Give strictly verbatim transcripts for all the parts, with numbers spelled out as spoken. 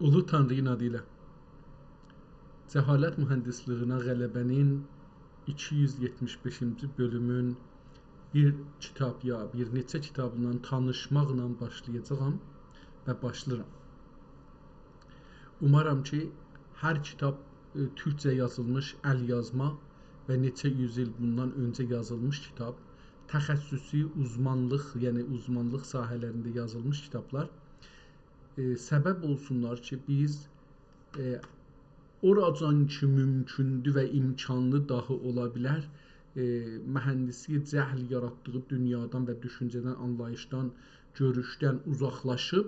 اولو تانری‌نین آدی ایله. جهالت مهندسلیگینه غلبه‌نین ایکی یوز یئتمیش بئشینجی بؤلومون بیر کیتاب یا بیر نئچه کیتابیندان تانیشماقلا باشلایاجاغام و باشلاییرام. اومارام کی، هر کیتاب، ائ، تورکجه یازیلمیش ال‌یازما و نئچه یوز ایل بوندان اؤنجه یازیلمیش کیتاب، تخصصی، اوزمانلیق، یعنی اوزمانلیق ساحه‌لرینده یازیلمیش کیتابلار، ائ، سبب اولسونلار کی، بیز، ائ، اوراجان کی مومکوندو و امکانلی داهی اولا بیلر، ائ، مهندسی جهل یاراتدیغی دونیادان و دوشونجه‌دن، آنلاییشدان، گؤروشدن اوزاقلاشیب،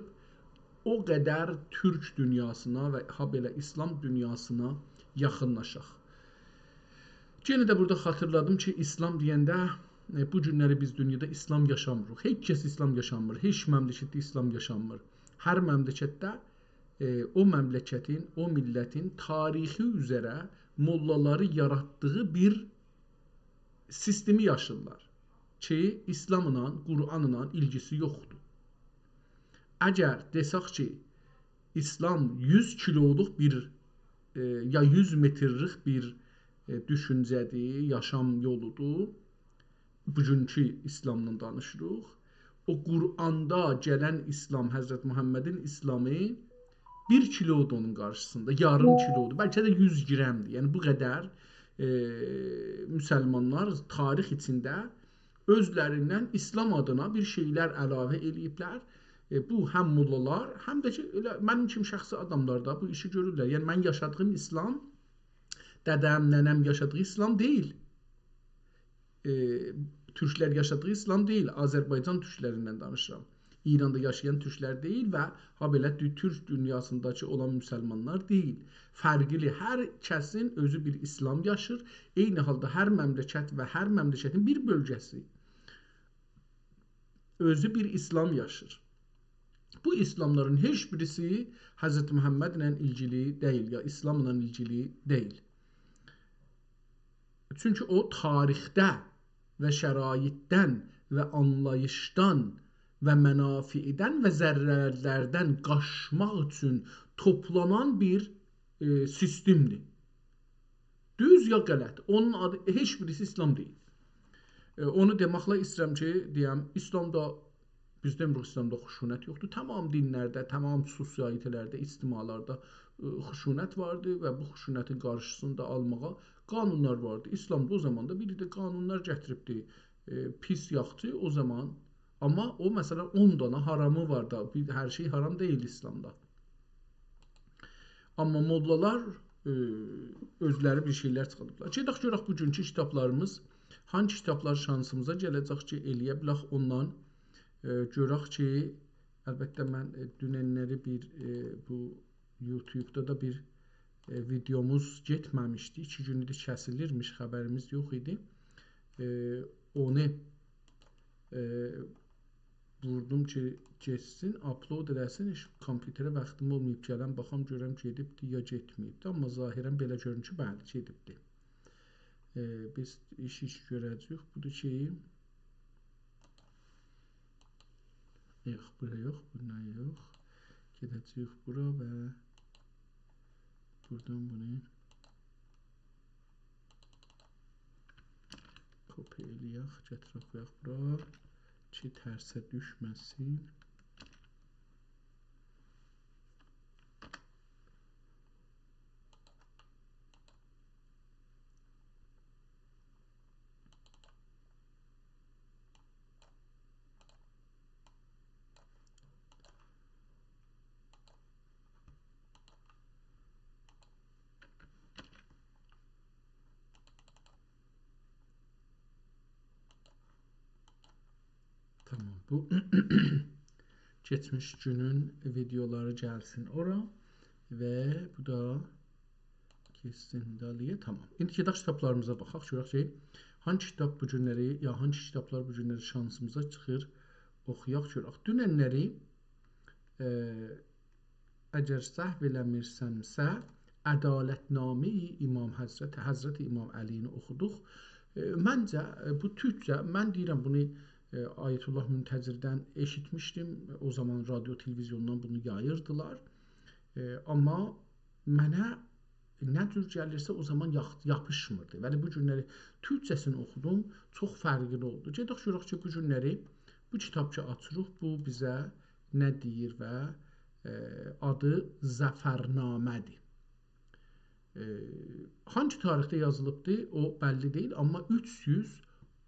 او قدر تورک دونیاسینا و هابئله ایسلام دونیاسینا یاخینلاشاق. یئنه ده بورادا خاطیرلادیم کی، ایسلام دئینده، ائ، بو گونلری بیز دونیادا ایسلام یاشامیریق. هئچ کس ایسلام یاشامیر، هئچ مملکتده ایسلام یاشانمیر. هر مملکتده، ائ، او مملکتین، او میللتین تاریخی اوزره موللالاری یاراتدیغی بیر سیستمی یاشیرلار کی، ایسلاملا، قرآنلا ایلگیسی یوخدور. اگر دئسک کی، ایسلام یوز کیلولوق بیر، ائ، یا یوز مترلیک بیر، ائ، دوشونجه‌دیر، یاشام یولودور، بوگونکو ایسلامدان دانیشیریق. او قرآندا گلن ایسلام، حضرت محمدین ایسلامی بیر کیلودور اونون قارشیسیندا، یاریم کیلودور، بلکه ده یوز گرمدیر. یعنی بو قدر، ائ، مسلمانلار تاریخ ایچینده اؤزلریندن ایسلام آدینا بیر شئیلر علاوه ائله‌ییبلر. ائ، بو هم موللالار، هم ده کی، ائله منیم کیمی شخصی آداملار دا بو ایشی گؤرورلر. یعنی من یاشادیغیم ایسلام، دده‌م، ننه‌م یاشادیغی ایسلام دئییل. ائ، تورکلر یاشادیغی ایسلام دئییل، آذربایجان تورکلریندن دانیشیرام. ایراندا یاشایان تورکلر دئییل و هابئله دو-، تورک دونیاسینداکی اولان مسلمانلار دئییل. فرقلی، هر کسین اؤزو بیر ایسلام یاشیر. عینی حالدا هر مملکت و هر مملکتین بیر بؤلگه‌سی اؤزو بیر ایسلام یاشیر. بو ایسلاملارین هئچ بیریسی حضرت محمدله ایلگیلی دئییل، یا ایسلاملا ایلگیلی دئییل. چونکی او تاریخده و شرایطدن و آنلاییشدان و منافعدن و ضررلردن قاچماق اوچون توپلانان بیر، ائ، سیستمدیر. دوز یا غلط، اونون آدی، هئچ بیریسی ایسلام دئییل. ائ، اونو دئمکله ایسته‌ییرم کی، دئیم، ایسلامدا، بیز دئمیریک ایسلامدا خشونت یوخدور. تمام دینلرده، تمام سوسیایتی‌لرده، اجتماعلاردا، ائ، خشونت واردیر و بو خشونتین قارشیسینی دا آلماغا قانونلار واردیر. ایسلام دا او زامان دا بیر ده قانونلار گتیریبدی. ائ، پیس، یاخشی، او زامان. آمما او، مثلا، اون دانا حرامی وار دا، بیر، هر شئی حرام دئییل ایسلامدا. آمما موللالار، ائ، اؤزلری بیر شئیلر چیخاردیبلار. گئدک گؤرک بوگونکو کیتابلاریمیز، هانگی کیتابلار شانسیمیزا گله‌جک کی، ائله‌یه بیلک اوندان، ائ، گؤرک کی، البته من، ائ، دوننلری بیر، ائ، بو یوتیوبدا دا بیر، ائ، ویدئوموز گئتمه‌میشدی. ایکی گون ایدی کسیلیرمیش، خبریمیز یوخ ایدی. ائ، اونو، ائ، ووردوم کی، گئتسین، آپلود ائله‌سین. هئچ کامپیوتره واختیم اولماییب گلم، باخام گؤرم گئدیبدی یا گئتمه‌ییبدی. آمما ظاهرا بئله گؤرونور کی، بلی، گئدیبدی. ائ، بیز ایش، ایش گؤره‌جه‌ییک. بودور کی، یوخ، بورا یوخ، بونا یوخ. گئده‌جه‌ییک بورا و بورادان بونو کپی ائله‌یک، گتیرک قویاق بورا کی، ترسه دوشمه‌سین. تامام، بو کئچمیش گونون ویدئولاری گلسین اورا و بو دا کئچسین دالییا. تامام. ایندی گئدک کیتابلاریمیزا باخاق، گؤرک کی، هانگی کیتاب بو گونلری، یا هانگی کیتابلار بو گونلری شانسیمیزا چیخیر، اوخویاق، گؤرک. دوننلری، ائ، اگر سهو ائله‌میرسمسه، عدالت‌نامه‌ی امام حضرت، حضرت امام علی‌نی اوخودوق. ائ، منجه، ائ، بو تورکجه، من دئییرم بونو، ائ، آیت‌الله منتظردن ائشیتمیشدیم. او زامان رادیو، تلویزیوندان بونو یاییردیلار. ائ، آمما منه نه جور گلیرسه، او زامان یاخ-، یاپیشمیردی. ولی بو گونلری تورکجه‌سینی اوخودوم، چوخ فرقلی اولدو. گئدک گؤرک کی، بو گونلری بو کیتاب کی آچیریق، بو بیزه نه دئییر و، ائ، آدی ظفرنامه‌دیر. ائ، هانگی تاریخده یازیلیبدی، او بللی دئییل، آمما اوچ یوز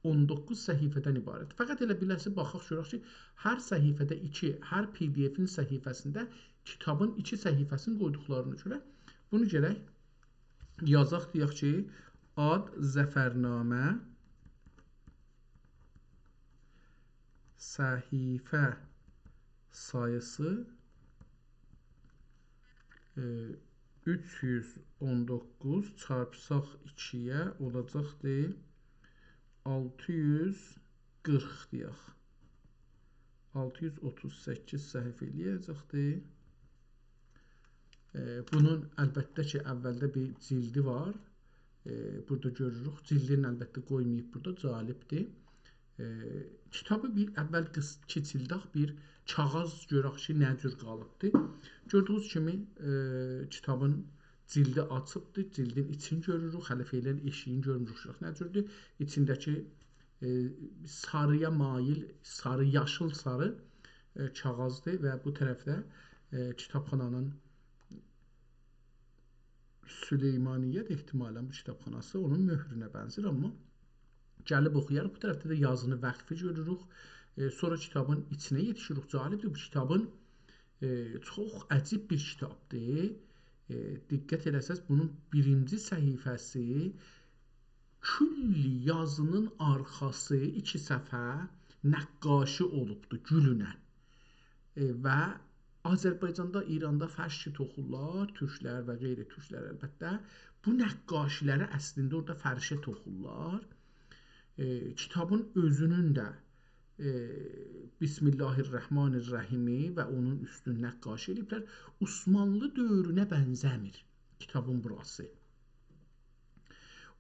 اون دوققوز صفحه‌دن عبارت. فقط ائله بیله‌سی باخاق، گؤرک کی، هر صفحه‌ده ایکی، هر P D F-ین صفحه‌سینده کیتابین ایکی صفحه‌سینی قویدوقلارینا گؤره بونو گرک یازاق، دئیک کی، آد، ظفرنامه، صفحه ساییسی، ائ، اوچ یوز اون دوققوز چارپساق ایکی‌یه اولاجاقدی آلتی یوز قیرخ دئیک. آلتی یوز اوتوز سککیز صفحه ائله‌یه‌جکدی. ائ، بونون البته کی، اولده بیر جلدی وار. ائ، بورادا گؤروروک. جلدینی البته قویماییب بورادا، جالبدیر. ائ، کیتابی بیر اول قیس-، کیچیلدک، بیر کاغاذ گؤرک کی، نه جور قالیبدی. گؤردویونوز کیمی، ائ، کیتابین جلدی آچیبدی، جلدین ایچینی گؤروروک، هله فعلاً ائشیگینی گؤرموروک، گؤرک نه جوردور. ایچینده‌کی، ائ، ساری‌یا مایل، ساری، یاشیل ساری، ائ، کاغاذدیر و بو طرفده، ائ، کیتابخانانین سلیمانیه‌دیر احتمالاً بو کیتابخاناسی، اونون مؤهرونه بنزیر، آمما گلیب اوخویاریق. بو طرفده ده یازینی وقفی گؤروروک. ائ، سونرا کیتابین ایچینه یئتیشیریک. جالبدیر، بو کیتابین، ائ، چوخ عجیب بیر کیتابدیر. ائ، دقت ائله‌سز، بونون بیرینجی صفحه‌سی کلی یازینین آرخاسی ایکی صفحه نقاشی اولوبدو گولونن. ائ، و آذربایجاندا، ایراندا فرش کی توخورلار، تورکلر و غیر تورکلر البته، بو نقاشی‌لری اصلینده اورادا فرشه توخورلار. ائ، کیتابین اؤزونون ده، ائ، بسم الله الرحمن الرحیمی و اونون اوستون نقاشی ائله‌ییبلر. عثمانلی دؤورونه بنزه‌میر کیتابین بوراسی.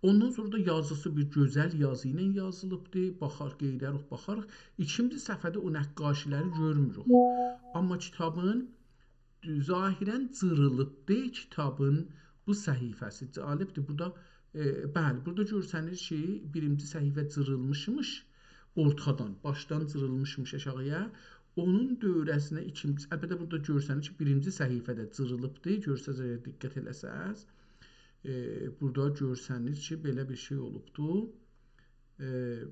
اوندان سونرا دا یازیسی بیر گؤزل یازی ایله یازیلیبدی. باخار، گئده‌ریک، باخاریق. ایکینجی صفحه‌ده او نقاشی‌لری گؤرموروک. آمما کیتابین ظاهراً جیریلیبدی. کیتابین بو صفحه‌سی جالبدیر. بورادا، ائ، بلی، بورادا گؤرسنیر کی، بیرینجی صفحه جیریلمیشمیش اورتادان، باشدان جیریلمیشمیش آشاغی‌یا. اونون دؤوره‌سینه ایکینجی، البته بورادا گؤرسنیر کی، بیرینجی صفحه‌ده جیریلیبدی. گؤرسز اگر دقت ائله‌سز، ائ، بورادا گؤرسنیر کی، بئله بیر شئی اولوبدو. ائ،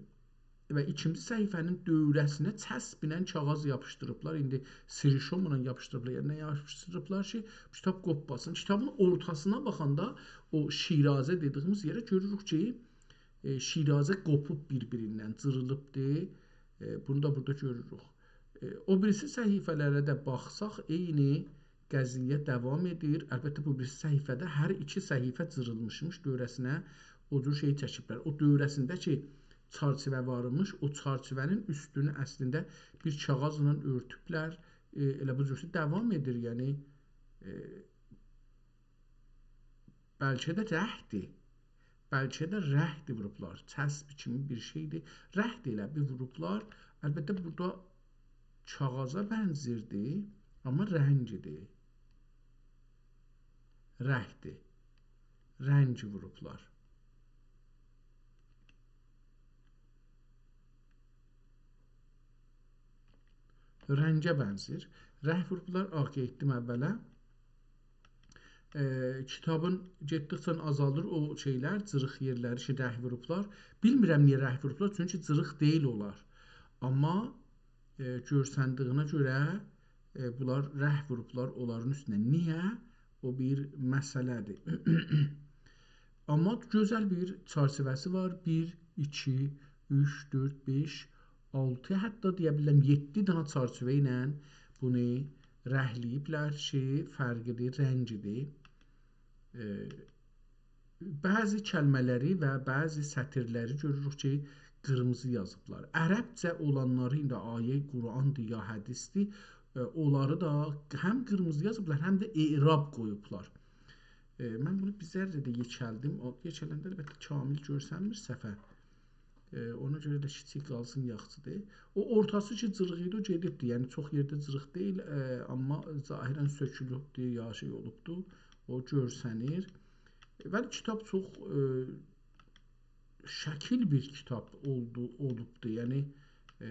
و ایکینجی صفحه‌نین دؤوره‌سینه چسبینن کاغاذ یاپیشدیریبلار. ایندی سریشوملا یاپیشدیریبلار. یعنی نه یاپیشدیریبلار کی، کیتاب قوپماسین. کیتابین اورتاسینا باخاندا او شیرازه دئدیییمیز یئره گؤروروک کی، ائ، شیرازه قوپوب بیر-بیریندن، جیریلیبدی. ائ، بونو دا بورادا گؤروروک. ائ، او بیریسی صفحه‌لره ده باخساق، عینی قضیه داوام ائدیر. البته، بو بیریسی صفحه‌ده هر ایکی صفحه جیریلمیشمیش، دؤوره‌سینه او جور شئی چکیبلر. او دؤوره‌سینده کی، چرچیوه وارمیش، او چرچیوه‌نین اوستونو اصلینده بیر کاغاذلا اؤرتوبلر. ائ، ائله بو جور کی، داوام ائدیر، یعنی، ائ، بلکه ده رنگدیر. بلکه ده رنگدیر ووروبلار. چسب کیمی بیر شئیدیر. رنگدیر ائله بیر ووروبلار. البته، بورادا کاغاذا بنزیردی، آمما رنگیدیر. رنگدیر. رنگ ووروبلار. رنگه بنزیر. رنگ ووروبلار، آه، گئتدیم اوّله. ائ، کیتابین گئتدیکجه آزالیر او شئیلر، جیریق یئرلری کی، رنگ ووروبلار. بیلمیرم نییه رنگ ووروبلار، چونکی جیریق دئییل اونلار. آمما، ائ، گؤرسندیگینه گؤره، ائ، بونلار رنگ ووروبلار اونلارین اوستونه. نییه؟ او بیر مسئله‌دیر. آمما گؤزل بیر چرچیوه‌سی وار. بیر، ایکی، اوچ، دؤرد، بئش، آلتی، حتی دئیه بیلرم یئددی دنه چرچیوه ایله بونو رنگله‌ییبلر کی، فرقلی رنگیدیر. ائ، بعضی کلمه‌لری و بعضی سطیرلری گؤروروک کی، قیرمیزی یازیبلار. عربجه اولانلاری، ایندی آیه قرآندیر یا حدیثدیر، ائ، اونلاری دا هم قیرمیزی یازیبلار، هم ده اعراب قویوبلار. ائ، من بونو بیر ذره ده یئکلدیم. او یئکلنده البته کامل گؤرسنمیر صفحه. ائ، اونا گؤره ده کیچیک قالسین، یاخشیدیر. او اورتاسی کی جیریق ایدی، او گئدیبدی. یعنی چوخ یئرده جیریق دئییل، ائ، آمما ظاهراً سؤکولوبدو، یا شئی اولوبدو. او گؤرسنیر. ولی کیتاب چوخ، ائ، شکیل بیر کیتاب اولدو، اولوبدو. یعنی، ائ،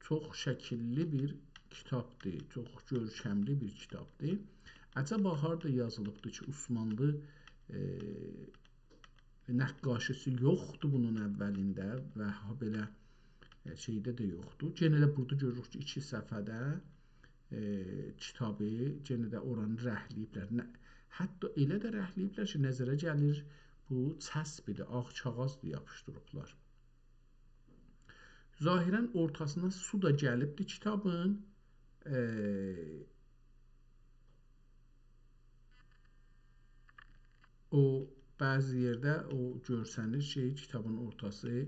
چوخ شکیللی بیر کیتابدیر، چوخ گؤرکملی بیر کیتابدیر. عجبا هاردا یازیلیبدی کی، عثمانلی، ائ، نقاشی‌سی یوخدور بونون اولینده و هابئله، ائ، شئیده ده یوخدور. یئنه ده بورادا گؤروروک کی، ایکی صفحه‌ده، ائ، کیتابی، یئنه ده اورانی رنگله‌ییبلر. نه، حتی ائله ده رنگله‌ییبلر کی، نظره گلیر، بو چسبیدیر، آغ کاغیذدیر یاپیشدیریبلار. ظاهراً اورتاسینا سو دا گلیبدی کیتابین. ائ، او، بعضی یئرده او گؤرسنیر کی، کیتابین اورتاسی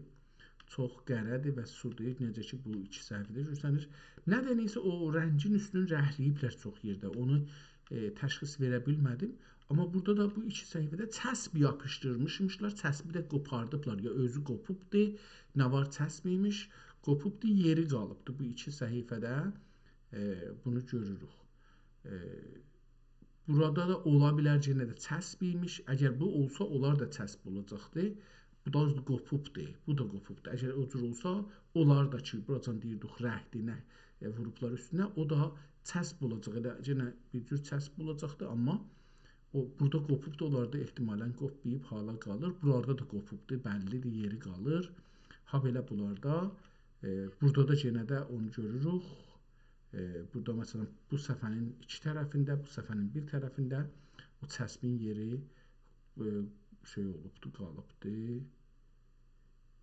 چوخ قره‌دیر و سودور، نئجه کی، بو ایکی صفحه‌ده گؤرسنیر. ندن‌سه او رنگین اوستونو رنگله‌ییبلر چوخ یئرده. اونو، ائ، تشخیص وئره بیلمه‌دیم. آمما بورادا دا بو ایکی صفحه‌ده چسب یاپیشدیرمیشمیشلار، چسبی ده قوپاردیبلار. یا اؤزو قوپوبدو، نه وار چسب ایمیش، قوپوبدو، یئری قالیبدی بو ایکی صفحه‌ده. ائ، بونو گؤروروک. ائ، بورادا دا اولا بیلر کی، یئنه ده چسب ایمیش. اگر بو اولسا، اونلار دا چسب اولاجاقدی. بو دا قوپوبدو، بو دا قوپوبدو. اگر او جور اولسا، اونلار دا کی، بوراجان دئییردیک، رنگدیر، نه، ائ، ووروبلار اوستونه، او دا چسب اولاجاق. ائله یئنه بیر جور چسب اولاجاقدی، آمما او بورادا قوپوبدو، اونلاردا احتمالاً قوپماییب، حالا قالیر. بورالاردا دا قوپوبدو، بللی‌دیر، یئری قالیر. هابئله بونلاردا، ائ، بورادا دا یئنه ده اونو گؤروروک. ائ، بورادا، مثلاً، بو صفحه‌نین ایکی طرفینده، بو صفحه‌نین بیر طرفینده او چسبین یئری، ائ، شئی اولوبدو، قالیبدی.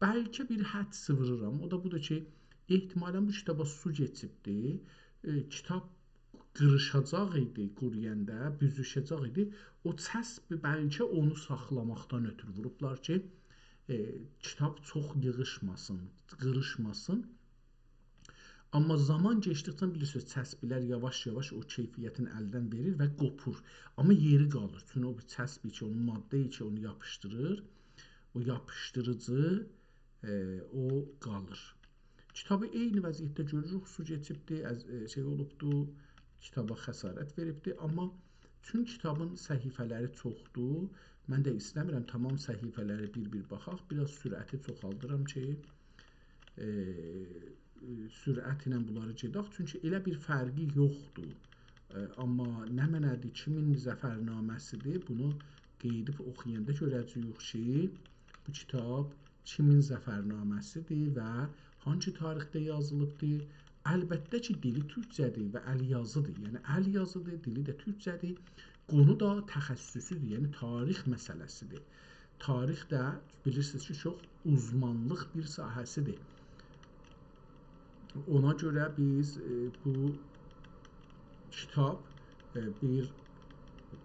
بلکه بیر حد سیویریرام. او دا بودور کی، احتمالاً بو کیتابا سو کئچیبدی. ائ، کیتاب قیریشاجاق ایدی قورویاندا، بوزوشه‌جک ایدی. او چسب بلکه اونو ساخلاماقدان اؤترو ووروبلار کی، ائ، کیتاب چوخ ییغیشماسین، قیریشماسین. آمما زامان کئچدیکجه، بیلیرسینیز، چسبلر یاواش-یاواش او کیفیتین الدن وئریر و قوپور. آمما یئری قالیر. چونکی او بیر چسب کی، اونون ماده کی، اونو یاپیشدیریر. او یاپیشدیریجی، ائ، او قالیر. کیتابی عینی وضعیتده گؤروروک، سو کئچیبدی، از، ائ، شئی اولوبدو، کیتابا خسارت وئریبدی. آمما چون کیتابین صفحه‌لری چوخدور، من ده ایسته‌میرم تمام صفحه‌لری بیر-بیر باخاق. بیر آز سرعتی چوخالدیرام کی، ائ، ائ، سرعت ایله بونلاری گئدک. چونکی ائله بیر فرقی یوخدور. ائ، آمما نمنه‌دیر، کیمین ظفرنامه‌سی‌دیر، بونو قئییدیب اوخویاندا گؤره‌جه‌ییک کی، بو کیتاب کیمین ظفرنامه‌سی‌دیر و هانسی تاریخده یازیلیبدیر. البته کی، دیلی تورکجه‌دیر و ال یازی‌دیر. یعنی، ال یازی‌دیر، دیلی ده تورکجه‌دیر. قونو دا تخصصودور، یعنی تاریخ مسئله‌سی‌دیر. تاریخ ده، بیلیرسینیز کی، چوخ اوزمانلیق بیر ساحه‌سی‌دیر. اونا گؤره بیز، ائ، بو کیتاب، ائ، بیر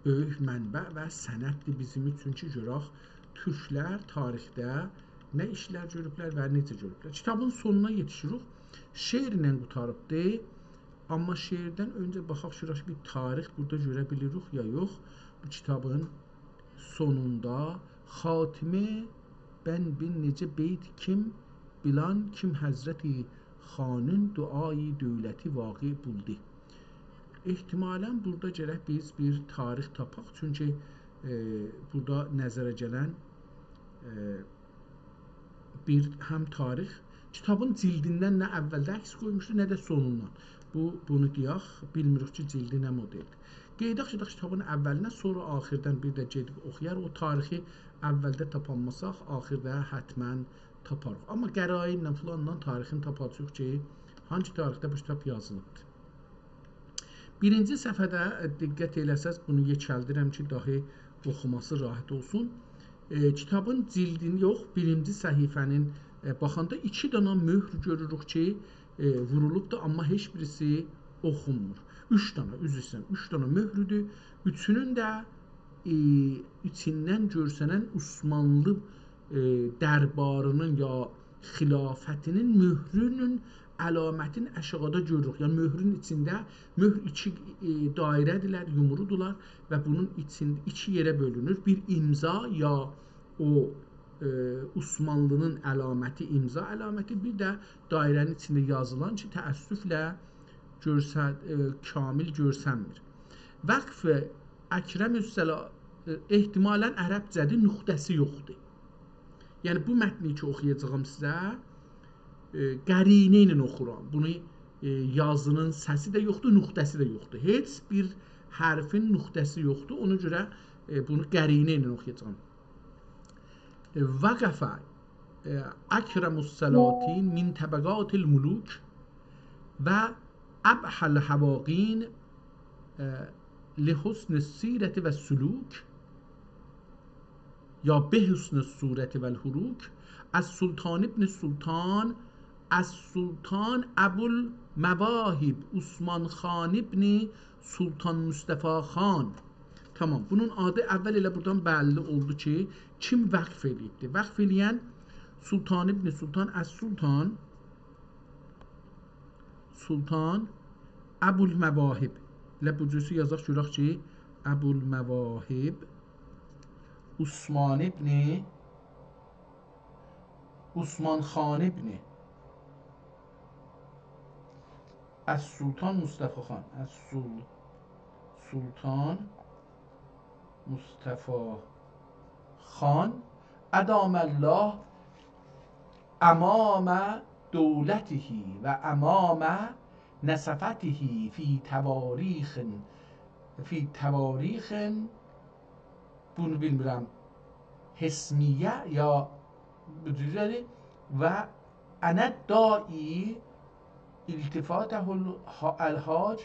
بؤیوک منبع و سنددیر بیزیم اوچون کی، گؤرک تورکلر تاریخده نه ایشلر گؤروبلر و نئجه گؤروبلر. کیتابین سونونا یئتیشیریک. شعرله قوتاریبدیر. آمما شعردن اؤنجه باخاق گؤرک بیر تاریخ بورادا گؤره بیلیریک یا یوخ. بو کیتابین سونوندا خاتمه بن بین نئجه بیت کیم بیلان کیم حضرت خانین دعای دولتی واقع بولدو. احتمالاً بورادا گرک بیز بیر تاریخ تاپاق، چونکی، ائ، بورادا نظره گلن، ائ، بیر هم تاریخ، کیتابین جلدیندن نه اولده عکس قویموشدو، نه ده سونوندان. بو، بونو دئیک، بیلمیریک کی، جلدی نه مدلدیر. قئییداق گئدک کیتابین اولینه، سونرا آخیردان بیر ده گئدیب اوخویاریق. او تاریخی اولده تاپانماساق، آخیردا حتماً تاپاریق. آمما قرائنله، فلانلا تاریخینی تاپاجاغیق کی، هانسی تاریخده بو کیتاب یازیلیبدیر. بیرینجی صفحه‌ده، ائ، دقت ائله‌سز، بونو یئکلدیرم کی، داها اوخوماسی راحت اولسون. ائ، کیتابین جلدینی یوخ، بیرینجی صفحه‌نین، ائ، باخاندا ایکی دانا مؤهر گؤروروک کی، ائ، وورولوبدور، آمما هئچ بیریسی اوخونمور. اوچ دانا، عذر ایسته‌ییرم، اوچ دانا مؤهرودور. اوچونون ده، ائ، ایچیندن گؤرسنن عثمانلی، ائ، درباری‌نین یا خلافتی‌نین مؤهرونون علامتینی آشاغیدا گؤروروک. یعنی، مؤهرون ایچینده، مؤهر ایکی، ائ، دایره‌دیرلر، یومرودولار و بونون ایچین-، ایکی یئره بؤلونور. بیر امضا یا او ائ، عثمانلی‌نین علامتی، امضا علامتی، بیر ده دایره‌نین ایچینده یازیلان کی، تأسفله گؤرسه-، ائ، کامل گؤرسنمیر. وقف اکرم الصلا-، ائ، احتمالاً عربجه‌دیر، نقطه‌سی یوخدور. یعنی، بو متنی کی، اوخویاجاغام سیزه، ائ، قرینه ایله اوخورام. بونو، ائ، یازی‌نین سسی ده یوخدور، نقطه‌سی ده یوخدور. هئچ بیر حرفین نقطه‌سی یوخدور. اونا گؤره، ائ، بونو قرینه ایله اوخویاجاغام. ائ، وقف، ائ، اکرم السلاطین من طبقات الملوک و ابهی الحواقین، ائ، لحسن السیرة و السلوک، یا بحسن الصورة و الحروک، السلطان ابن سلطان، السلطان ابوالمواهب، عثمان خان ابن سلطان مصطفی خان. تامام، بونون آدی اول ائله بورادان بللی اولدو کی، کیم وقف ائله‌ییبدی. وقف ائله‌ین سلطان ابن سلطان، السلطان، سلطان ابوالمواهب. ائله بو جورسو یازاق، گؤرک کی، ابوالمواهب، عثمان ابن، عثمان خان ابن، السلطان مصطفی خان، السل-، سلطان مصطفی خان، ادام الله عمام دولته و عمام نسفته فی تواریخ، فی تواریخ، بونو بیلمیرم، حسمیه یا بو جوردور. و انا داعی التفاته الح-، الحاج،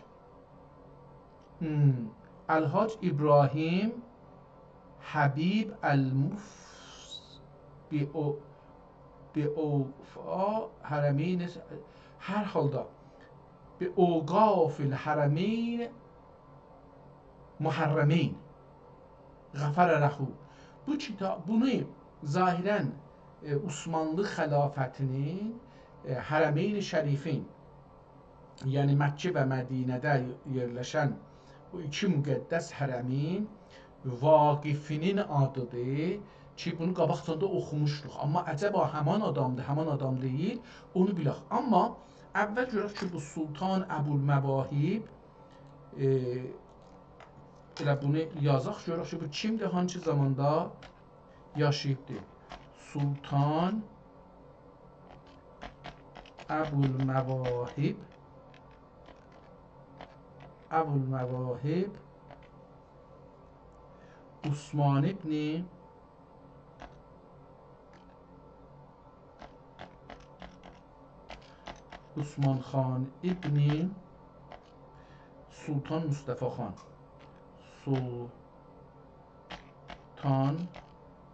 هم، الحاج ابراهیم حبیب المفس-، به او-، به اوفا حرمین، هر حالدا، به اوقاف الحرمین محرمین، غفر له. بو کیتاب، بونو ظاهراً، ائ، عثمانلی خلافتینین، ائ، حرمین شریفین، یعنی مکه و مدینه‌ده یئرلشن بو ایکی مقدس حرمین واقفینین آدیدیر کی، بونو قاباقجان دا اوخوموشدوق. آمما عجبا همان آدامدیر، همان آدام دئییل، اونو بیلک. آمما اول گؤرک کی، بو سلطان ابوالمواهب، ائ، ائله بونو یازاق، گؤرک کی، بو کیمدیر، هانسی زاماندا یاشاییبدیر؟ سلطان ابوالمواهب، ابوالمواهب عثمان ابن، عثمان خان ابن سلطان مصطفی خان. سلطان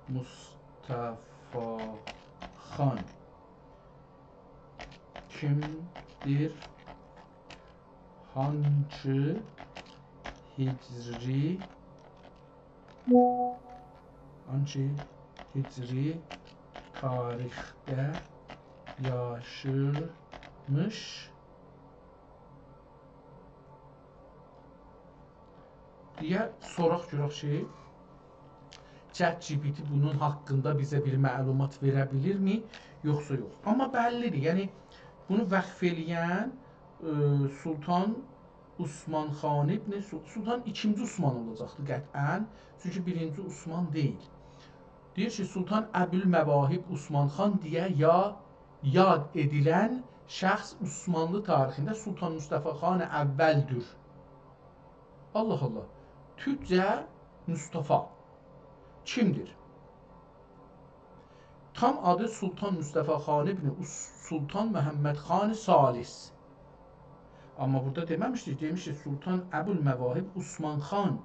مصطفی خان کیمدیر؟ هانسی هجری، هانسی هجری تاریخده یاشامیش دئیه سوراق گؤرک کی، ChatGPT بونون حاقیندا بیزه بیر معلومات وئره بیلیرمی، یوخسا یوخ. آمما بللی‌دیر، یعنی بونو وقف ائله‌ین، ائ، سلطان عثمان خان ابن سل-، سلطان ایکینجی عثمان اولاجاقدی قطعاً، چونکی بیرینجی عثمان دئییل. دئییر کی، سلطان ابوالمواهب عثمان خان دئیه یا-، یاد ائدیلن شخص عثمانلی تاریخینده سلطان مصطفی خان اولدور. الله الله. تورکجه مصطفی کیمدیر؟ تام آدی سلطان مصطفی خان ابن اوس-، سلطان محمد خان ثالث. آمما بورادا دئمه‌میشدی، دئمیشدی سلطان ابوالمواهب عثمان خان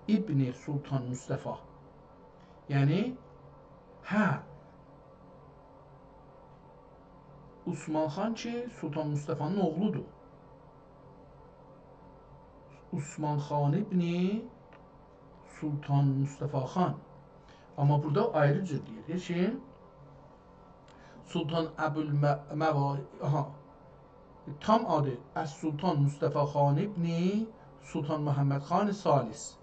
ابن سلطان مصطفی. یعنی، هه، عثمان خان کی، سلطان مصطفی‌نین اوغلودور. عثمان خان ابن سلطان مصطفی خان. آمما بورادا آیری جور دئییر. دئییر کی، سلطان ابوالم-، موا-، آها. تام آدی السلطان مصطفی خان ابن سلطان محمد خان ثالث.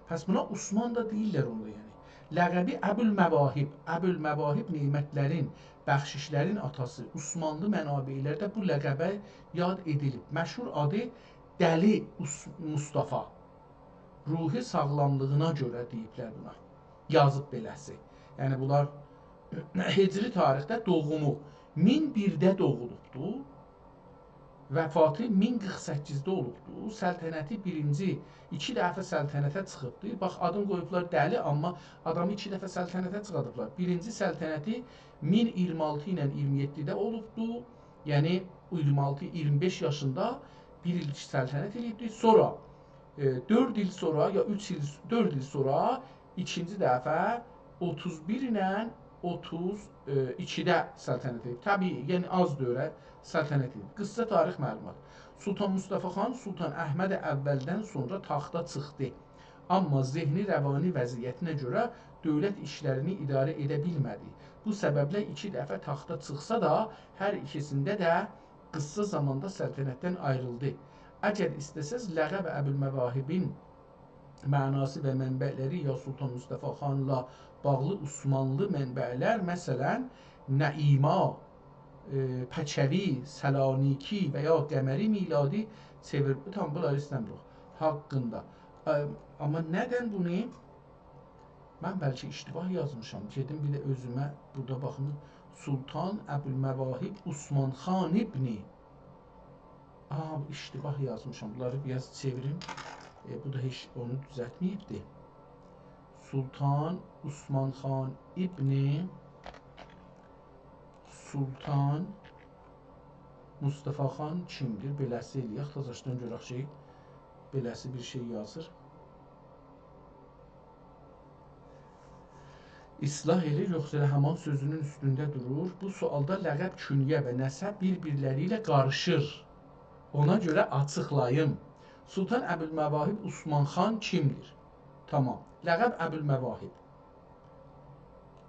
پس بونا عثمان دا دئییرلر اوندا، یعنی. لقبی ابوالمواهب، ابوالمواهب نعمتلرین، بخششلرین آتاسی. عثمانلی منابعلرده بو لقبه یاد ائدیلیب. مشهور آدی دلی عث-، مصطفی. روحی ساغلاملیغینا گؤره دئییبلر بونا. یازیب بئله‌سی. یعنی بونلار هجری تاریخده، دوغومو مین بیرده دوغولوبدو. وفاتی مین قیرخ سککیزده اولوبدو. سلطنتی بیرینجی، ایکی دفعه سلطنته چیخیبدی. باخ، آدین قویوبلار دلی، آمما آدامی ایکی دفعه سلطنته چیخاردیبلار. بیرینجی سلطنتی مین اییرمی آلتی ایله اییرمی یئددیده اولوبدو. یعنی اییرمی آلتی، اییرمی بئش یاشیندا بیر ایل سلطنت ائله‌ییبدی. سونرا، ائ، دؤرد ایل سونرا، یا اوچ ایل، دؤرد ایل سونرا ایکینجی دفعه اوتوز بیر ایله اوتوز ایکیده سلطنت ائدیب. طبیعی، یعنی آز دوره سلطنت ائدیب. قیسسا تاریخ معلومات. سلطان مصطفی خان سلطان احمد اولدن سونرا تاختا چیخدی. آمما ذهنی، روانی وضعیتینه گؤره دؤولت ایشلرینی اداره ائده بیلمه‌دی. بو سببله ایکی دفعه تاختا چیخسا دا، هر ایکیسینده ده قیسسا زاماندا سلطنتدن آیریلدی. اگر ایسته‌سز، لقب ابوالمواهبین معناسی و منبعلری یا سلطان مصطفی خانلا باغلی عثمانلی منبعلر، مثلا، نعیما، ائ، پچوی، سلانیکی و یا قمری میلادی چئویر-، تامام، بونلاری ایسته‌میریک. حاقیندا. ا، آمما ندن بونو؟ من بلکه اشتباه یازمیشام. گئدیم بیر ده اؤزومه بورادا باخیم. سلطان ابوالمواهب عثمان خان ابن. آها، بو اشتباه یازمیشام. بونلاری بیر آز چئویریم. ائ، بو دا هئچ اونو دوزلتمه‌ییبدی. سلطان عثمان خان ابن سلطان مصطفی خان کیمدیر؟ بئله‌سی ائله‌یک، تازاشدان گؤرک کی، بئله‌سی بیر شئی یازیر. اصلاح ائله‌ییر، یوخسا ائله همان سؤزونون اوستونده دورور. بو سؤالدا لقب، کنیه و نسب بیر-بیرلری ایله قاریشیر. اونا گؤره آچیقلاییم. سلطان ابوالمواهب عثمان خان کیمدیر؟ تامام. لقب ابوالمواهب.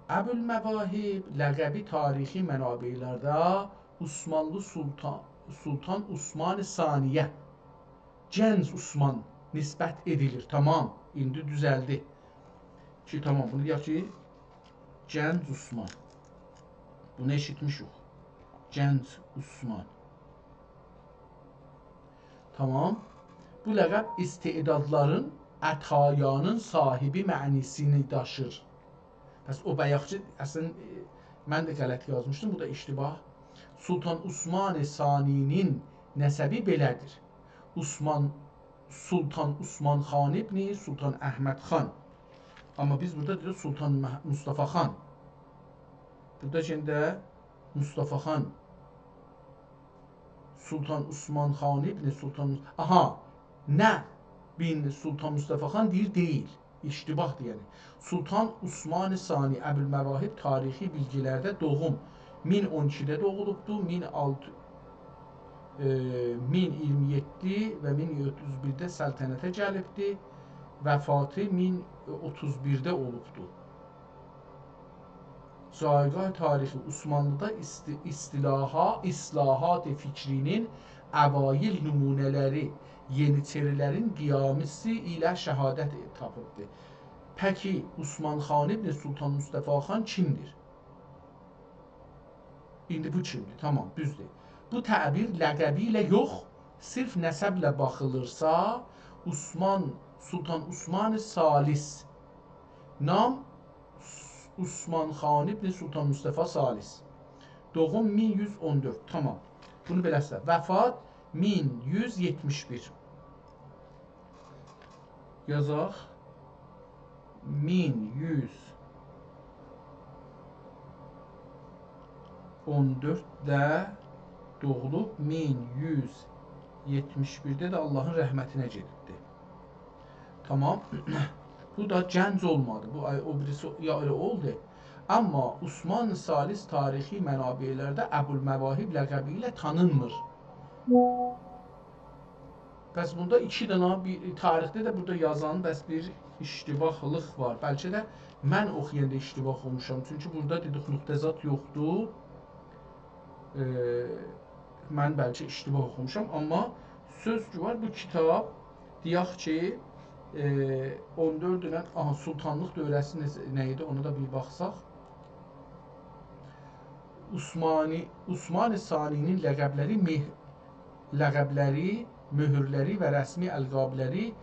ابوالمواهب لقبی تاریخی منابعلرده عثمانلی سلطان، سلطان عثمان ثانیه، گنج عثمان نسبت ائدیلیر. تامام، ایندی دوزلدی. کی، تامام، بونو دئیک کی، گنج عثمان. بونو ائشیتمیشیک. گنج عثمان. تامام. بو لقب استعدادلارین، عطایانین صاحبی معنی‌سینی داشیر. پس او بایاقکی، اصلینده، ائ، من ده غلط یازمیشدیم، بو دا اشتباه. سلطان عثمان ثانی‌نین نسبی بئله‌دیر. عثمان، سلطان عثمان خان ابن سلطان احمد خان. آمما بیز بورادا دئییریک سلطان مح-، مصطفی خان. بورادا یئنه ده مصطفی خان. سلطان عثمان خان ابن سلطان، آها، نه، بین سلطان مصطفی خان دئییر، دئییل. اشتباهدیر، یعنی. سلطان عثمان ثانی ابوالمواهب تاریخی بیلگیلرده دوغوم مین اون ایکیده دوغولوبدو، مین آلتی، ائ، مین اییرمی یئددی و مین اوتوز بیرده سلطنته گلیبدی، وفاتی مین اوتوز بیرده اولوبدو. جایگاه تاریخی عثمانلیدا ایستی-، اصطلاحا-، اصلاحات فکری‌نین اوایل نمونه‌لری، یئنیچری‌لرین قیامی‌سی ایله شهادت تاپیبدی. پکی عثمان خان ابن سلطان مصطفی خان کیمدیر؟ ایندی بو کیمدیر؟ تامام، دوزدور. بو تعبیر لقبی ایله یوخ، صرف نسبله باخیلیرسا، عثمان، سلطان عثمان ثالث. نام عثمان خان ابن سلطان مصطفی ثالث. دوغوم مین یوز اون دؤرد. تامام. بونو بئله‌سه. وفات مین یوز یئتمیش بیر. یازاق. مین یوز اون دؤردده دوغولوب، مین یوز یئتمیش بیرده ده آللاهین رحمتینه گئدیبدی. تامام. بو دا گنج اولمادی. بو آی-، او بیریسی یا ائله اولدو. آمما عثمان ثالث تاریخی منابعلرده ابوالمواهب لقبی ایله تانینمیر. پس بوندا ایکی دنه بیر، تاریخده ده بورادا یازان، پس بیر اشتباهلیق وار. بلکه ده من اوخویاندا اشتباه اوخوموشام. چونکی بورادا دئدیک نقطه زاد یوخدور. ائ، من بلکه اشتباه اوخوموشام، آمما سؤز کی وار، بو کیتاب، دئیک کی، ائ، اون دؤرد ایله، آها، سلطانلیق دؤوره‌سی نئجه، نه ایدی، اونا دا بیر باخساق. عثمانی، عثمان ثانی‌نین لقب‌لری، مه-، لقب‌لری، مؤهورلری و رسمی القاب‌لری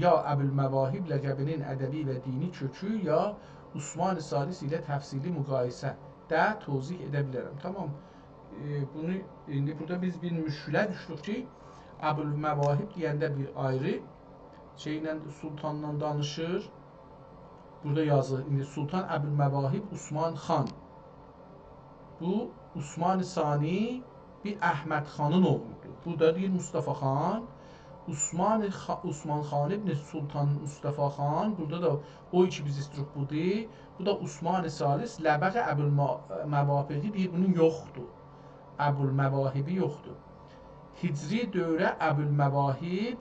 یا ابوالمواهب لقبی‌نین ادبی و دینی کؤکو یا عثمان ثالث ایله تفصیلی مقایسه ده توضیح ائده بیلرم. تامام. ائ، بونو، ایندی بورادا بیز بیر مشکله دوشدوک کی، ابوالمواهب دئینده بیر آیری شئیله، سلطانلا دانیشیر. بورادا یازیر، ایندی سلطان ابوالمواهب عثمان خان. بو عثمان ثانی بیر احمد خانین اوغلودور. بورادا دئییر مصطفی خان. عثمان خا-، عثمان خان ابن سلطان مصطفی خان. بورادا دا او کی بیز ایستیروق بودور. بو دا عثمان ثالث، لبق ابوالما-، مواهبی دئییر، بونون یوخدور. ابوالمواهبی یوخدور. هجری دوره ابوالمواهب،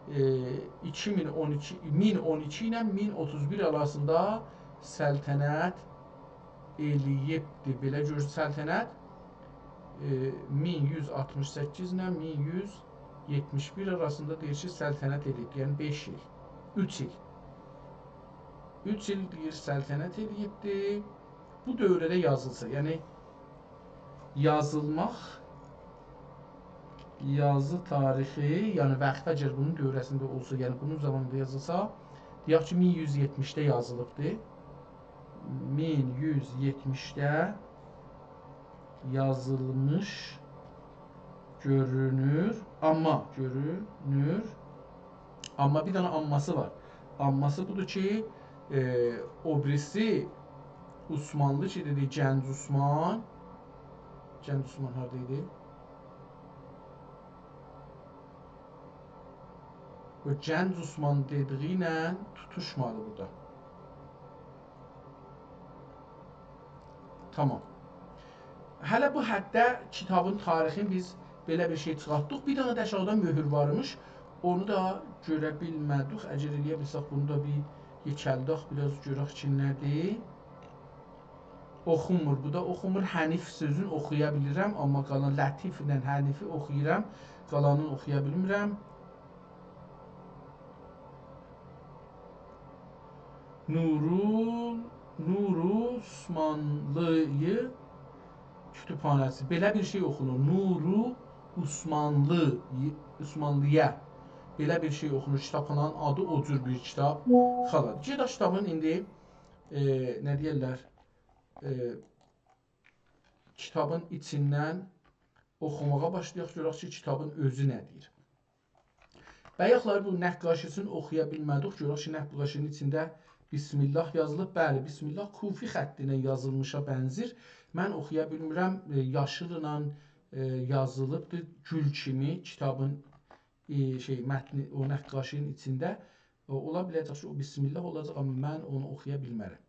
ائ، ایکی مین اون ایکی، مین اون ایکی ایله مین اوتوز بیر آراسیندا سلطنت ائله‌ییبدی. بئله گؤر، سلطنت، ائ، مین یوز آلتمیش سککیز ایله مین یوز یئتمیش بیر آراسیندا دئییر کی، سلطنت ائله‌ییبدی. یعنی بئش ایل، اوچ ایل. اوچ ایل دئییر سلطنت ائله‌ییبدی. بو دؤورده یازیلسا، یعنی یازیلماق، یازی تاریخی، یعنی واخت اگر بونون دؤوره‌سینده اولسا، یعنی بونون زامانیندا یازیلسا، دئیک کی، مین یوز یئتمیشده یازیلیبدی. مین یوز یئتمیشده یازیلمیش گؤرونور، آمما گؤرونور. آمما بیر دنه آمماسی وار. آمماسی بودور کی، ائ، او بیریسی عثمانلی کی، دئدی گنج عثمان. گنج عثمان هاردا ایدی؟ بو گنج عثمان دئدیگی ایله توتوشمادی بورادا. تامام. هله بو حدده کیتابین تاریخینی بیز بئله بیر شئی چیخارتدیق. بیر دنه ده آشاغیدا مؤهور وارمیش. اونو دا گؤره بیلمه‌دیک. اگر ائلیه بیلسک، بونو دا بیر یئکلدک، بیر آز گؤرک کی، نه‌دیر. اوخونمور، بو دا اوخونمور. حنیف سؤزون اوخویا بیلیرم، آمما قالان لطیف ایله حنیفی اوخویورام، قالانینی اوخویا بیلمیرم. نورو، نورو عثمانلی کتابخانه‌سی. بئله بیر شئی اوخونور. نورو عثمانلی، عثمانلی‌یه. بئله بیر شئی اوخونور. کیتابخانانین آدی او جور بیر کیتابخانادیر. گئدک کیتابین ایندی، ائ، نه دئیرلر، ائ، کیتابین ایچیندن اوخوماغا باشلایاق، گؤرک کی، کیتابین اؤزو نه دئییر. بایاقلاری بو نقاشی‌سینی اوخویا بیلمه‌دیک، گؤرک کی، نقاشی‌نین ایچینده بسم‌الله یازیلیب. بلی، بسم‌الله کوفی خطینن یازیلمیشا بنزیر. من اوخویا بیلمیرم، ائ، یاشیللا، ائ، یازیلیبدیر، گول کیمی کیتابین، ائ، شئی، متنی، او نقاشی‌نین ایچینده. او، اولا بیله‌جک کی، او بسم‌الله اولاجاق، آمما من اونو اوخویا بیلمرم.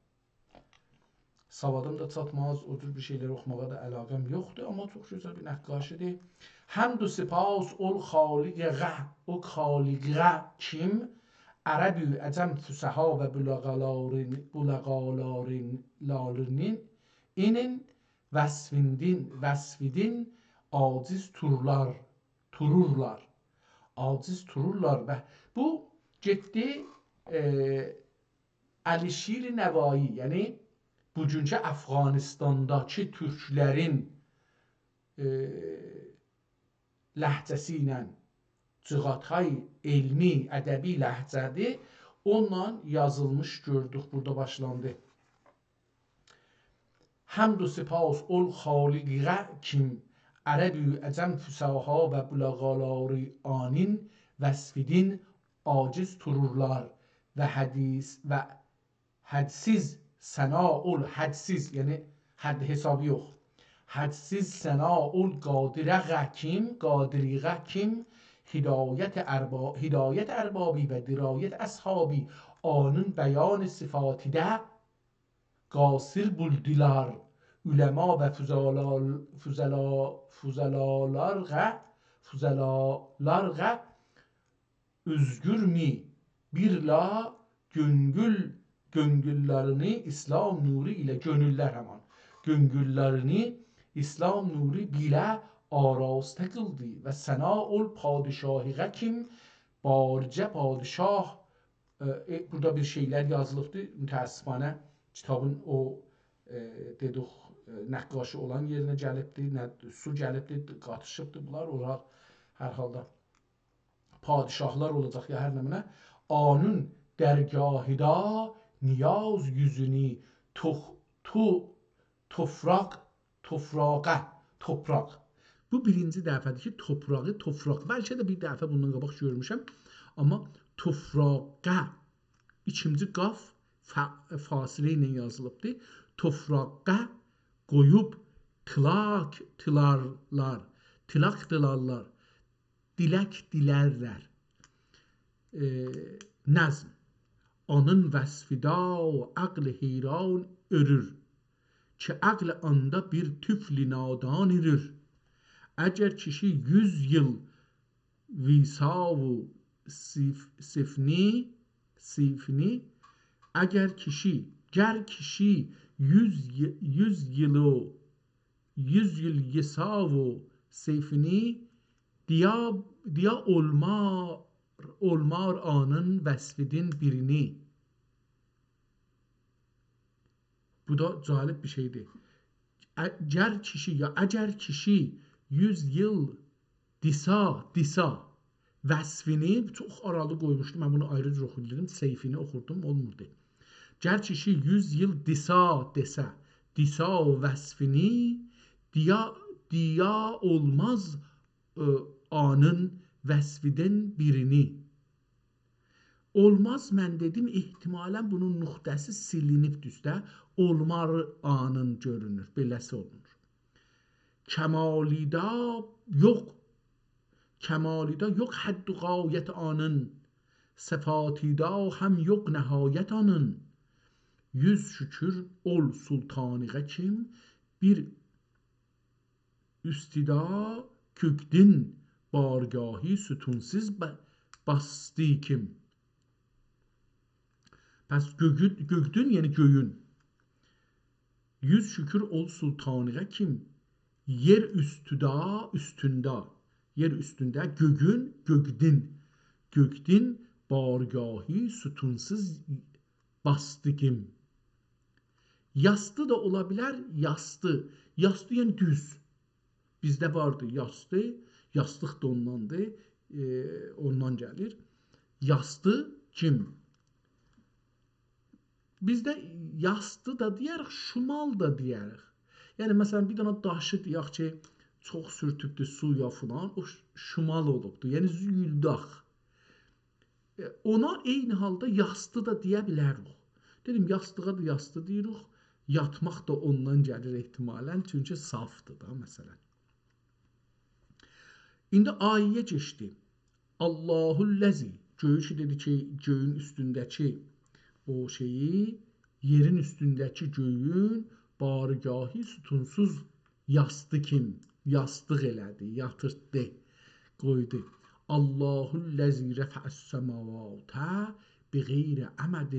سوادیم دا چاتماز، او جور بیر شئیلری اوخوماغا دا علاقه‌م یوخدور، آمما چوخ گؤزل بیر نقاشی‌دیر. حمد و سپاس اول خالقه، او خالقه کیم، عرب و عجم فصحا و بلغالارین، بلغالارین، لارینین، اینین وصفیندین، وصفیدین عاجز تورلار، تورورلار. عاجز تورورلار و بو گئتدی، ائ، علیشیر نوایی، یعنی بوگونکو افغانستانداکی تورکلرین، ائ، لهجه‌سی ایله، جغاتای علمی، ادبی لهجه‌دیر. اونونلا یازیلمیش گؤردوک، بورادا باشلاندی. حمد و سپاس اول خالقه کیم، عرب و عجم فصحا و بلغالاری آنین وصفیدین عاجز تورورلار و حدیث و حدسیز ثنا اول، حدسیز، یعنی حد حسابی یوخ. حدسیز ثنا اول قادره غکیم، قادری غکیم، هدایت اربا-، هدایت اربابی و درایت اصحابی آنین بیان صفاتیده قاصر بولدولار، علما و فضلا-، فضلا-، فضلالارغا، فضلالارغا اؤزگور می، بیرلا گؤنگول، گؤنگوللرینی اسلام نورو ایله، گؤنوللر همان، گؤنگوللرینی اسلام نورو بیله آراسته قیلدی و ثنا اول پادشاهیغا کیم، بارجه پادشاه ائ، ائ، بورادا بیر شئیلر یازیلیبدی. متأسفانه کیتابین او، ائ، دئدیک، ائ، نقاشی اولان یئرینه گلیبدی، نه سو گلیبدی، قاتیشیبدی بونلار. اورا هر حالدا پادشاهلار اولاجاق یا هر نمنه. آنون درگاهیدا نیاز یوزونو توخ-، تو-، توفراق، توفراقه، توپراق. بو بیرینجی دفعه‌دیر کی، توپراغی توفراق. بلکه ده بیر دفعه بوندان قاباق گؤرموشم. آمما توفراقه، ایکینجی قاف ف-، فاصله ایله یازیلیبدی. توفراقه قویوب تیلاق تیلارلار، تیلاق تیلارلار، دیلک دیلرلر. ائ، نظم. آنین وصفیدا عقل حیران اؤرور، کی عقل آندا بیر طفل نادان ایریر. اگر کیشی یوز ایل ویسا و سیف-، سیفنی، سیفنی، اگر کیشی، گر کیشی یوز ی-، یوز ایل و یوز ایل یسا و سیفنی دیا، دیا اولمار، اولمار آنین وصفیدین بیرینی. بو دا جالب بیر شئیدیر. ا-، گر کیشی، یا اگر کیشی یوز ایل دیسا، دیسا، وصفینی، چوخ آرالی قویموشدوم، من بونو آیری جور اوخویوردوم، سیفینی اوخوردوم، اولموردو. گر کیشی یوز ایل دیسا دئسه، دیسا وصفینی، دیا، دیا اولماز، ائ، آنین وصفیدن بیرینی. اولماز، من دئدیم، احتمالاً بونون نقطه‌سی سیلینیب دوزده، اولمار آنین گؤرونور، بئله‌سی اولونور. کمالیدا یوخ، کمالیدا یوخ حد و غایت آنین، صفاتیدا هم یوخ نهایت آنین. یوز شکر اول سلطانیغا کیم بیر اوستودا گؤکدین بارگاهی ستونسوز ب-، باسدی کیم. پس گؤگو-، گؤکدون، یعنی گؤیون. یوز شکر اول سلطانیغا کیم یئر اوستودا، اوستونده، یئر اوستونده گؤیون، گؤکدین، گؤکدین بارگاهی ستونسوز باسدی کیم. یاستی دا اولا بیلر، یاستی. یاستی، یعنی دوز. بیزده واردی یاستی، یاستیق دا اونداندیر، ائ، اوندان گلیر. یاستی کیم؟ بیزده یاستی دا دئیه‌ریک، شومال دا دئیه‌ریک. یعنی، مثلاً، بیر دنه داشی دئیک کی، چوخ سورتوبدور سویا فلان، او ش-، شومال اولوبدور. یعنی، زویولداق. ائ، اونا عینی حالدا یاستی دا دئیه بیلریک. دئدیم، یاستیغا دا یاستی دئییریک. یاتماق دا اوندان گلیر احتمالاً، چونکی صافدیر دا، مثلاً. ایندی آیه‌یه کئچدی. الله الذی، گؤیو کی، دئدی کی، گؤیون اوستونده‌کی او شئیی، یئرین اوستونده‌کی گؤیون بارگاهی ستونسوز یاستی کیم، یاستیق ائله‌دی، یاتیرتدی، قویدو. الله الذی رفع السماوات بغیر عمد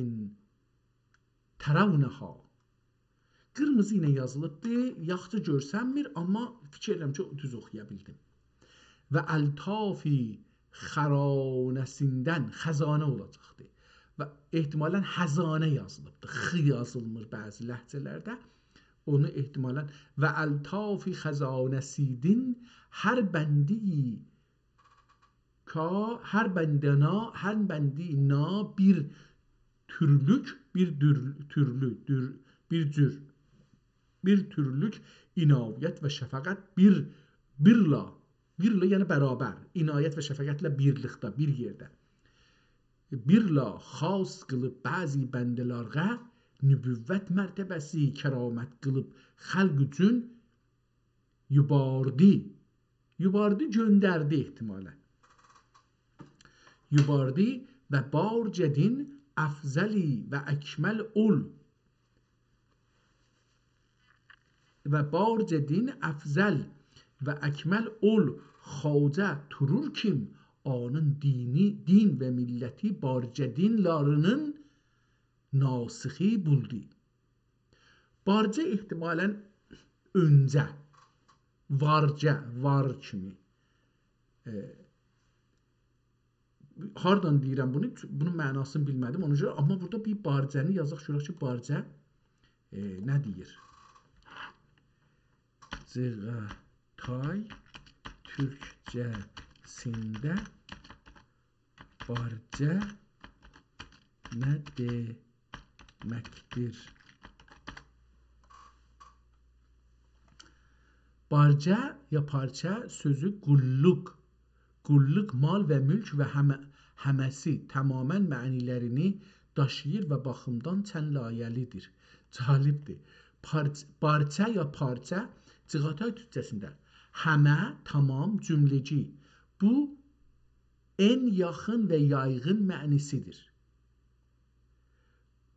ترونها. قیرمیزی ایله یازیلیبدی، یاخشی گؤرسنمیر، آمما فیکیر ائدیرم کی، دوز اوخویا بیلدیم. و الطافی خرانه‌سیندن، خزانه اولاجاقدی. و احتمالاً هزانه یازیلیبدی. خ یازیلمیر بعضی لهجه‌لرده. اونو احتمالاً و الطافی خزانه‌سیدین هر بندی کا، هر بندینا، هر بندینا بیر تورلوک، بیر دور-، تورلو، دور-، بیر جور، بیر تورلوک عنایت و شفقت بیر، بیرلا، بیرلا، یعنی برابر، عنایت و شفقتله بیرلیکده، بیر یئرده. بیرلا خاص قیلیب بعضی بنده‌لره نبوت مرتبه‌سی کرامت قیلیب خلق اوچون یوباردی. یوباردی، گؤندردی احتمالاً. یوباردی و بارجه‌دین افضلی و اکمل اول. و بارجه‌دین افضل و اکمل اول خواجه تورور کیم، آنین دینی، دین و میللتی بارجه‌دینلارینین ناسخی بولدی. بارجه احتمالاً اؤنجه، وارجه، وار کیمی، ائ، هاردان دئییرم بونو؟ بونون معناسینی بیلمه‌دیم، اونا گؤره. آمما بورادا بیر بارجه‌نی یازاق، گؤرک کی، بارجه، ائ، نه دئییر؟ چغاتای تورکجه‌سینده بارجه نه دئمکدیر؟ بارجه یا پارچه سؤزو قوللوق، قوللوق، مال و ملک و همه، همه‌سی، تماماً معنی‌لرینی داشیییر و باخیمدان چند لایه‌لی‌دیر. جالبدیر. پارچ-، بارچه یا پارچه، چغاتای تورکجه‌سینده همه، تمام، جملگی. بو ان یاخین و یایغین معنی‌سی‌دیر.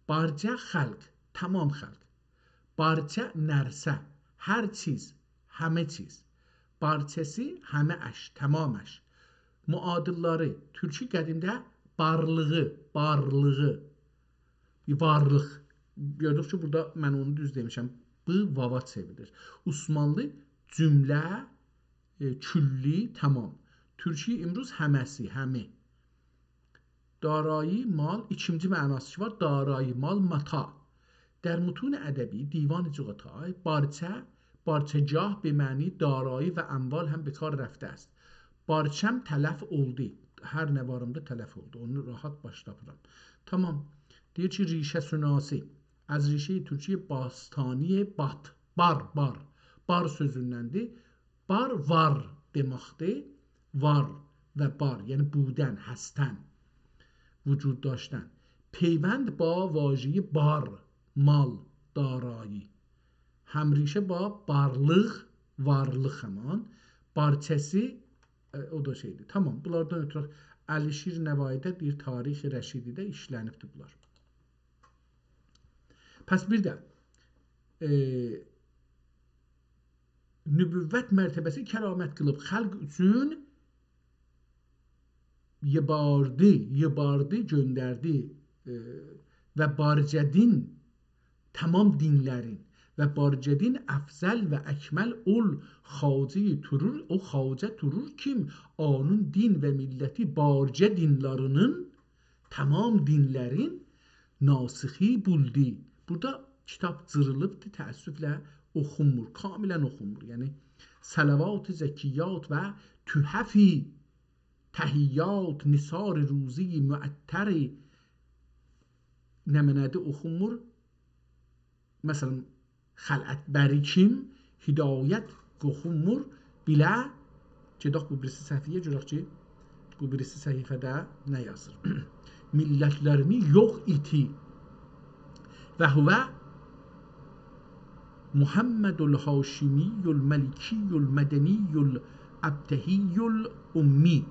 بارجه خلق، تمام خلق. بارچه نرسه، هر چیز، همه چیز. بارچه‌سی همه اش، تمام اش. معادل‌لری، تورکی قدیمده بارلیغی، بارلیغی، وارلیق. گؤردوک کی، بورادا من اونو دوز دئمیشم. بو واوا چئوریلیر. عثمانلی جمله، ائ، کلی، تمام. تورکی امروز همه‌سی، همه. دارایی مال، ایکینجی معناسی کی وار، دارایی مال، متاع. در متون ادبی دیوان چغاتای، بارچه، بارچه‌گاه به معنی دارایی و اموال هم به کار رفته است. بارچه‌م تلف اولدو. هر نه واریمدا تلف اولدو. اونو راحت باش تاپیرام. تمام. دئییر کی، ریشه‌شناسی. از ریشهٔ ترکی باستانی بات. بار، بار. بار سؤزوندندیر. بار، وار دئمکدیر. وار و بار، یعنی بودن، هستن، وجود داشتن. پیوند با واژهٔ بار، مال، دارایی. هم‌ریشه با بارلیق، وارلیق همان. بارچه‌سی، ائ، او دا شئی‌دیر. تمام، بونلاردان اؤترو علیشیر نوایی‌ده دئییر، تاریخ رشیدی‌ده ایشلنیبدیر بونلار. پس بیر ده، ائ، نبوت مرتبه‌سی کرامت قیلیب خلق اوچون یباردی، یباردی، گؤندردی، ائ، و بارجه دین تمام دین‌لرین و بارجه دین افضل و اکمل اول خواجهٔ تورور، او خواجه تورور کیم، اونون دین و میللتی بارجه دین‌لرینین، تمام دین‌لرین ناسخی بولدو. بورادا کیتاب جیریلیبدیر، تأسفله اوخونمور، کاملاً اوخونمور. یعنی، صلوات، زکیات و تحفی، تحیات، نثار روضهٔ معطر، نمنه‌دیر اوخونمور؟ مثلا، خلعت بری کیم، هدایت اوخونمور بیله. گئدک بو بیریسی صفحه‌یه، گؤرک کی، بو بیریسی صفحه‌ده نه یازیر. میللت‌لرینی یوخ ایتی. و هو محمد الهاشمی الملکی المدنی الابتهی الامی.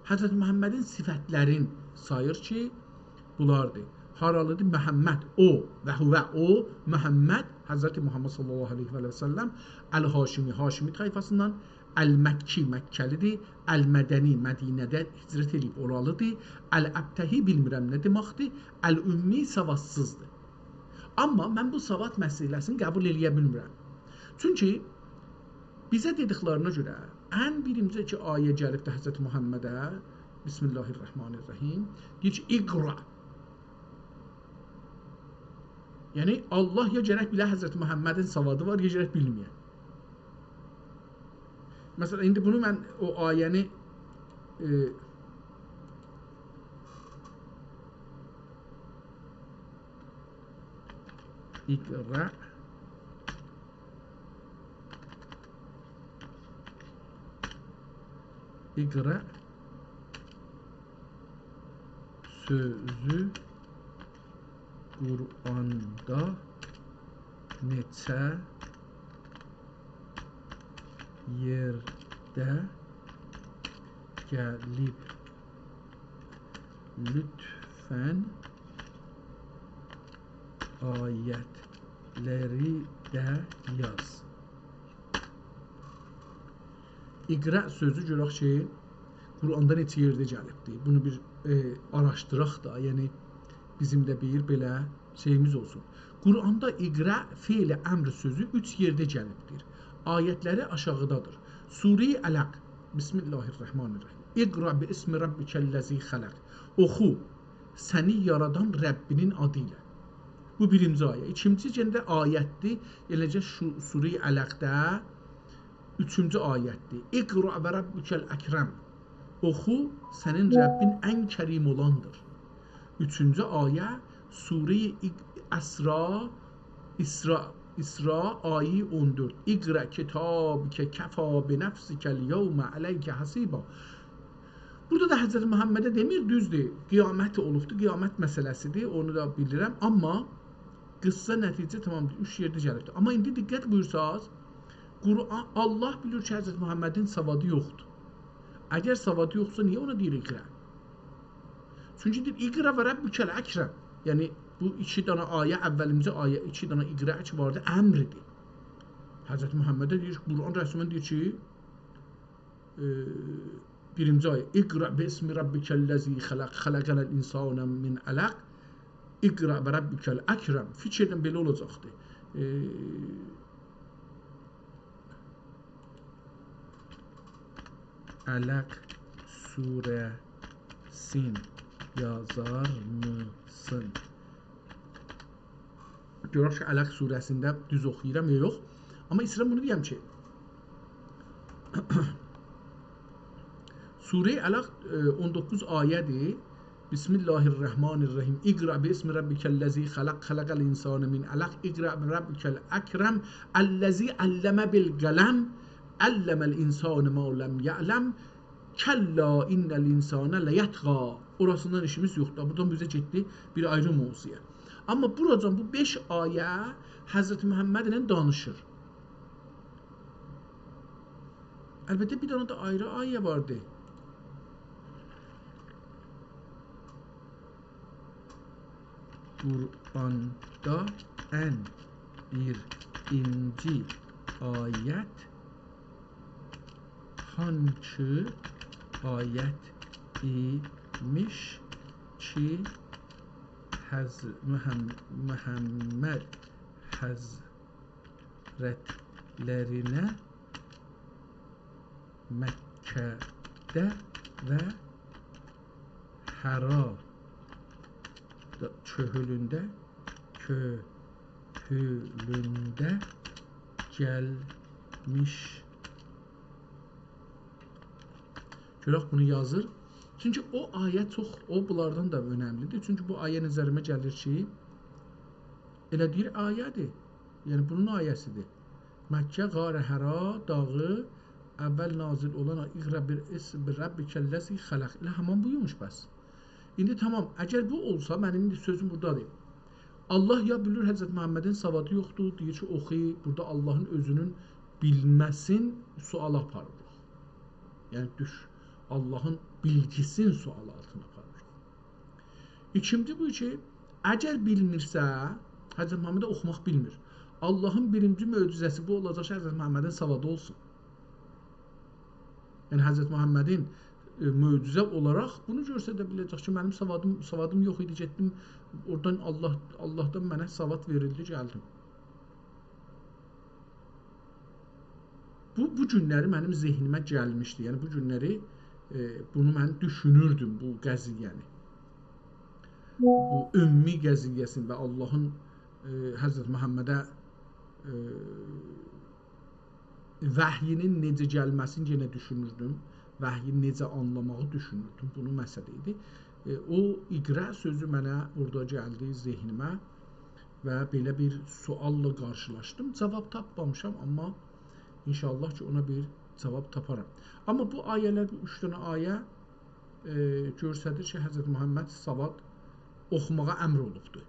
حضرت محمدین صفت‌لرین ساییر کی، بونلاردیر. هارالیدیر؟ محمد، او، و هو، او، محمد، حضرت محمد صلی الله علیه و آله و سلم، الهاشمی، هاشمی طایفاسیندان، المکی، مکه‌لی‌دیر، المدنی، مدینه‌ده هجرت ائدیب اورالی‌دیر، الابتهی، بیلمیرم نه دئمکدیر، الامی، سوادسیزدیر. آمما من بو سواد مسئله‌سینی قبول ائله‌یه بیلمیرم. چونکی بیزه دئدیکلرینه گؤره، ان بیرینجی کی آیه گلیبدی حضرت محمده، بسم الله الرحمن الرحیم، دئییر کی، «اقرأ.» یعنی، الله یا گرک بیله حضرت محمدین سوادی وار، یا گرک بیلمه‌یه. مثلا، ایندی بونو من او آیه‌نی، ائ، اقرأ. اقرأ سؤزو قرآندا نئچه یئرده گلیب؟ لطفاً آیت‌لری ده یاز. اقرأ سؤزو گؤرک کی، قرآندا نئچه یئرده گلیبدیر. بونو بیر، ائ، آراشدیراق دا، یعنی بیزیم ده بیر بئله شئییمیز اولسون. قرآندا اقرأ فعل امر سؤزو اوچ یئرده گلیبدیر. آیت‌لری آشاغیدادیر. سوره‌ی علق. بسم الله الرحمن الرحیم. «اقرأ باسم ربک الذی خلق». اوخو، سنی یارادان ربّینین آدی ایله. بو بیرینجی آیه. ایکینجی یئنه ده آیه‌دیر، ائله‌جه شو-، سوره‌ی علقده اوچونجو آیه‌دیر. «اقرأ و ربک الاکرم». اوخو، سنین ربّین ان کریم اولاندیر. اوچونجو آیه، سوره‌ی ایق-، اسراء، اسراء، اسراء، آیه اون دؤرد. «اقرأ کتابک کفی بنفسک الیوم علیک حسیبا». بورادا دا حضرت محمده دئمیر، دوزدور، قیامت اولوبدور، قیامت مسئله‌سیدیر، اونو دا بیلیرم. آمما قیسسا نتیجه تامام اوچ یئرده گلیبدیر. آمما ایندی دقت بویورساز، قرآن، الله بیلیر کی، حضرت محمدین سوادی یوخدور. اگر سوادی یوخدورسا، نییه اونا دئییر «اقرأ»؟ چونکی دئییر «اقرأ و ربک الاکرم». یعنی، بو ایکی دنه آیه، اولینجی آیه، ایکی دنه «اقرأ» کی واردی، امر ایدی. حضرت محمده دئییر، قرآن رسماً دئییر کی، ائ، بیرینجی آیه، «اقرأ باسم ربک الذی خلق، خلق الانسان من علق، اقرأ و ربک الاکرم». فیکر ائدیرم، بئله اولاجاقدی. ائ، علق سوره‌سین یازارمیسان؟ گؤرک کی، علق سوره‌سینده دوز اوخویورام یا یوخ. آمما ایسته‌ییرم بونو دئیم کی، سوره‌ی علق، ائ، اون دوققوز آیه‌دیر. «بسم الله الرحمن الرحیم. اقرأ باسم ربک الذی خلق، خلق الانسان من علق، اقرأ و ربک الاکرم، الذی علم بالقلم، علم الانسان ما لم یعلم، کلا ان الانسان لیطغی». اوراسیندان ایشیمیز یوخدور. بورادان بیزه گئتدی بیر آیری موضوعا. آمما بوراجان بو بئش آیه حضرت محمد ایله دانیشیر. البته، بیر دنه ده آیری آیه واردی. قرآندا ان بیرینجی آیت هانکی آیت ایمیش کی، حض-، محم-، محمد حضرتلرینه مکه‌ده و حرا دا-، کؤهولونده، کؤهولونده گلمیش. گؤرک بونو یازیر. چونکی او آیه چوخ، او بونلاردان دا اؤنملیدیر. چونکی بو آیه نظریمه گلیر کی، ائله دئییر آیه‌دیر. یعنی بونون آیه‌سیدیر. مکه، غار حرا داغی، اول نازل اولان آیه، «اقرأ باسم ربک الذی خلق». ائله همان بویموش بس. ایندی تامام، اگر بو اولسا، منیم ایندی سؤزوم بورادادیر. الله یا بیلیر حضرت محمدین سوادی یوخدور، دئییر کی، اوخوی، بورادا اللهین اؤزونون بیلمه‌سین سؤالا آپاریریق. یعنی دوش، اللهین بیلگیسین سؤال آلتینا آپاریریق. ایکینجی بو کی، اگر بیلمیرسه، حضرت محمد اوخوماق بیلمیر. اللهین بیرینجی معجزه‌سی بو اولاجاق کی، حضرت محمدین سوادی اولسون. یعنی حضرت محمدین، ائ، معجزه اولاراق بونو گؤستره بیله‌جک کی، منیم سوادیم، سوادیم یوخ ایدی، گئتدیم اورادان الله، اللهدان منه سواد وئریلدی، گلدیم. بو، بو گونلری منیم ذهنیمه گلمیشدی. یعنی بو گونلری، ائ، بونو من دوشونوردوم، بو قضیه‌نی. بو امّی قضیه‌سینی و اللهین، ائ، حضرت محمده، ائ، وحیی‌نین نئجه گلمه‌سینی یئنه دوشونوردوم. وحیی نئجه آنلاماغی دوشونوردوم. بونون مسئله ایدی. ائ، او «اقرأ» سؤزو منه اورادا گلدی ذهنیمه و بئله بیر سؤاللا قارشیلاشدیم. جاواب تاپمامیشام، آمما ان‌شاءالله کی، اونا بیر جاواب تاپارام. آمما بو آیه‌لر، بو اوچ دنه آیه، ائ، گؤستریر کی، حضرت محمد سواد اوخوماغا امر اولوبدور.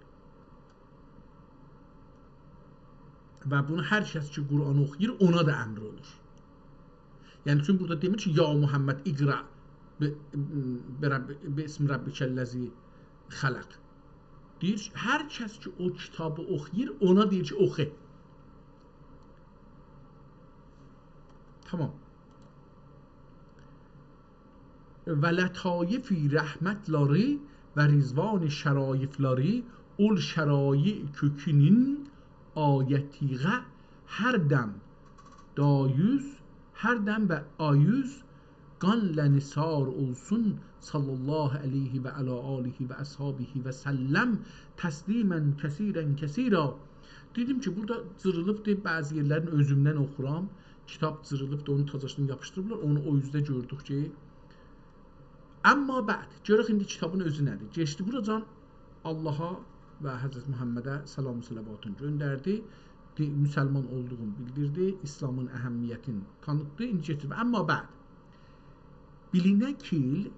و بونو هر کس کی، قرآنی اوخویور، اونا دا امر اولور. یعنی، چون بورادا دئمیر کی، «یا محمد، اقرأ ب-، برب-، باسم ربک الذی خلق». دئییر کی، هر کس کی، او کیتابی اوخویور، اونا دئییر کی، اوخو. تامام. و لطایفی رحمتلاری و رضوانی شرایفلاری، اول شرایع کؤکونون آیتیغه هر دم دایوز، هر دم و آیوز قانله نثار اولسون، صلی الله علیه و علی آله و اصحابه و سلم تسلیما کثیرا کثیرا. دئدیم کی، بورادا جیریلیبدیر، بعضی یئرلرین اؤزومدن اوخورام. کیتاب جیریلیبدیر، اونو تازاشدان یاپیشدیریبلار، اونو او اوزده گؤردوک کی، اما بعد، گؤرک ایندی کیتابین اؤزو نه‌دیر؟ کئچدی بوراجان، آللاها و حضرت محمده سلام و صلواتین گؤندردی. دی-، مسلمان اولدوغونو بیلدیردی، ایسلامین اهمیتینی تانیتدی. ایندی گئتدی. اما بعد، بیلینه کیل،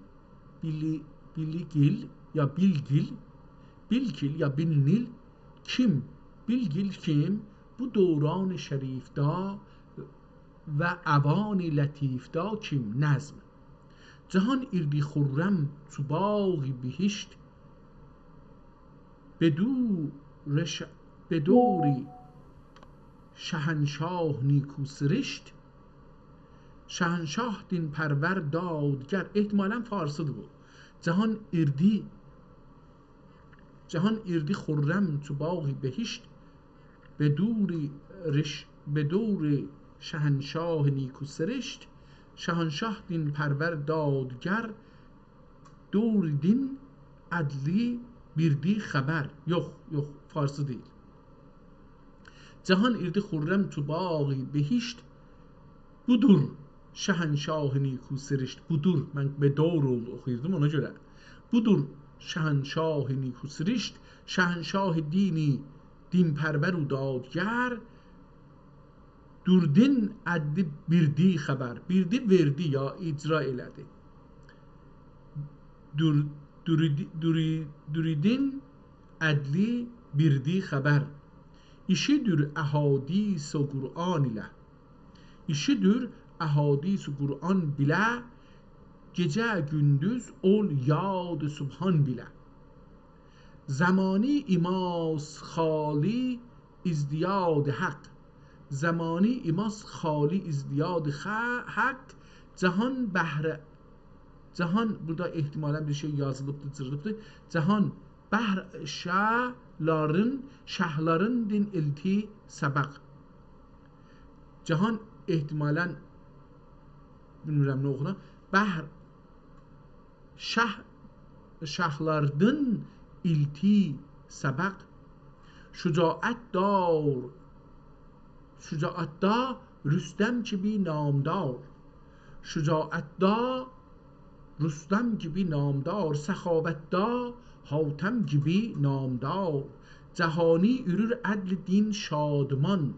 بیلی-، بیلیگیل یا بیلگیل، بیلکیل یا بیننیل کیم، بیلگیل کیم، بو دوران شریفده و اوان لطیفده کیم. نظم. جهان ایردی خرم چو باغ بهشت، به دور ش-، به دور شهنشاه نیکو سرشت. شهنشاه دین پرور دادگر. احتمالاً فارسی‌دیر بو. جهان ایردی، جهان ایردی خرم چو باغ بهشت، به دور رش-، به دور شهنشاه نیکو سرشت. شهنشاه دین پرور دادگر، دور دین عدلی بیردی خبر. یوخ، یوخ، فارسی دئییل. جهان ایردی خرم چو باغ بهشت، بودور شهنشاه نیکو سرشت. بودور، من به دور اولدو اوخویوردوم، اونا گؤره. بودور شهنشاه نیکو سرشت، شهنشاه دینی، دین پرور و دادگر، دور دین عدلی بیردی خبر. بیردی وئردی یا اجرا ائله‌دی. دور-، دوریدی-، دوری-، دوریدین عدلی بیردی خبر. ایشی‌دیر احادیث و قرآن ایله. ایشی‌دیر احادیث و قرآن بیله، گئجه گوندوز اول یاد سبحان بیله. زمانی ایماس خالی ازدیاد حق. زمانی ایماس خالی ازدیاد خ-، حق. جهان بهر، جهان، بورادا احتمالاً بیر شئی یازیلیبدیر، جیریلیبدیر. جهان بهر شهلارین، شهلارین دین ایلتی سبق. جهان احتمالاً، بیلمیرم نه اوخونور. بهر شه-، شهلاردین ایلتی سبق. شجاعت دار، شجاعتدا رستم کیمی نامدار. شجاعتدا رستم کیمی نامدار، سخاوتدا حاتم کیمی نامدار. جهانی ایرور عدل دین شادمان،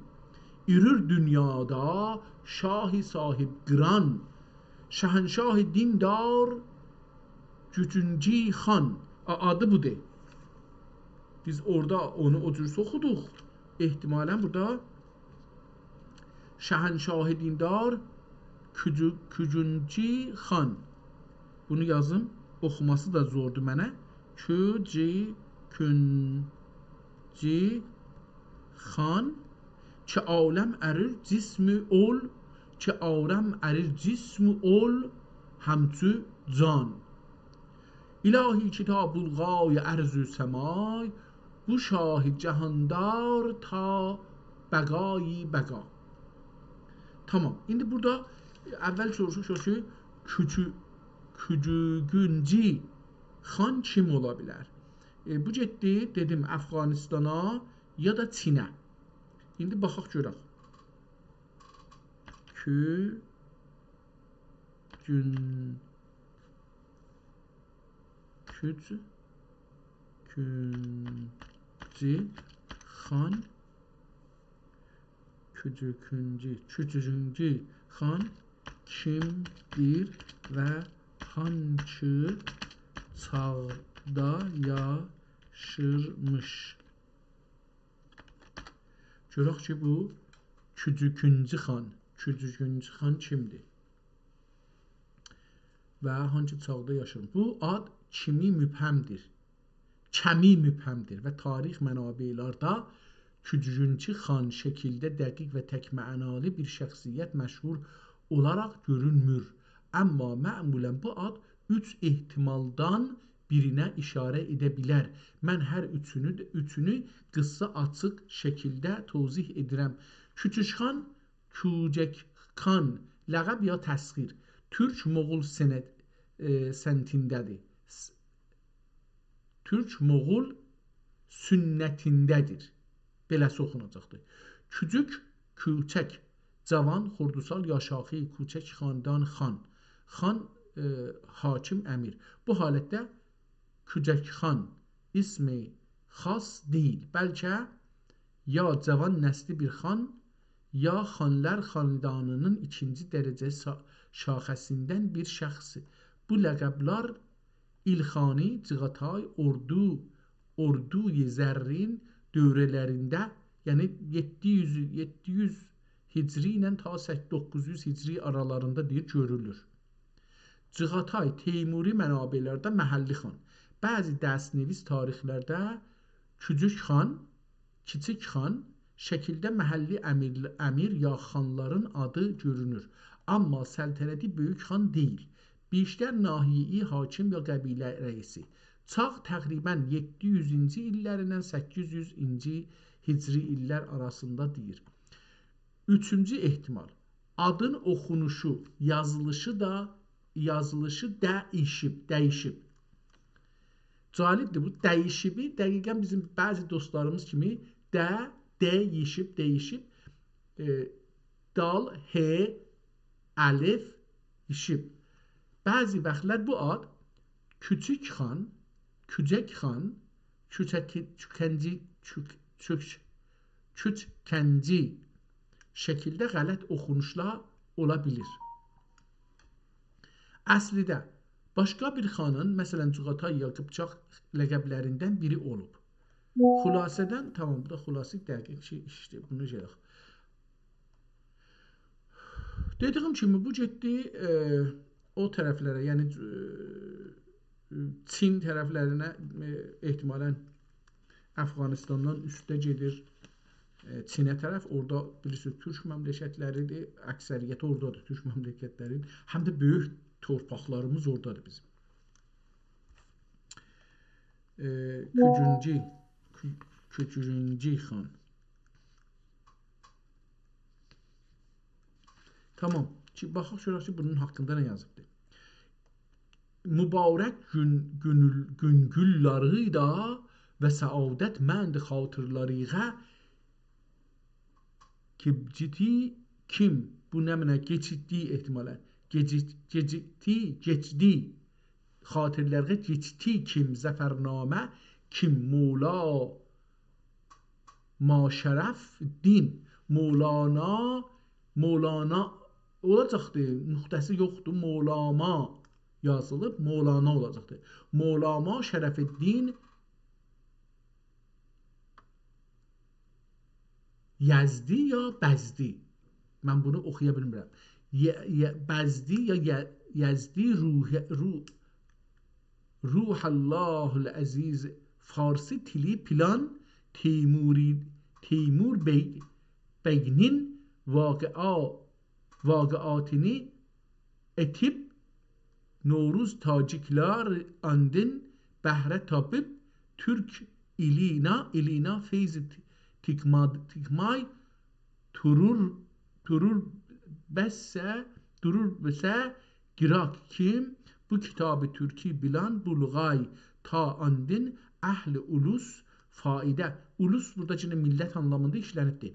ایرور دونیادا شاه صاحب قران. شهنشاه دین دار، کوجونجی خان. آ، آدی بودور. بیز اورادا اونو او جور اوخودوق. احتمالاً بورادا شهنشاه دین دار، کوجو-، کوجونجی خان. بونو یازیم، اوخوماسی دا زوردور منه. کوجو-، کونجی خان، کی عالم اریر جسم اول، کی عالم اریر جسم اول، همچو جان. الهی کتاب الغای ارض و سمای، بو شاه جهاندار تا بقای بقا. تامام. ایندی بورادا اول سوروشموشوق کی، کوجو-، کوجوگونجی خان کیم اولا بیلر؟ ائ، بو گئتدی، دئدیم، افغانستانا یا دا چینه. ایندی باخاق گؤرک. کو-، گون-، کوج-، کونجی خان، کوجوگونجی، کوجوگونجی خان کیمدیر و هانکی چاغدا یاشیرمیش؟ گؤرک کی، بو کوجوگونجی خان، کوجوگونجی خان کیمدیر؟ و هانکی چاغدا یاشیر؟ بو آد کیمی مبهمدیر. کمی مبهمدیر و تاریخ منابع‌لرده کوجوگونجی خان شکیلده دقیق و تک معنالی بیر شخصیت مشهور اولاراق گؤرونمور. اما معمولاً بو آد اوچ احتمالدان بیرینه ایشاره ائده بیلر. من هر اوچونو، اوچونو قیسا آچیق شکیلده توضیح ائدیرم. کوجوش خان، کوجک خان، لقب یا تسخیر. تورک موغول سنت، ائ، سنتینده‌دیر. س-، تورک موغول سنتینده‌دیر. بئله‌سی اوخوناجاقدیر. کوجوک، کوچک، جاوان، خردسال، یاشاخی، کوچک، خاندان، خان. خان، ائ، حاکم، امیر. بو حالتده کوجک خان اسم خاص دئییل، بلکه یا جاوان نسلی بیر خان، یا خانلار خاندانی‌نین ایکینجی درجه سا-، شاخه‌سیندن بیر شخص. بو لقب‌لر ایلخانی، جیغاتای، اوردو، اوردوی زرین دؤوره‌لرینده، یعنی یئددی یوز، یئددی یوز هجری ایله تا سک-، دوققوز یوز هجری آرالاریندا دئییر، گؤرولور. جیغاتای، تیموری منابع‌لرده محلی خان. بعضی دست‌نویس تاریخ‌لرده کوجوک خان، کیچیک خان شکیلده محلی امیر، امیر یا خانلارین آدی گؤرونور. آمما سلطنتی بؤیوک خان دئییل. بیشتر ناحیه‌ای حاکم یا قبیله رئیسی. چاغ تقریباً یئددی یوزونجو ایللریندن سککیز یوزونجو هجری ایللر آراسیندا دئییر. اوچونجو احتمال. آدین اوخونوشو، یازیلیشی دا، یازیلیشی دییشیب، دییشیب. جالبدیر بو. دییشیبی دقیقاً بیزیم بعضی دوستلاریمیز کیمی ده، دییشیب، دییشیب. ائ، دال، ه، الف، ایشیب. بعضی واختلار بو آد کوچوک خان، کوجک خان، کوچکی-، کوکنجی، کوک-، کوک-، کوچکنجی شکیلده غلط اوخونوشلار اولا بیلیر. اصلیده باشقا بیر خانین، مثلاً، جیغاتای یا قیپچاق لقب‌لریندن بیری اولوب. خلاصه‌دن، تامام، بو دا خلاصه دقیق شئی ایشدیر. بونو شئی یوخ. دئدیگیم کیمی، بو گئتدی، ائ، او طرفلره، یعنی، ائ، چین طرفلرینه، ائ، احتمالاً افغانستاندان اوسته گئدیر، ائ، چینه طرف. اورادا، بیلیرسینیز، تورک مملکتلری‌دیر، اکثریتی اورادادیر، تورک مملکتلری. هم ده بؤیوک تورپاقلاریمیز اورادادیر بیزیم. ائ، کوجونجی، کو-، کوجونجی خان. تامام. کی، باخاق گؤرک کی، بونون حاقیندا نه یازیبدیر. مبارک گون، گونول، گونگوللاری دا و سعادتمند خاطرلریغه کیبجیتی کیم، بو نمنه؟ کئچیتدی احتمالاً. گئجیت، گئجیتدی، کئچدی. خاطرلریغه کئچدی کیم ظفرنامه، کیم مولا ما شرف‌دین، مولانا، مولانا اولاجاقدی، نقطه‌سی یوخدور، مولاما یازیلیب، مولانا اولاجاقدی. مولاما شرف‌الدین یزدی یا بزدی؟ من بونو اوخویا بیلمیرم. ی، ی، بزدی یا ی، یزدی روح، روح، روح الله العزیز فارسی تیلی پیلان تیموری، تیمور بی، بیگنین واقعا، واقعاتینی ائتیب، نوروز تاجیکلار آندین بهره تاپیب، تورک ایلینا، ایلینا فیض تی، تیکما، تیکمای تورور، تورور بسه، دورور بسه گیراک کیم، بو کیتابی تورکی بیلان بولغای تا آندین اهل اولوس فایده. اولوس بورادا یئنه میللت آنلامیندا ایشلنیبدیر.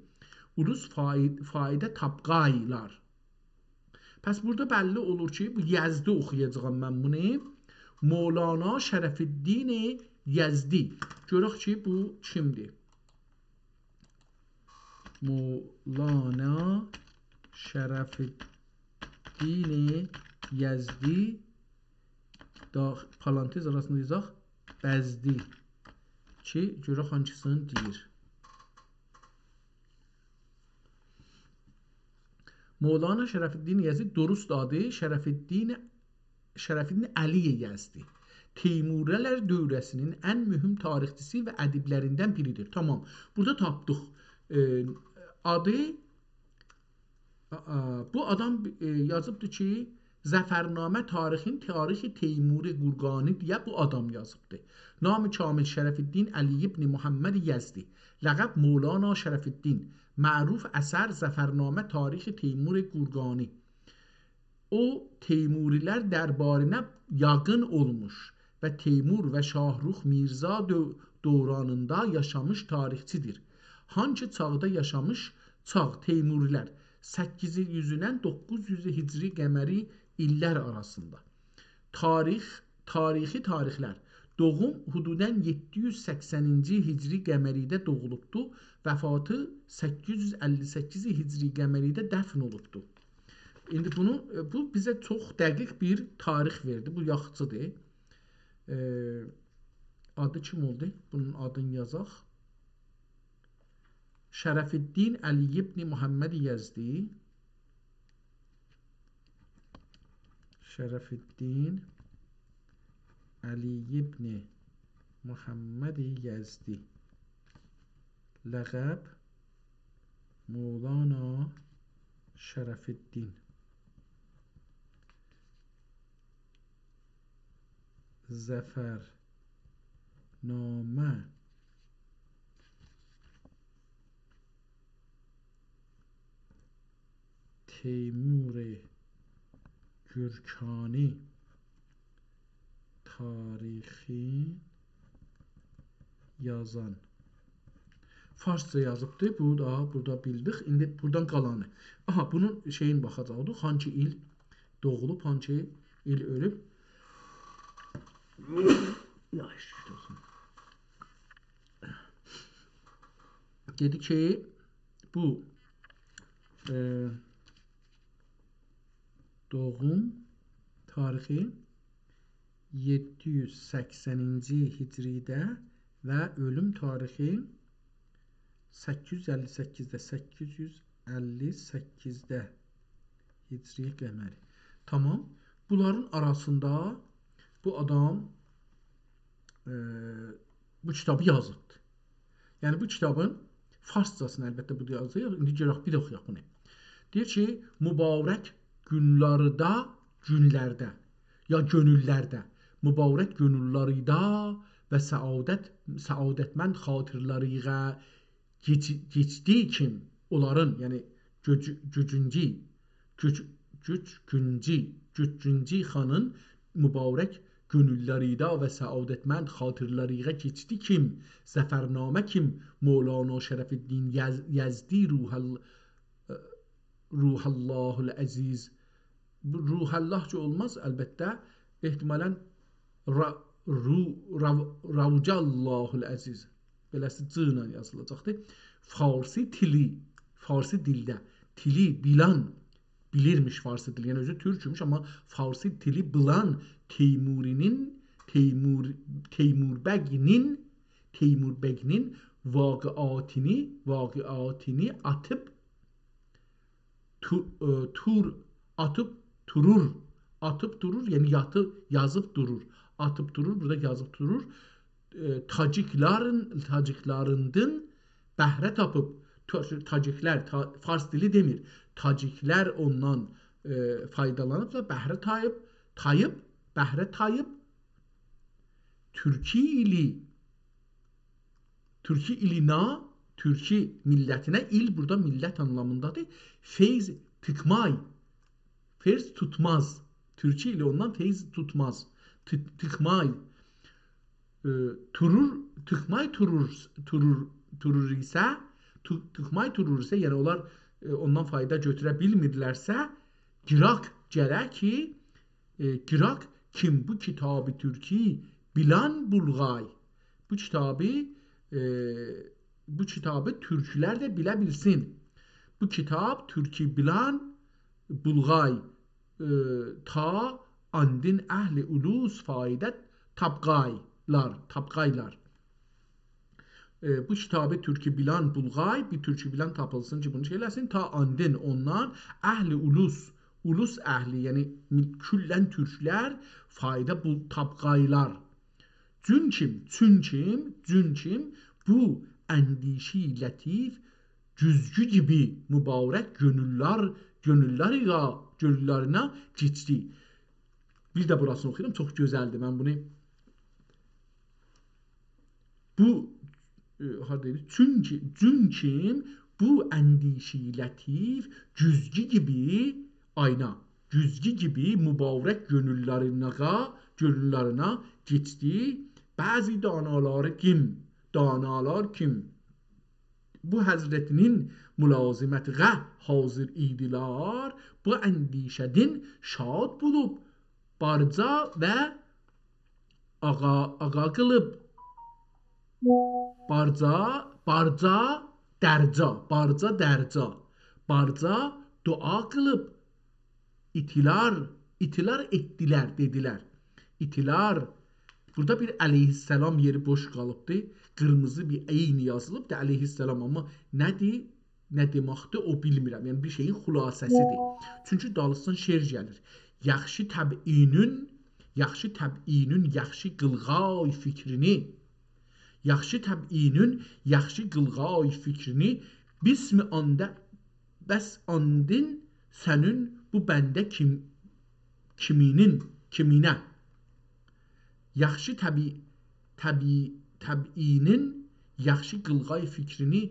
اولوس فای، فایده تاپقایلار. پس بورادا بللی اولور کی، بو یزدی اوخویاجاغام من بونو. مولانا شرف‌الدین یزدی. گؤرک کی، بو کیمدیر؟ مولانا شرف‌الدین یزدی، دا پارانتز آراسیندا یازاق، بزدی. کی، گؤرک هانگیسینی دئییر. مولانا شرف‌الدین یزدی، درست آدی شرف‌الدین، شرف‌الدین علی یزدی. تیموری‌لر دؤوره‌سینین ان مهم تاریخچیسی و ادیب‌لریندن بیریدیر. تامام. بورادا تاپدیق. ائ، آدی، آ، آ، بو آدام، ائ، یازیبدی کی، ظفرنامه تاریخین تاریخ تیمور گورگانی دئیه بو آدام یازیبدی. نام کامل شرف‌الدین علی ابن محمد یزدی. لقب مولانا شرف‌الدین. معروف اثر ظفرنامه تاریخ تیمور گورگانی. او، تیموری‌لر دربارینه یاقین اولموش و تیمور و شاهرخ میرزا دؤ-، دورانیندا یاشامیش تاریخچی‌دیر. هانسی چاغدا یاشامیش؟ چاغ، تیموری‌لر، سککیز یوزونن دوققوز یوز هجری قمری ایللر آراسیندا. تاریخ، تاریخی تاریخلر. دوغوم حدوداً یئددی یوز سکسنینجی هجری قمری‌ده دوغولوبدو، وفاتی سککیز یوز اللی سککیز هجری قمری‌ده دفن اولوبدو. ایندی بونو، ائ، بو بیزه چوخ دقیق بیر تاریخ وئردی. بو یاخشی‌دیر. ائ، آدی کیم اولدو؟ بونون آدینی یازاق. شرف‌الدین علی ابن محمد یزدی. شرف‌الدین علی ابن محمد یزدی. لقب مولانا شرف‌الدین. ظفرنامه تیمور گورکانی تاریخین یازان. فارسجا یازیبدی. بو دا بورادا بیلدیک. ایندی بورادان قالانی. آها، بونون شئیین باخاجاقدیق. هانسی ایل دوغولوب، هانسی ایل اؤلوب. یاخشی، دوستوم. دئدی کی، بو، ائ، دوغوم تاریخی یئددی یوز سکسنینجی هجری‌ده و اؤلوم تاریخی سککیز یوز اللی سککیزده، سککیز یوز اللی سککیزده هجری قمری. تامام. بونلارین آراسیندا بو آدام، ائ، بو کیتابی یازیبدی. یعنی بو کیتابین فارسجاسینی البته بو یازیلیر. ایندی گلک بیر ده اوخویاق بونو. دئییر کی، مبارک گونلریده، گونلرده، یا گؤنوللرده، مبارک گؤنوللریده و سعادت، سعادتمند خاطرلریغه گئچ-، گئچدی کیم، اونلارین، یعنی گؤج-، گؤجونجی، گؤج-، گؤجگونجی، گؤجگونجی خانین مبارک گؤنوللریده و سعادتمند خاطرلریغه گئچدی کیم، ظفرنامه کیم، مولانا شرف‌الدین یز-، یزدی روح ال-، روح الله العزیز. بو روح الله کی اولماز، البته، احتمالاً را-، رو-، رو-، روج الله العزیز. بئله‌سی ج ایله یازیلاجاقدیر. فارسی تیلی، فارسی دیلده، تیلی بیلان، بیلیرمیش فارسی دیلی. یعنی اؤزو تورکوموش، آمما فارسی تیلی بیلان تیموری‌نین، تیمور، تیمور بگینین، تیمور بگینین واقعاتینی، واقعاتینی آتیب تو-، ائ، تور، آتیب دورور. آتیب دورور، یعنی یاتی-، یازیب دورور. آتیب دورور، بورادا یازیب دورور. ائ، تاجیکلارین، تاجیکلاریندان بهره تاپیب، تو-، تاجیکلر، تا-، فارس دیلی دئمیر. تاجیکلر اوندان، ائ، فایدالانیب دا بهره تاییب، تاییب، بهره تاییب، تورکی ایلی تورکی ایلینه، تورکی میللتینه، ایل بورادا میللت آنلامیندادیر. فیض تیکمای، فیض توتماز. تورکی ایلی اوندان فیض توتماز. تی-، تیکمای، ائ، تورور، تیکمای تورور، تورور، تورور ایسه، تو-، تیکمای تورور ایسه، یعنی اونلار، ائ، اوندان فایدا گؤتوره بیلمیرلرسه، گیراک، گرک کی، ائ، گیراک کیم بو کیتابی تورکی بیلان بولغای. بو کیتابی، ائ، بو کیتابی تورکلر ده بیله بیلسین. بو کیتاب تورکی بیلان بولغای، ائ، تا آندین اهل اولوس فایده تاپقایلار، تاپقایلار. ائ، بو کیتابی تورکی بیلان بولغای، بیر تورکی بیلان تاپیلسین کی، بونو شئی ائله‌سین. تا آندین اوندان اهل اولوس، اولوس اهلی، یعنی می-، کلاً تورکلر فایدا بو-، تاپقایلار. چونکیم، چونکیم، چونکیم بو اندیشی لطیف گوزگو گیبی مبارک گؤنوللر، گؤنوللر یا گؤنوللرینه کئچدی. بیر ده بوراسینی اوخویورام، چوخ گؤزلدیر. من بونو بو، ائ، هاردا ایدی؟ چونکی، چونکیم بو اندیشی لطیف گوزگو گیبی آینا. گوزگو گیبی مبارک گؤنوللرینه، گؤنوللرینه کئچدی. بعضی دانالاری کیم، دانالار کیم بو حضرتینین ملازمتیغه حاضر ایدیلر، بو اندیشه‌دین شاد بولوب بارجا و آغا، آغا قیلیب. بارجا، بارجا، درجا، بارجا، درجا. بارجا دعا قیلیب. ایتیلر، ایتیلر ائتدیلر، دئدیلر. ایتیلر. بورادا بیر علیه‌السلام یئری بوش قالیبدی. قیرمیزی بیر عین یازیلیبدی علیه‌السلام، آمما نه‌دیر، نه دئمکدیر، او بیلمیرم. یعنی بیر شئیین خلاصه‌سیدیر. چونکی دالیسیندان شعر گلیر. یاخشی طبعینین، یاخشی طبعینین، یاخشی قیلغای فیکرینی، یاخشی طبعینین، یاخشی قیلغای فیکرینی، بسم آنده، بس آندین سنین بو بنده کیم، کیمینین، کیمینه. یاخشی طبی، طبی، طبعینین، یاخشی قیلغای فیکرینی،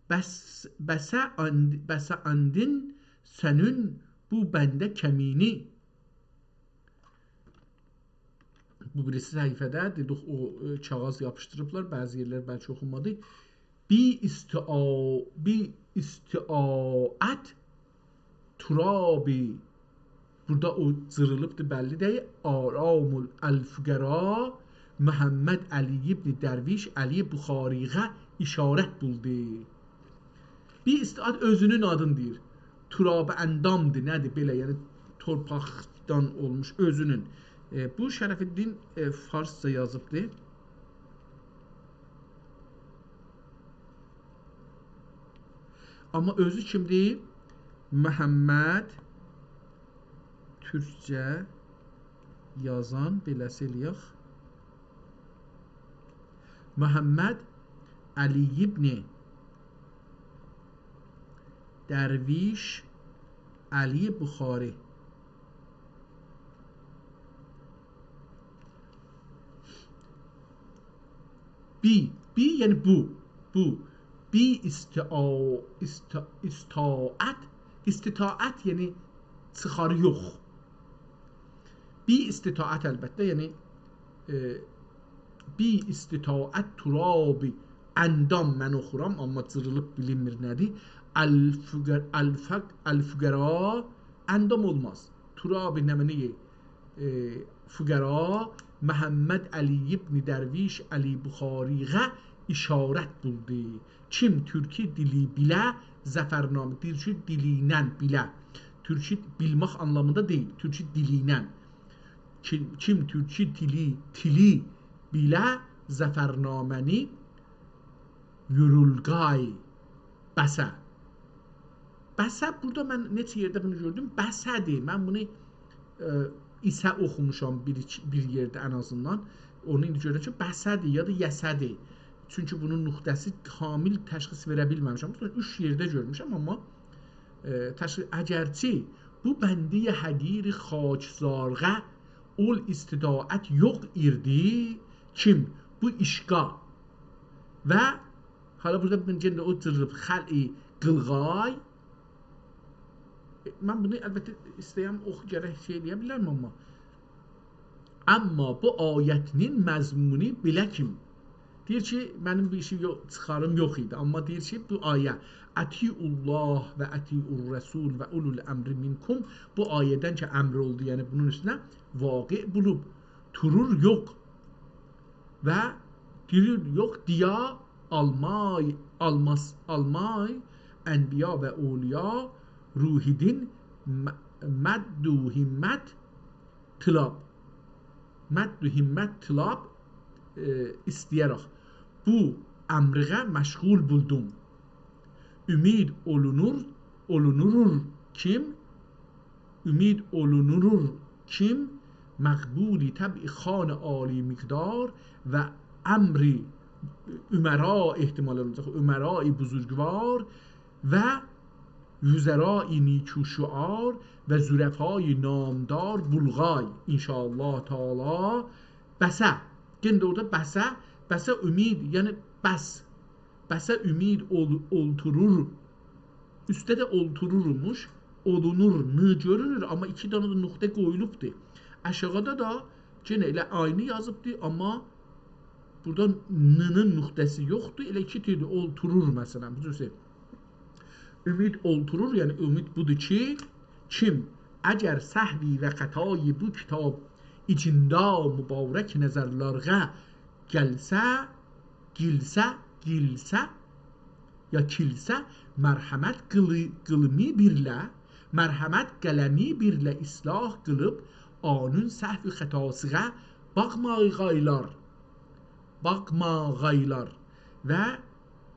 بس، بسه آند، بسه آندین سنین بو بنده کیمینی. بو بیریسی صفحه‌ده، دئدیک، او، ائ، کاغیذ یاپیشدیریبلار، بعضی یئرلر بلکه اوخونمادی. بی استعا، بی استعاعت ترابی، بورادا او جیریلیبدیر، بللی دئییل. آرام الفقرا محمد علی ابن درویش علی بخاریغه اشارت بولدو. بی استعاعت اؤزونون آدینی دئییر. تراب اندامدیر، نه‌دیر؟ بئله، یعنی تورپاقدان اولموش اؤزونون. ائ، بو شرف‌الدین، ائ، فارسجا یازیبدی. آمما اؤزو کیمدیر؟ محمد، تورکجه یازان، بئله‌سی ائله‌یک. محمد علی ابن درویش علی بخاری. بی، بی یعنی بو، بو. بی استعا، استا، استطاعت، استطاعت یعنی چیخاری یوخ. بی استطاعت البته، یعنی، ائ، بی استطاعت ترابی اندام من اوخورام، آمما جیریلیب بیلینمیر نه‌دیر. الفقر، الفق، الفقرا اندام اولماز. ترابی نمنه‌یی، ائ، فقرا محمد علی ابن درویش علی بخاریغه اشارت بولدو. کیم تورکی دیلی بیله ظفرنامه، دئییر کی، دیلی ایله بیله. تورکی بیلمک آنلامیندا دئییل، تورکی دیلی ایله. کیم، کیم تورکی دیلی، دیلی بیله ظفرنامه‌نی یورولقای بسه. بسه، بورادا من نئچه یئرده بونو گؤردوم. بسه‌دیر. من بونو، ائ، ایسه اوخوموشام بیر، ایکی، بیر یئرده ان آزیندان. اونو ایندی گؤرورم کی، بسه‌دیر یا دا یسه‌دیر. چونکی بونون نقطه‌سی کامل تشخیص وئره بیلمه‌میشم. بونو اوچ یئرده گؤرموشم، آمما، ائ، تشخیص، اگرچی بو بنده حقیر خاکزارغه اول استطاعت یوخ ایردی، کیم بو عشقا و حالا بورادا بیر دنه یئنه ده او جیریلیب خلعی قیلغای. من بونو البته ایسته‌یم اوخو گرک شئی ائلیه بیلرم، آمما، آمما بو آیه‌نین مضمونو بئله کیم. دئییر کی، منیم بیر ایشی یو-، چیخاریم یوخ ایدی، آمما دئییر کی، بو آیه «اطیعوا الله و اطیعوا الرسول و اولی الامر منکم» بو آیه‌دن کی امر اولدو، یعنی بونون اوستونه واقع بولوب، تورور یوخ و دیریر یوخ، دییا آلمای، آلماس، آلمای، انبیا و اولیا، روحیدین م-، مد و همت تیلاب. مد و همت تیلاب، ائ، ایسته‌یه‌رک بو امریغه مشغول بولدوم. اومید اولونور، اولونورور کیم، اومید اولونورور کیم، مقبولی طبع خان عالی مقدار و امری امرا، احتمال اولوناجاق، امرای بزرگوار و وزرای نیکو شعار و ظرفای نامدار بلغای. ان‌شاءالله تعالی. بسه. یئنه ده اورادا بسه، بسه امید، یعنی بس. بسه امید اول-، اولتورور. اوسته ده اولتورورموش. اولونور، ن گؤرونور، آمما ایکی دنه ده نقطه قویولوبدور. آشاغیدا دا یئنه ائله عینی یازیبدیر، آمما بورادا ن-نین نقطه‌سی یوخدور، ائله ایکی تیردیر، اولتورور مثلا، بو جور شئی. امید اولتورور، یعنی امید بودور کی، کیم اگر سهوی و خطای بو کتاب ایچینده مبارک نظرلارغا گلسه، گیلسه، گیلسه، یا کیلسه، مرحمت قیلی-، قیلیمی بیرله، مرحمت قلمی بیرله اصلاح قیلیب، اونون سهو و خطاسیغا باخماغایلار، باخماغایلار. و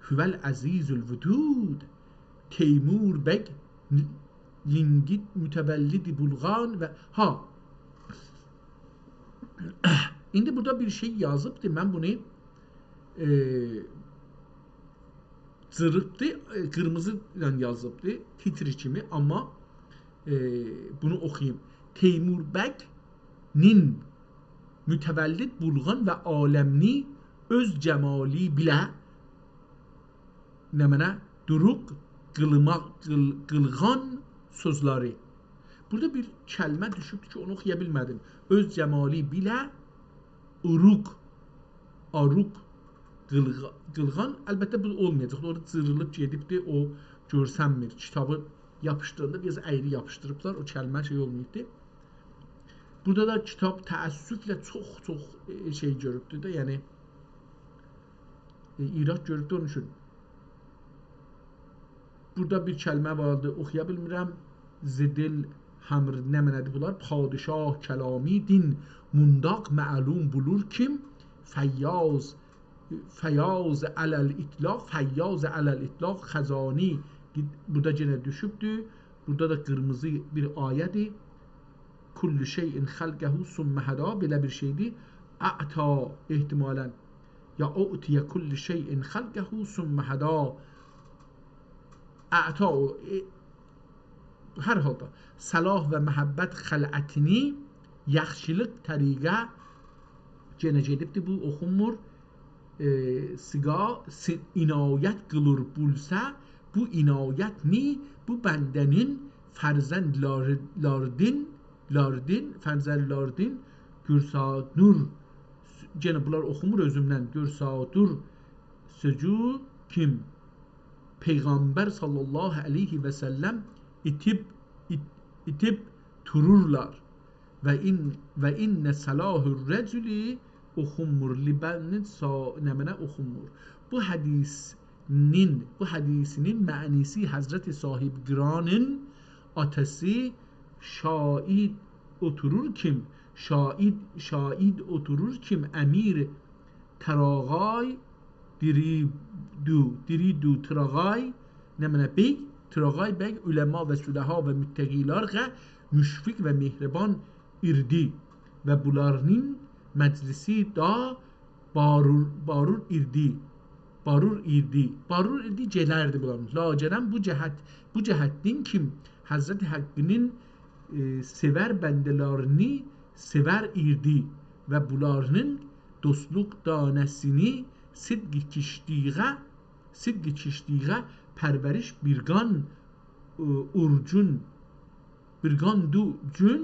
هو العزیز الودود، تیمور بگ لینگیت متولد بلغان و ها. ایندی بورادا بیر شئی یازیبدی. من بونو، ائ، جیریبدی، ائ، قیرمیزی ایله یازیبدی، تیتر کیمی، آمما، ائ، بونو اوخویوم. تیمور بگنین متولد بلغان و عالمنی اؤز جمالی بیله نمنه دوروق قیلیما-، قیل-، قیلغان سؤزلری. بورادا بیر کلمه دوشوبدور کی، اونو اوخویا بیلمه‌دیم. اؤز جمالی بیله اوروق، آروق، قیلغا-، قیلغان. البته، بو اولمایاجاق. اورادا جیریلیب گئدیبدیر، او گؤرسنمیر. کیتابی یاپیشدیراندا بیر آز اَیری یاپیشدیریبلار، او کلمه شئی اولماییبدی. بورادا دا کیتاب تأسفله چوخ، چوخ، ائ، شئی گؤروبدور ده، یعنی، ائ، ایراد گؤروبدور، اونون اوچون. بورادا بیر کلمه واردی، اوخویا بیلمیرم. ضد الامر نمنه‌دیر بونلار؟ پادشاه کلامی دین مونداق معلوم بولور کیم، فیاض، فیاض علی الاطلاق، فیاض علی الاطلاق، خزانی. بورادا یئنه دوشوبدور. بورادا دا قیرمیزی بیر آیه‌دیر. کل شیء خلقه ثم هدی، بئله بیر شئیدیر. اعطی، احتمالا، یا اعطی کل شیء خلقه ثم هدی. اعطی او، ائ، هر حالدا، صلاح و محبت خلعتینی، یاخشیلیق طریقه، یئنه گئدیبدی، بو اوخونمور. ائ، سیقا، سی-، عنایت قیلیر بولسه، بو عنایتنی، بو بنده‌نین فرزندلاری-، لاردین، لاردین، فرزندلاردین، گورسادور، یئنه بونلار اوخونمور اؤزومدن، گورسادور سؤزو کیم پیغمبر صلی الله علیه و سلم ایتیب، ایت-، ایتیب تورورلار. و ان، و ان صلاح الرجل اوخونمور، لبن سا-، نمنه اوخونمور. بو حدیثنین، بو حدیثینین معنیسی حضرت صاحبقرانین آتاسی شاهد اوتورور کیم، شاهد، شاهد اوتورور کیم امیر تراغای دیریدو، دیریدو تراغای، نمنه بیگ، تراغای بیگ علما و صلحا و متقیلارغا مشفق و مهربان ایردی و بونلارین مجلسی دا بارور، بارور ایردی، بارور ایردی، بارور ایردی گلردی بونلارین. لاجرم بو جهت، بو جهتدین کیم حضرت حقینین، ائ، سئور بنده‌لرینی سئور ایردی و بونلارین دوستلوق دانه‌سینی صدق کیشتیغه، صدق کیشتیغه پرورش بیرگان، ائ، اورجون، بیرگان دو جون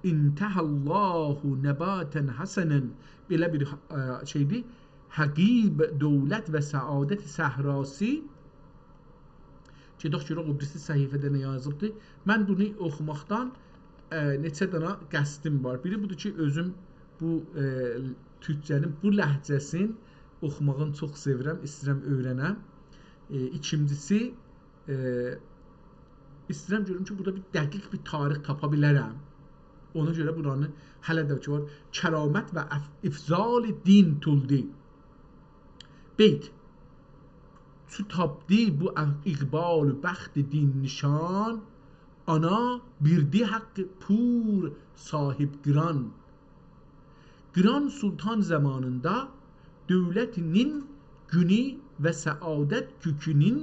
انتهی الله نباتا حسنا. بئله بیر، ائ، شئیدیر. حقیب دولت و سعادت صحراسی. گئدک گؤرک او بیریسی صفحه‌ده نه یازیبدی. من بونو اوخوماقدان، ائ، نئچه دنه قصدیم وار. بیری بودور کی، اؤزوم بو، ائ، تورکجه‌نین بو لهجه‌سین اوخوماغین چوخ سئویرم، ایسته‌ییرم اؤیرنم. ائ، ایکینجیسی، ائ، ایسته‌ییرم گؤروم کی، بورادا بیر دقیق بیر تاریخ تاپا بیلرم. اونا گؤره بورانی هله ده کی وار، کرامت و اف-، افضال دین تولدی. بیت. چو تاپدی بو اق-، اقبال و بخت دین نشان، آنا بیردی حق پور صاحبقران. قران سلطان زامانیندا دؤولتینین گونو و سعادت کؤکونون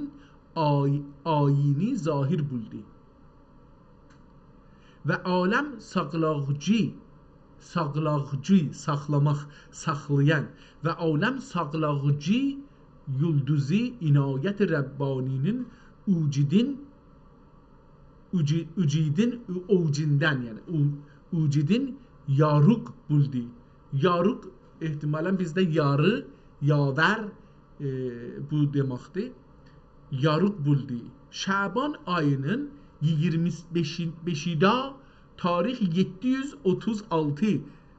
آی-، آیینی ظاهر بولدو. و عالم ساقلاغجی، ساقلاغجی، ساخلاماق، ساخلایان، و عالم ساقلاغجی یولدوزو عنایت ربانی‌نین اوجودون اوجی-، اوجیدین، او-، اوجیندن، یعنی او-، اوجیدین یاروق بولدی. یاروق احتمالاً بیزده یاری، یاور، ائ، بو دئمکدیر. یاروق بولدی. شعبان آیی‌نین ایگیرمی بئشی، بئشی ده تاریخ یئددی یوز اوتوز آلتی.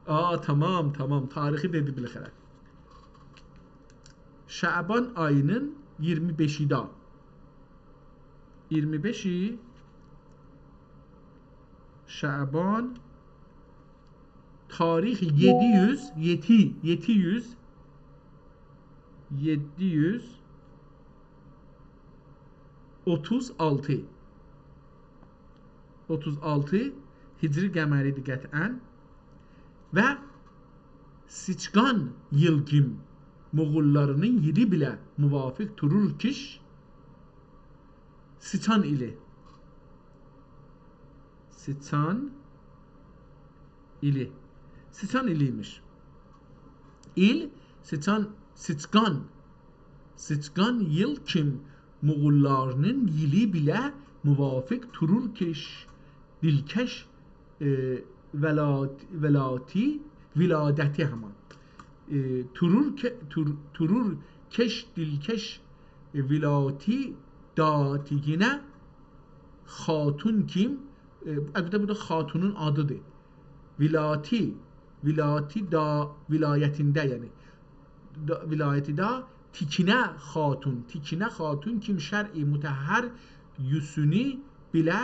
آ، تامام، تامام. تاریخی دئدی بالاخره. شعبان آیی‌نین ایگیرمی بئشی ده. ایگیرمی بئشی شعبان، تاریخ یئددی یوز، یئددی، یئددی یوز، یئددی یوز اوتوز آلتی. اوتوز آلتی هجری قمری‌دیر قطعاً. و سیچقان ایل کیم موغوللاری‌نین ایلی بیله موافق تورور کیش، سیچان ایلی. سیچان ایلی. سیچان ایلی ایمیش. ایل، سیچان، سیچقان. سیچقان ایل کیم موغوللاری‌نین ایلی بیله موافق تورور کیش، دیلکش، ائ، ولات-، ولاتی، ولادتی همان. ائ، تورور که-، تور-، تورور کش، دیلکش، ائ، ولاتی دا تیکینه خاتون کیم، ائ، البته بو دا خاتونون آدی‌دیر. ولاتی، ولاتی دا، ولایتینده، یعنی دا، ولایتی دا تیکینه خاتون، تیکینه خاتون کیم شرع مطهر یوسونو بیله،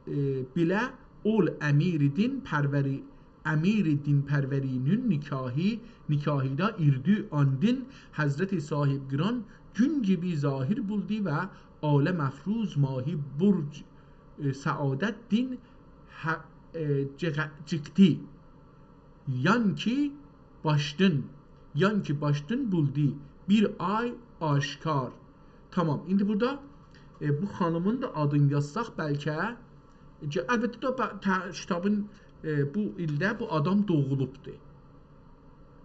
ائ، بیله اول امیر دین پروری، امیر دین پروری‌نین نکاحی، نکاحی‌دا ایردو آندین حضرت صاحب قران گون کیبی ظاهر بولدو و عالم افروز ماهی برج، ائ، سعادت دین ح-، ائ، جیغ-، جیقدی. یان کی باشدین، یان کی باشدین بولدو بیر آی آشکار. تامام. ایندی بورادا، ائ، بو خانیمین دا آدینی یازساق بلکه، کی، البته ده ب-، ته-، کیتابین، ائ، بو ایلده بو آدام دوغولوبدور.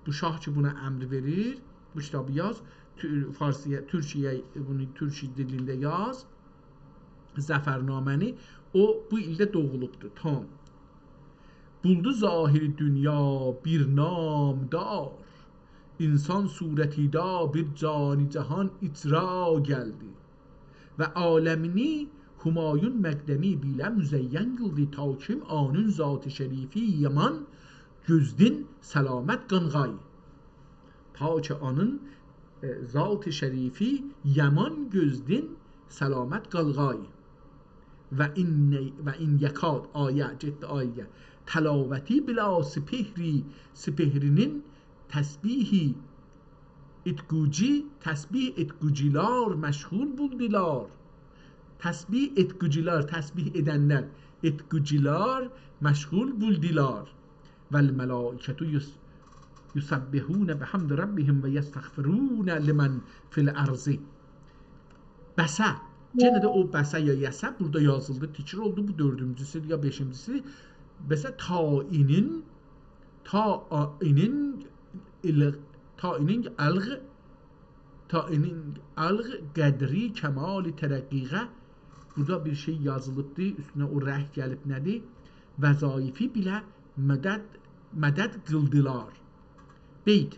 بو شاه کی بونا امر وئریر، بو کیتابی یاز، تو-، فارسی‌یه، تورکی‌یه، بونو تورک دیلینده یاز. ظفرنامه‌نی، او بو ایلده دوغولوبدور. تام. بولدو ظاهر دونیا بیر نامدار، انسان صورتی‌دا بیر جانی جهان ایجرا گلدی. و عالمینی همایون مقدمی بیله مزین قیلدی، تا کیم آنون ذات شریفی یامان گؤزدین سلامت قالغای. تا کی آنون، ائ، ذات شریفی یامان گؤزدین سلامت قالغای. و ان، و ان یکاد، آیه، گئتدی آیه. تلاوتی بلا سپهری، سپهری‌نین تسبیحی ائتگوجی، تسبیح ائتگوجولار مشغول بولدولار. تسبیح ائتگوجولار، تسبیح ائدنلر، ائتگوجولار مشغول بولدولار. والملائکة یس-، یسبحون بحمد ربهم و یستغفرون لمن فی الارض. بسه. یئنه ده او بسه یا یسه بورادا یازیلدی، تکرار اولدو. بو دؤردونجوسو یا بئشینجیسی. بسه تائینین، تائینین ال-، تائینین الغ، تائینین الغ قدری کمال ترقیقه. بورادا بیر شئی یازیلیبدی، اوستونه او رنگ گلیب، نه‌دیر؟ وظایفی بیله مدد، مدد قیلدیلار. بیت.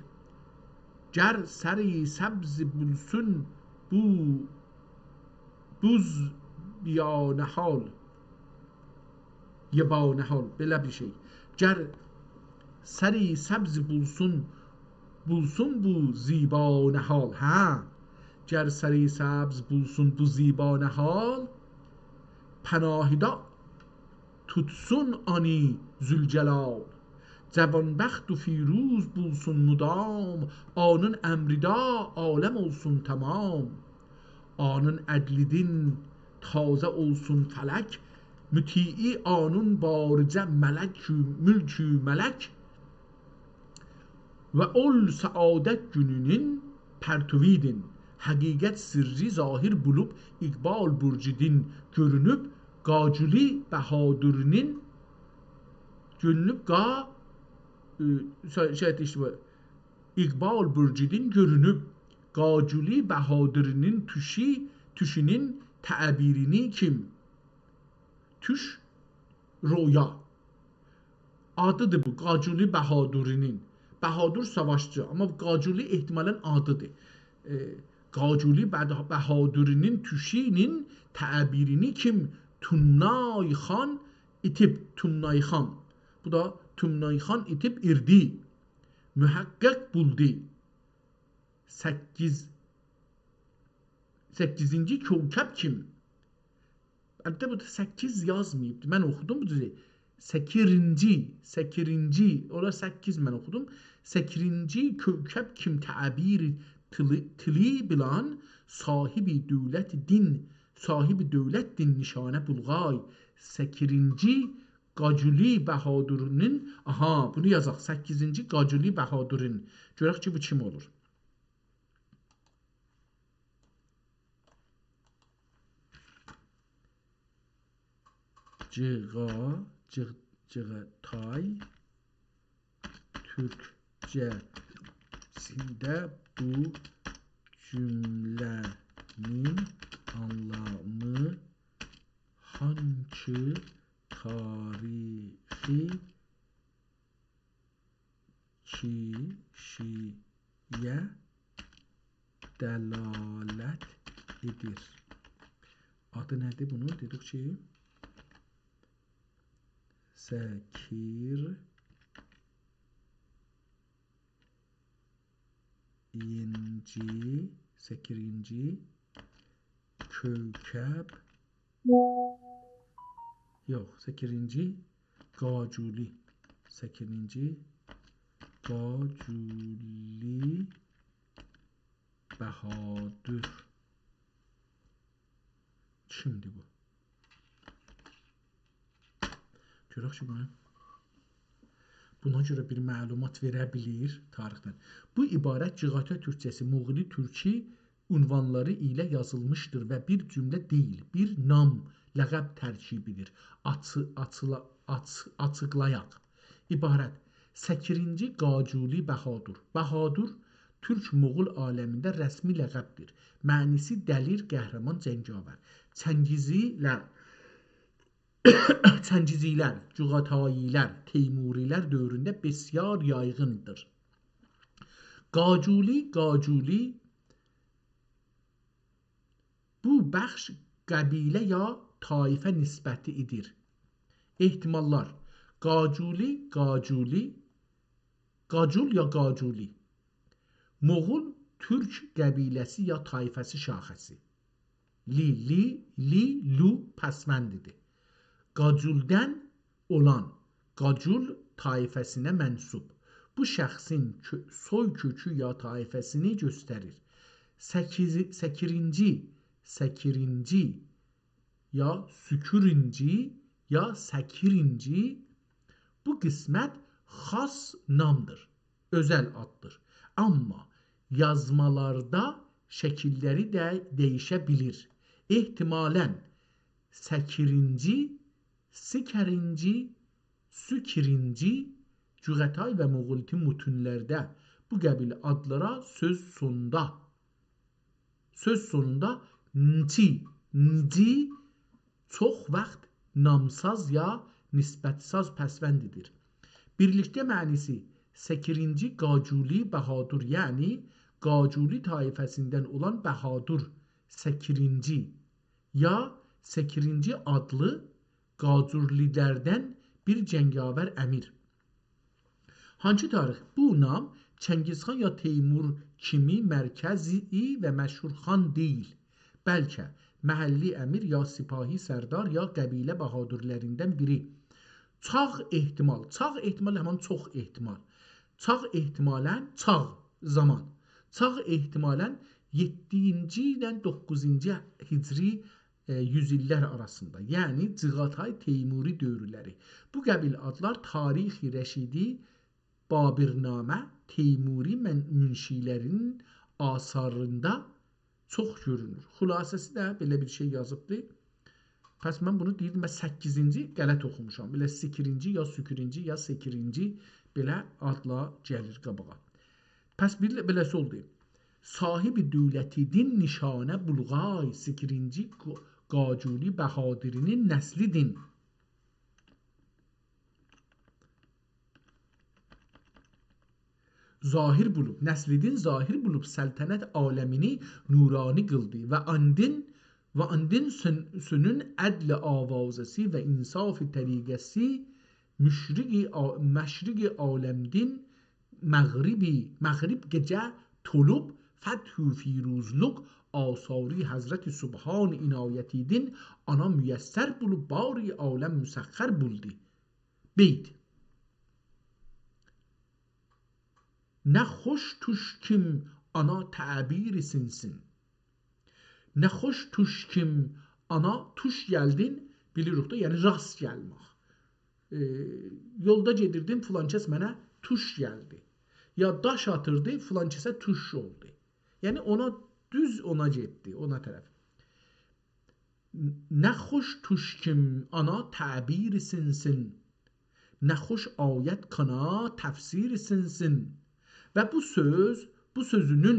گر سری سبز بولسون بو بوز بیانهال، یبانهال، بئله بیر شئی. گر سری سبز بولسون، بولسون بو زیبانهال، هه؟ گر سری سبز بولسون بو زیبانهال، پناهیدا توتسون آنی ذوالجلال. جوانبخت و فیروز بولسون مدام، آنون امریدا عالم اولسون تمام. آنون عدلیدین تازه اولسون فلک، مطیعی آنون باریجه ملک، ملک و ملک. و اول سعادت گونونون پرتویدین، حقیقت سرّی ظاهر بولوب، اقبال برجیدین گؤرونوب، قاجولی بهادرینین گؤرونوب، قا-، ائ، شا-، شاید اشتباه. اقبال برجیدین گؤرونوب، قاجولی بهادرینین توشی، توشونون تعبیرینی کیم توش رؤیا. آدی‌دیر بو، قاجولی بهادوری‌نین. بهادور ساواشچی، آمما قاجولی احتمالاً آدی‌دیر. ائ، قاجولی بد-، بهادوری‌نین توشونون تعبیرینی کیم توننای خان ایتیب، توننای خان. بو دا توننای خان ایتیب ایردی. محقق بولدو. سککیز، سککیزینجی کوکب کیم؟ البته، بورادا سککیز یازماییبدی. من اوخودوم بو دوزو. سکیرینجی، سکیرینجی، اورا سککیز من اوخودوم. سکیرینجی کوکب کیم تعبیر تیلی، تیلی بیلان صاحب دولت دین، صاحب دولت دین نشانه بولغای. سکیرینجی قاجولی بهادورونون، آها، بونو یازاق. سککیزینجی قاجولی بهادورون. گؤرک کی، بو کیم اولور؟ جیغا، جیغ-، جیغاتای تورکجه‌سینده بو جمله‌نین آنلامی هانکی تاریخی کیشی‌یه دلالت ائدیر؟ آدی نه‌دیر بونون؟ دئدیک کی، سکیرینجی، سکیرینجی کوکب، یوخ، سکیرینجی قاجولی. سکیرینجی قاجولی بهادور. کیمدیر بو؟ گؤرک کی، بونا، بونا گؤره بیر معلومات وئره بیلیر تاریخدن. بو عبارت جیغاتای تورکجه‌سی، مغولی تورکی عنوانلاری ایله یازیلمیشدیر و بیر جمله دئییل، بیر نام، لقب ترکیبیدیر. آچی-، آچیلا-، آچ-، آچیقلایاق. عبارت: سکیرینجی قاجولی بهادور. بهادور تورک-مغول عالمینده رسمی لقبدیر. معنی‌سی: دلیر، قهرمان، جنگاور. چنگیزی‌لر، چنگیزی‌لر، جغاتایی‌لر، تیموری‌لر دؤورونده بسیار یایغیندیر. قاجولی، قاجولی، بو بخش قبیله یا طایفه نسبتی ایدیر. احتمال‌لار: قاجولی، قاجولی، قاجول یا قاجولی. مغول تورک قبیله‌سی یا طایفه‌سی شاخه‌سی. لی، لی، لی، لو پسوندیدیر. قاجولدن اولان، قاجول طایفه‌سینه منسوب. بو شخصین کؤ-، سوی کؤکو یا طایفه‌سینی گؤستریر. سکیزی-، سکیرینجی، سکیرینجی یا سوکورینجی یا سکیرینجی، بو قسمت خاص نامدیر، اؤزل آددیر. آمما یازمالاردا شکیل‌لری ده دییشه بیلیر. احتمالاً سکیرینجی، سیکرینجی، سوکیرینجی، جغتای و مغولیتی متون‌لرده بو قبیل آدلارا سؤز سوندا، سؤز سونوندا نجی، نجی چوخ واخت نامساز یا نسبت‌ساز پسوندیدیر. بیرلیکده معنی‌سی: سکیرینجی قاجولی بهادور، یعنی قاجولی طایفه‌سیندن اولان بهادور سکیرینجی یا سکیرینجی آدلی قاجولی‌لردن بیر جنگاور امیر. هانسی تاریخ؟ بو نام چنگیزخان یا تیمور کیمی مرکزی و مشهور خان دئییل، بلکه محلی امیر یا سپاهی سردار یا قبیله بهادرلریندن بیری. چاغ احتمال، چاغ احتمال همان چوخ احتمال. چاغ احتمالاً، چاغ، زامان. چاغ احتمالاً یئددینجی ایله دوققوزونجو هجری ائ، یوز ایللر آراسیندا، یعنی جیغاتای تیموری دؤورلری. بو قبیل آدلار تاریخ رشیدی، بابرنامه، تیموری من-، منشی‌لرین آثاریندا چوخ گؤرونور. خلاصه‌سی ده بئله بیر شئی یازیبدی. پس من بونو دئییردیم، من سککیزینجی غلط اوخوموشام. بئله سیکیرینجی یا سوکورینجی یا سکیرینجی بئله آدلا گلیر قاباغا. پس بیر بئله‌سی اولدو. صاحب دولت دین نشانه بولغای، سکیرینجی قو-، قاجولی بهادرینین نسلیدین ظاهر بولوب، نسلیدین ظاهر بولوب سلطنت عالمینی نورانی قیلدی و آندین، و آندین سون-، سونون عدل آوازه‌سی و انصاف طریقه‌سی مشرق آ-، مشرق عالمدین مغربی، مغرب گئجه تولوب فتح و فیروزلوق آثاری حضرت سبحان عنایتیدین آنا میسر بولوب باری عالم مسخر بولدی. بیت. نه خوش توش کیم آنا تعبیر سینسین. نه خوش توش کیم آنا، توش گلدین، بیلیریک ده، یعنی راست گلمک. ائ، یولدا گئدیردیم، فلان کس منه توش گلدی. یا داش آتیردی، فلان کسه توش اولدو. یعنی اونا، دوز اونا گئتدی، اونا طرف. نه خوش توش کیم آنا تعبیر سینسین، نه خوش آیت کانا تفسیر سینسین. و بو سؤز، بو سؤزونون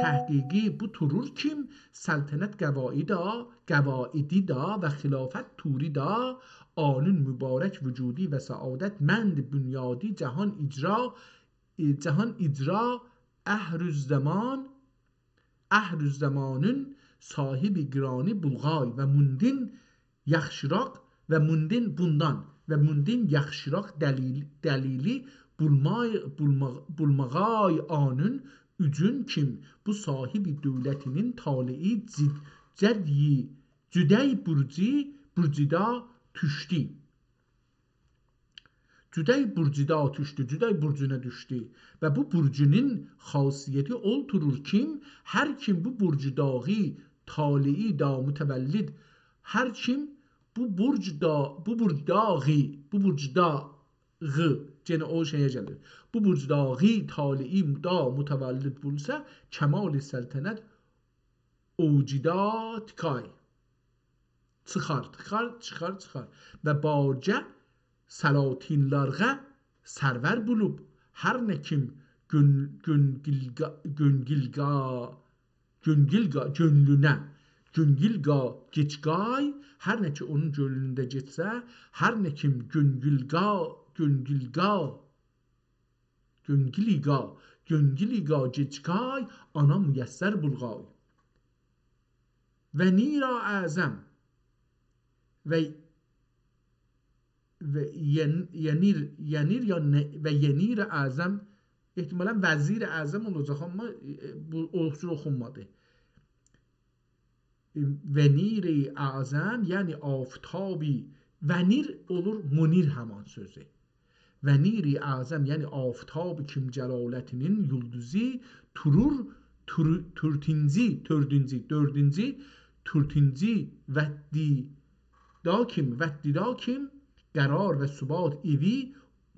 تحقیقی بو تورور کیم، سلطنت قواعدا، قواعدیدا و خلافت توریدا آنین مبارک وجودی و سعادت مند بنیادی جهان اجرا، ائ، جهان اجرا اهر الزمان اهر الزمانین صاحب گرانی بولغای و موندین یاخشیراق و موندین بوندان و موندین یاخشیراق دلیل، دلیلی بولمای، بولما-، بولماغای آنین اوجون کیم بو صاحب دولتینین طالعی جد-، جدی، جدی برجی، برجیدا توشدو. جدی برجیدا توشدو، جدی برجونه دوشدو. و بو برجونون خاصیتی اولتورور کیم، هر کیم بو برج داغی طالعی دا متولد، هر کیم بو برج دا، بو برج داغی، بو برج داغی، یئنه او شئیه گلیر. بو برج داغی طالعی دا متولد بولسا، کمال سلطنت اوجیدا تیکای. چیخار، تیخار، چیخار، چیخار. و بارجه سلاطینلارغا سرور بولوب، هر نه کیم گؤن-، گؤنگیلگا-، گؤنگیلگا-، گؤنگیلگا-، گؤنلونه، گؤنگیلگا گئچگای، هر نه کی اونون گؤنلونده گئتسه، هر نه کیم گؤنگیلگا-، گؤنگیلگا-، گؤنگیلیگا، گؤنگیلیگا گئچگای، آنا میسر بولغای. و نیرا اعظم و، و ین-، ینیر، ینیر یا نه-، و ینیر اعظم، احتمالاً وزیر اعظم اولاجاق، آمما، ائ، بو، او جور اوخونمادی. و نیر اعظم، یعنی آفتابی، و نیر اولور منیر همان سؤزو. و نیر اعظم، یعنی آفتاب کیم جلالتینین یولدوزو، تورور، تورو-، تورتینجی، تؤردونجو، دؤردونجو، تورتونجو، وتدی دا کیم، وتدی دا کیم، قرار و ثبات ائوی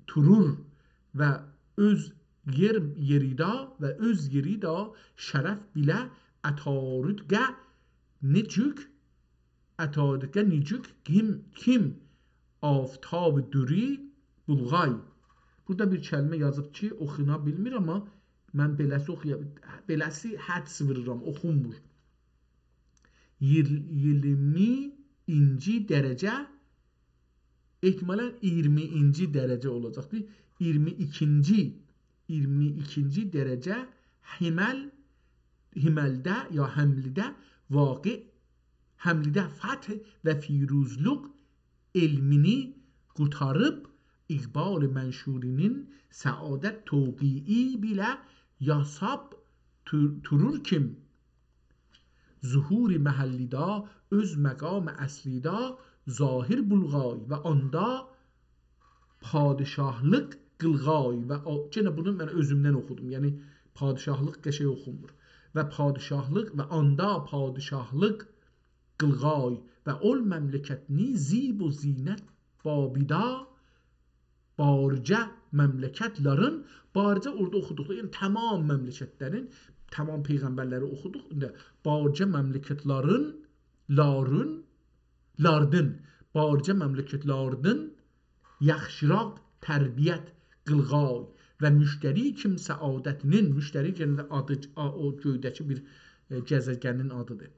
تورور و اؤز یئر، یئریدا و اؤز یئریدا شرف بیله عطارد گه نئجوک، عطارد گه نئجوک کیم، کیم آفتاب دوری بولغای. بورادا بیر کلمه یازیب کی، اوخونا بیلمیر، آمما من بئله‌سی اوخویا-، بئله‌سی حدس ووروروم، اوخونمور. ییر-، ییرمینجی درجه، احتمالاً اییرمینجی درجه اولاجاقدیر. اییرمی ایکینجی، اییرمی ایکینجی درجه حمل، حملده یا حملده واقع، حملده فتح و فیروزلوق علمینی قوتاریب، اقبال منشوری‌نین سعادت توقیعی بیله یاساب تور-، تورور کیم، ظهور محلیدا، اؤز مقام اصلیدا ظاهر بولغای و آندا پادشاهلیق قیلغای و آ-، یئنه بونو من اؤزومدن اوخودوم. یعنی، پادشاهلیق قشنگ اوخونمور. و پادشاهلیق و آندا پادشاهلیق قیلغای و اول مملکتینی زیب و زینت بابیدا بارجه مملکتلرین، بارجه اورادا اوخودوقدا، یعنی تمام مملکتلرین، تمام پیغمبرلری اوخودوق، ایندی بارجه مملکتلرین، لارین، لاردین، بارجه مملکتلردین یاخشیراق تربیت قیلغای و مشتری کیم سعادتینین، مشتری یئنه ده آدی، آ-، او گؤیده‌کی بیر، ائ، گزگه‌نین آدیدیر.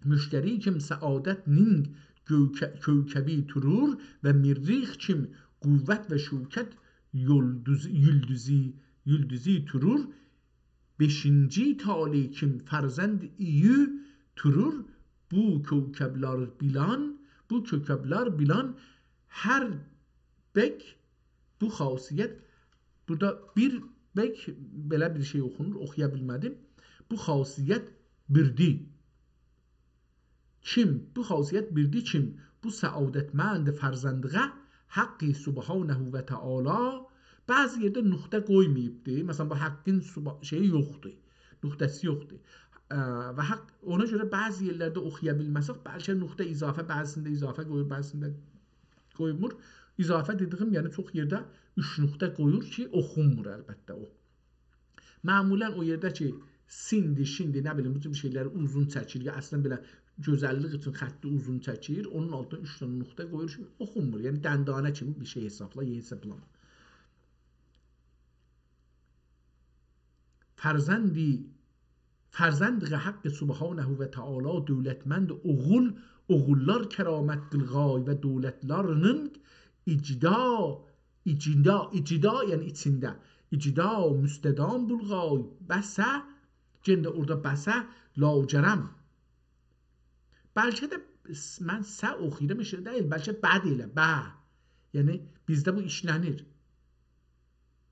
مشتری کیم سعادت نینگ گؤوکه-، کوکبی تورور و مریخ کیم قوت و شوکت یولدوز-، یولدوزی، یولدوزی تورور. بئشینجی طالع کیم فرزند اییو تورور. بو کوکبلر بیلان، بو کوکبلر بیلان هر بک بو خاصیت، بورادا بیر بک بئله بیر شئی اوخونور، اوخویا بیلمه‌دیم. بو خاصیت بیردی. کیم، بو خاصیت بیردی کیم، بو سعادتمند فرزندیغه حق سبحانه و تعالی، بعضی یئرده نقطه قویماییبدی. مثلا، بو حقین سبا-، شئیی یوخدور، نقطه‌سی یوخدور. اه، و حق، اونا گؤره بعضی یئرلرده اوخویا بیلمه‌سک، بلکه نقطه اضافه، بعضیسینده اضافه قویور، بعضیسینده قویمور. اضافه دئدیگیم، یعنی چوخ یئرده اوچ نقطه قویور کی، اوخونمور البته او. معمولا او یئرده کی، سیندی، شیندی، نه بیلیم، بو جور شئیلری اوزون چکیر، یا اصلا بئله گؤزللیک اوچون خطی اوزون چکیر، اونون آلتینا اوچ دنه نقطه قویور کی، اوخونمور. یعنی دندانه کیمی بیر شئی حسابلا، یئ حسابلاما. فرزندی، فرزندیغه حق سبحانه و تعالی دولتمند اوغول، اوغوللار کرامت قیلغای و دولتلرینین اجدا، اجدا، اجدا، یعنی ایچینده. اجدا مستدام بولغای، بسه، یئنه ده اورادا بسه، لاجرم. بلکه ده س-، من سه اوخویورام، ائشیده دئییل، بلکه به دئییله، به. یعنی، بیزده بو ایشله‌نیر.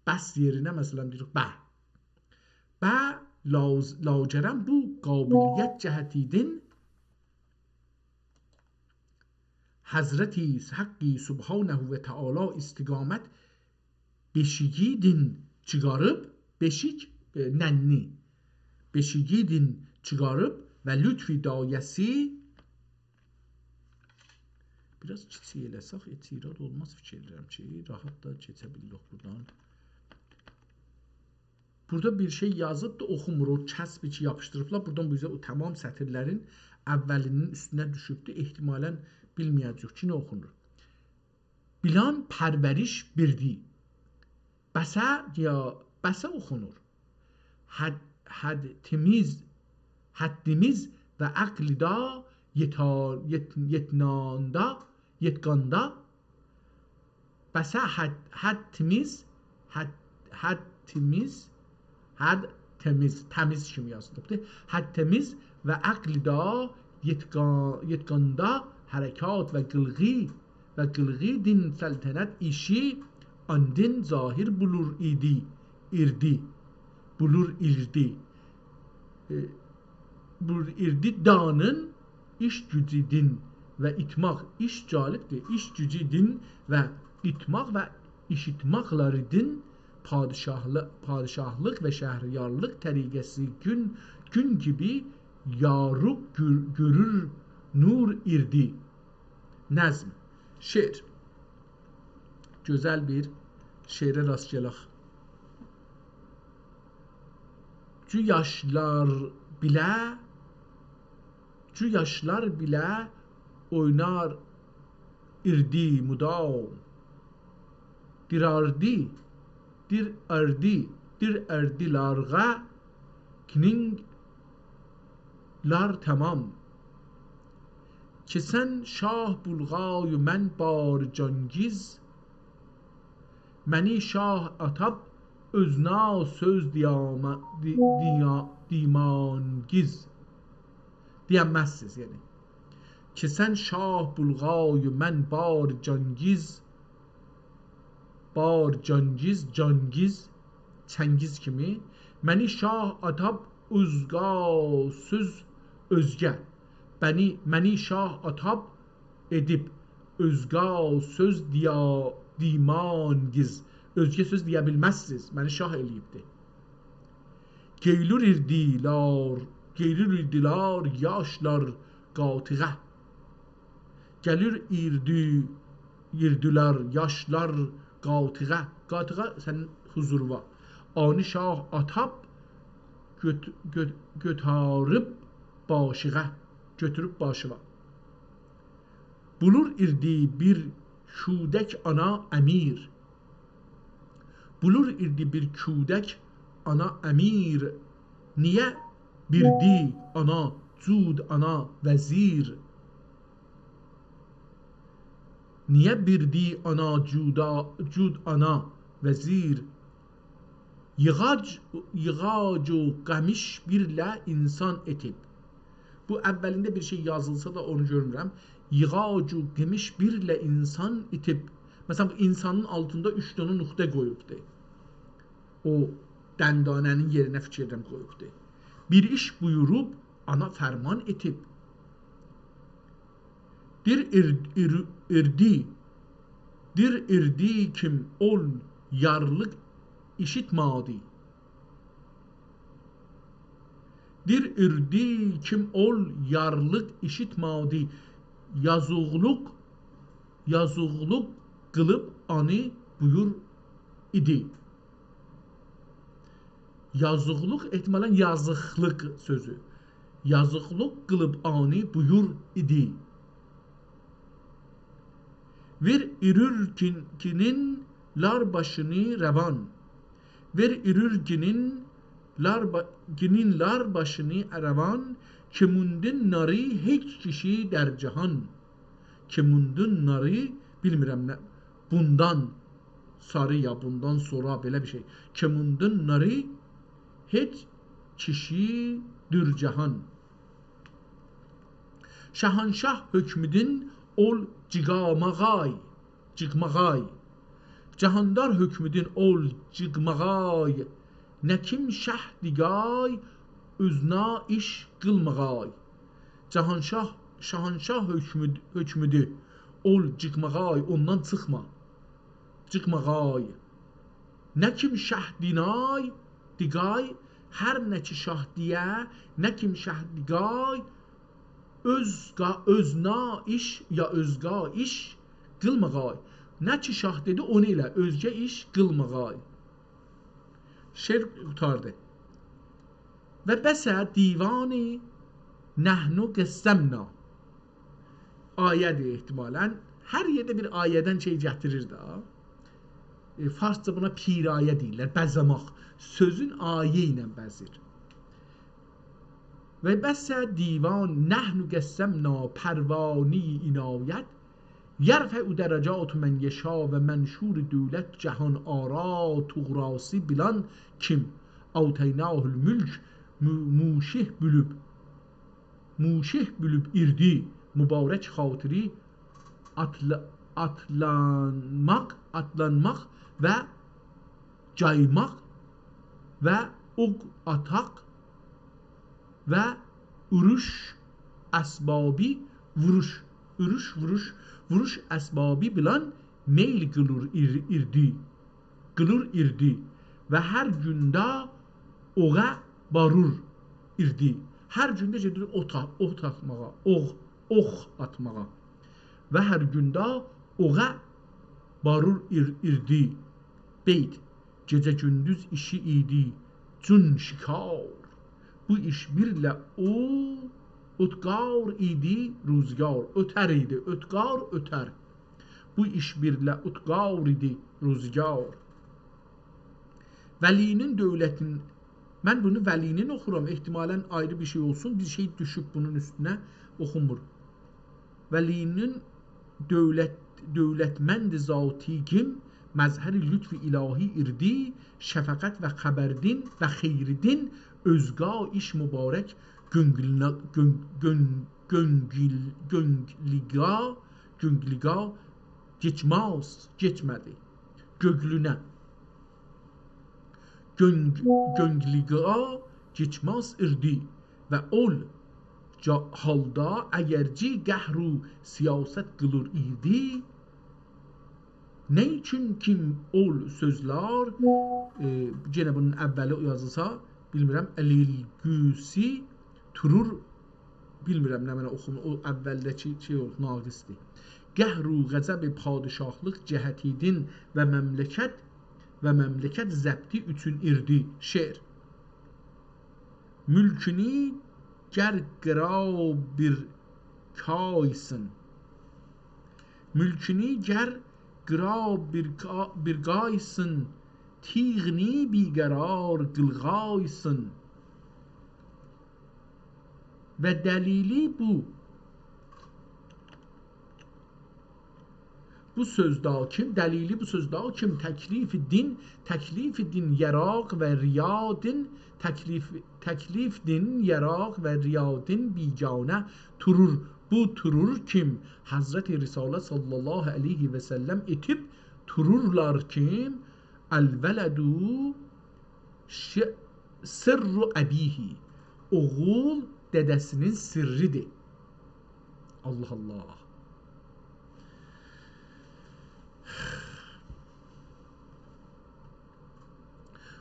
بس یئرینه، مثلا، دئییریک، به. به، لاز-، لاجرم بو قابلیت جهتیدین حضرت حق سبحانه و تعالی استقامت بئشیگی دین چیخاریب، بئشیک، ائ، ننّی. بئشیگی دین چیخاریب و لطف دایه‌سی، بیر آز کیچیک ائله‌سک، هئچ ایراد اولماز، فیکیر ائدیرم کی، راحت دا کئچه بیلیریک بورادان. بورادا بیر شئی یازیبدی، اوخومور، او کسبی کی یاپیشدیریبلار. بورادان بو اوزه او تمام سطیرلرین اوّلی‌نین اوستونه دوشوبدو. احتمالاً بیلمه‌یه‌جه‌ییک کی، نه اوخونور. بیلان پرورش بیردی. بسه یا بسه اوخونور. حد، حدّیمیز، حدّیمیز و عقل دا یئتا-، یئت-، یئتناندا، یئتقاندا، بسه حد، حدّیمیز، حد، حدّیمیز، حد تمیز، تمیز کیمی یازیلیبدیر. حدّیمیز و عقل دا یئتقا-، یئتقاندا حرکات و قیلغی و قیلغی دین سلطنت ایشی آن دین ظاهر بولور ایدی، ایردی، بولور ایردی. ائ، بولور ایردی دانین ایش گوجو دین و ایتماق، ایش جالبدیر، ایش گوجو دین و ایتماق و ایشیتماقلاری دین پادشاهلی-، پادشاهلیق و شهریارلیق طریقه‌سی گون، گون کیمی یاریق گؤر-، گؤرور نور ایردی. نظم، شعر. گؤزل بیر شعره راست گلک. جو یاشلار بیله، جو یاشلار بیله اوینار ایردی مدام. دیراردی، دیر اردی، دیر اردی لارغا، کینینگ لار تمام. کی سن شاه بولغای و من بار جانگیز، منی شاه آتاب اؤزنا سؤز دیاما-، دی-، دیا-، دیمانگیز. دئیه‌مزسینیز، یعنی. کی سن شاه بولغای و من بار جانگیز، بار جانگیز، جانگیز، چنگیز کیمی. منی شاه آتاب اوزقا سؤز اؤزگه. بنی، منی شاه آتاب ائدیب اؤزقا سؤز دیا-، دیمانگیز. اؤزگه سؤز دئیه بیلمزسینیز. منی شاه ائله‌ییبدی. گئیلور ایردیلار، گئیلور ایردیلار یاشلار قاتیغه. گلیر ایردی، ایردیلار یاشلار قاتیغه. قاتیغه سنین حضورووا. آنی شاه آتاب گؤت-، گؤت-، گؤتاریب باشیغا. گؤتوروب باشیوا. بولور ایردی بیر کودک آنا امیر. بولور ایردی بیر کودک آنا امیر. نییه بیردی آنا جود آنا وزیر. نییه بیردی آنا جودا، جود آنا وزیر؟ ییغاج، ییغاج و قمیش بیرله انسان ائتیب. بو اوّلینده بیر شئی یازیلسا دا اونو گؤرمورم. ییغاج و قمیش بیرله انسان ائتیب. مثلا، بو انسانین آلتیندا اوچ دنه نقطه قویوبدو. او دندانه‌نین یئرینه فیکر ائدیرم قویوبدو. بیر ایش بویوروب، آنا فرمان ائتیب. دیر ایر-، ایر-، ایردی، دیر ایردی کیم اول یارلیق ایشیتمادی. دیر ایردی کیم اول یارلیق ایشیتمادی. یازوقلوق، یازوقلوق قیلیب آنی بویور ایدی. یازوقلوق، احتمالا یازیقلیق سؤزو. یازیقلیق قیلیب آنی بویور ایدی. وئر ایرورگینین لار باشینی روان. وئر ایرورگینین لار با-، گینین لار باشینی روان، کیموندون ناری هئچ کیشی در جهان. کیموندون ناری، بیلمیرم نه، بوندان ساری یا بوندان سونرا بئله بیر شئی. کیموندون ناری هئچ کیشی دور جهان. شاهانشاه حؤکمودون اول جیقاماغای، جیقماغای. جهاندار حؤکمودون اول جیقماغای. نه کیم شه دیگای، اؤزونا ایش قیلماغای. جهانشاه، شاهانشاه حؤکمود-، حؤکمودو اول جیقماغای، اوندان چیخما. جیقماغای. نه کیم شه دینای، دیگای، هر نه کی شاه دئیه، نه کیم شه دیگای، اؤزگا-، اؤزونا ایش یا اؤزگا ایش قیلماغای. نه کی شاه دئدی، اونو ائله، اؤزگه ایش قیلماغای. شعر قوتاردی. و بسه دیوانی نحن قسمنا. آیه‌دیر احتمالا. هر یئرده بیر آیه‌دن شئی گتیریر ده. ائ، فارسجا بونا پیرایه دئییرلر، بزه‌مک. سؤزون آیه ایله بزیر. و بسه دیوان نحن قسمنا پروانه‌ی عنایت، یرفع درجات من یشا و منشور دولت جهان آرا طغراسی بیلان کیم، آتیناه الملک مو-، موشه بولوب، موشه بولوب ایردی، مبارک خاطری آتلا-، آتلانماق، آتلانماق و جایماق و اوق آتاق و اوروش اسبابی ووروش، اوروش، ووروش، ووروش اسبابی بیلان میل قیلور ایر-، ایردی. قیلور ایردی و هر گونده اوغا بارور ایردی. هر گونده گئدیر اوت آ-، اوت آتماغا، اوغ، اوخ آتماغا. و هر گونده اوغا بارور ایر-، ایردی. بیت. گئجه گوندوز ایشی ایدی جون شکار. بو ایش بیرله او اوتقار ایدی روزگار. اؤتر ایدی، اوتقار، اؤتر. بو ایش بیرله اوتقار ایدی روزگار. ولی‌نین دؤولتین، من بونو ولی‌نین اوخورام، احتمالا آیری بیر شئی اولسون، بیر شئی دوشوب بونون اوستونه، اوخونمور. ولی‌نین دؤولت، دؤولتمند ذاتی کیم، مظهر لطف الهی ایردی، شفقت و خبردین و خیردین، اؤزگا ایش مبارک، گؤنگلونا-، گؤن-، گؤن-، گؤنگل-، گؤنگلیگا، گؤنگلیگا گئچماز، گئچمه‌دی. گؤنگلونه. گؤنگ-، گؤنگلیگا گئچماز ایردی و اول جا-، حالدا اگرچی قهر و سیاست قیلیر ایدی، نه اوچون کیم اول سؤزلر، ائ، یئنه بونون اوّلی یازیلسا، بیلمیرم، الیلگوسی تورور، بیلمیرم نمنه اوخونور، او اوّلده‌کی شئی اولوب، ناقصدیر. قهر و غضب پادشاهلیق جهتیدین و مملکت، و مملکت ضبطی اوچون ایردی. شعر. مولکونو گر قیرا بیر قایسین. مولکونو گر قیرا بیر قا-، بیر قایسین، تیغینی بی‌قرار قیلغایسین. و دلیلی بو، بو سؤزده کیم، دلیلی بو سؤزده کیم، تکلیف دین، تکلیف دین یراق و ریا دین، تکلیف، تکلیف دین یراق و ریا دین بیگانه تورور، بو تورور کیم، حضرت رسالت صلی الله علیه و سلم ائتیب تورورلار کیم، الولد ش-، سر ابیه. اوغول دده‌سینین سرّیدیر. الله الله.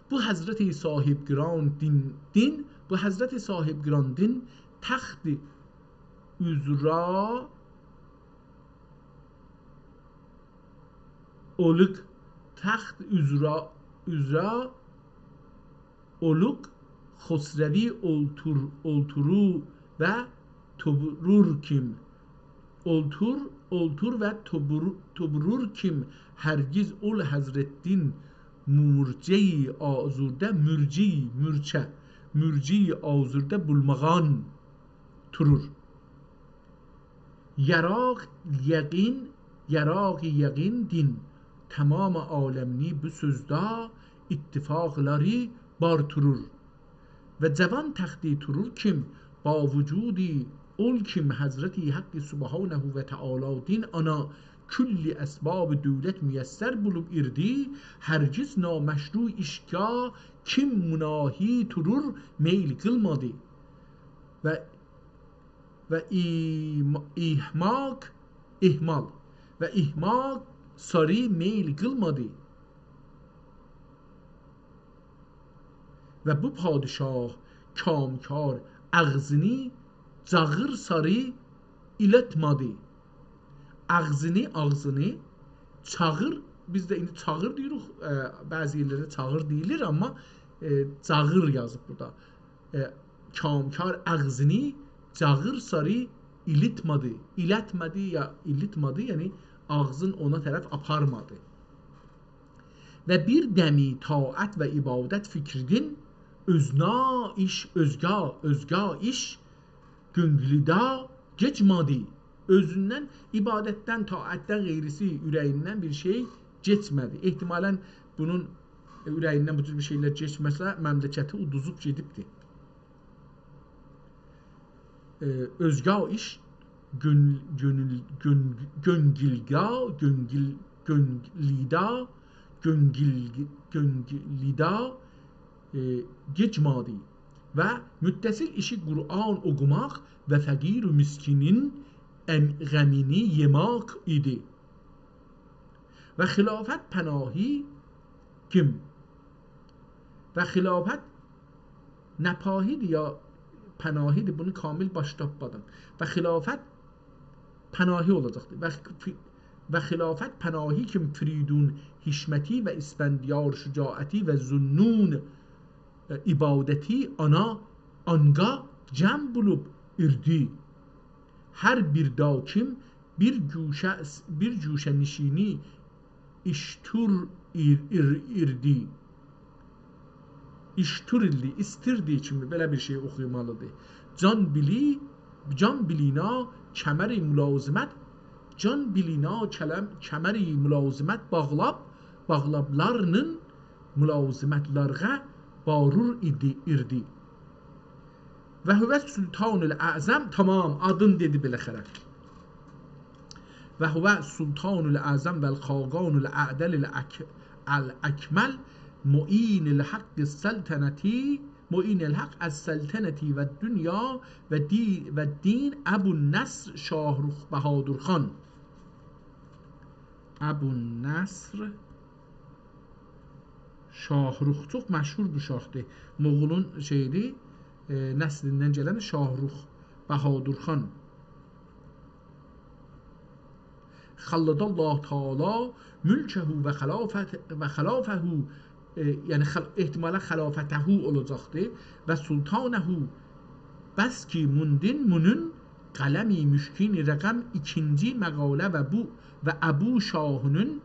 بو حضرت صاحب‌قران دین، دین، بو حضرت صاحب‌قران دین تخت اوزرا اولوق، تخت اوزرا، اوزرا اولوق خسروی اولتور، اولتورو و توبرور کیم، اولتور، اولتور و توبرو-، توبرور کیم، هرگز اول حضرت دین مرجعی آزرده، مرجعی، مرجع، مرجعی آزرده بولماغان تورور. یراق یقین، یراق یقین دین، تمام عالمینی بو سؤزده اتفاقلاری بار تورور. و جوان تختی تورور کیم، با وجودی اول کیم حضرت حق سبحانه و تعالی دین آنا کل اسباب دولت میسر بولوب ایردی، هرگز نامشروع ایشگاه کیم مناهی تورور میل قیلمادی. و و ایما-، احماق، اهمال. و احماق ساری میل قیلمادی. و بو پادشاه کامکار آغزینی جاغیر ساری ایلتمادی. آغزینی، آغزینی، چاغیر، بیز ده ایندی چاغیر دئییریک، ائ، بعضی یئرلرده چاغیر دئییلیر، آمما، ائ، جاغیر یازیب بورادا. ائ، کامکار آغزینی جاغیر ساری ایلیتمادی. ایلتمه‌دی یا ایلیتمادی، یعنی آغزین اونا طرف آپارمادی. و بیر دمی طاعت و عبادت فکردین، اؤزنا ایش، اؤزگا، اؤزگا ایش گؤنگلوده گئچمه‌دی. اؤزوندن، عبادتدن، طاعتدن غیریسی اوره‌ییندن بیر شئی گئچمه‌دی. احتمالاً بونون اوره‌ییندن بو جور بیر شئیلر گئچمه‌سه، مملکتی اودوزوب گئدیبدی. ائ، اؤزگا ایش گؤن-، گؤنول-، گؤن-، گؤنگیلگا، گؤنگیل-، گؤنگلیدا، گؤنگیل-، گؤنگلیدا، ائ، گئچمه‌دی. و متصل ایشی قرآن اوخوماق و فقیر و مسکینین ام-، غمینی یئمک ایدی. و خلافت پناهی کیم؟ و خلافت نپاهی‌دیر یا پناهی‌دیر، بونو کامل باشا تاپمادیم. و خلافت پناهی اولاجاقدیر. و خ-، و خلافت پناهی کیم فریدون حشمتی و اسفندیار شجاعتی و ذوالنون عبادتی آنا آنگا جمع بولوب ایردی. هر بیر داکیم بیر گوشه، بیر گوشه نشینی ایشتور ایر-، ایر-، ایردی. ایشتور ایلدی، ایستیردی کیمی بئله بیر شئی اوخومالیدیر. جان بیلی، جان بیلینا کمری ملازمت، جان بیلینا کلم-، کمری ملازمت باغلاب، باغلابلارینین ملازمتلرغه بارور ایدی، ایردی. و هو سلطان الاعظم، تمام، آدین دئدی بالاخره. و هو سلطان الاعظم و الخاقان الاعدل الاک-، الاکمل، معین الحق السلطنتی، معین الحق السلطنتی و دنیا و دی-، و دین ابوالنصر شاهرخ بهادر خان. ابوالنصر شاهرخ چوخ مشهور بیر شاهدیر. مغولون شئییدیر، ائ، نسلیندن گلن شاهرخ بهادر خان. خلد الله تعالی ملکه و خلافت-، و خلافه، ائ، یعنی خل-، احتمالاً خلافته اولاجاقدیر. و سلطانه، بس کی موندین مونون قلمی مشکین رقم ایکینجی مقاله و بو، و ابو شاهینین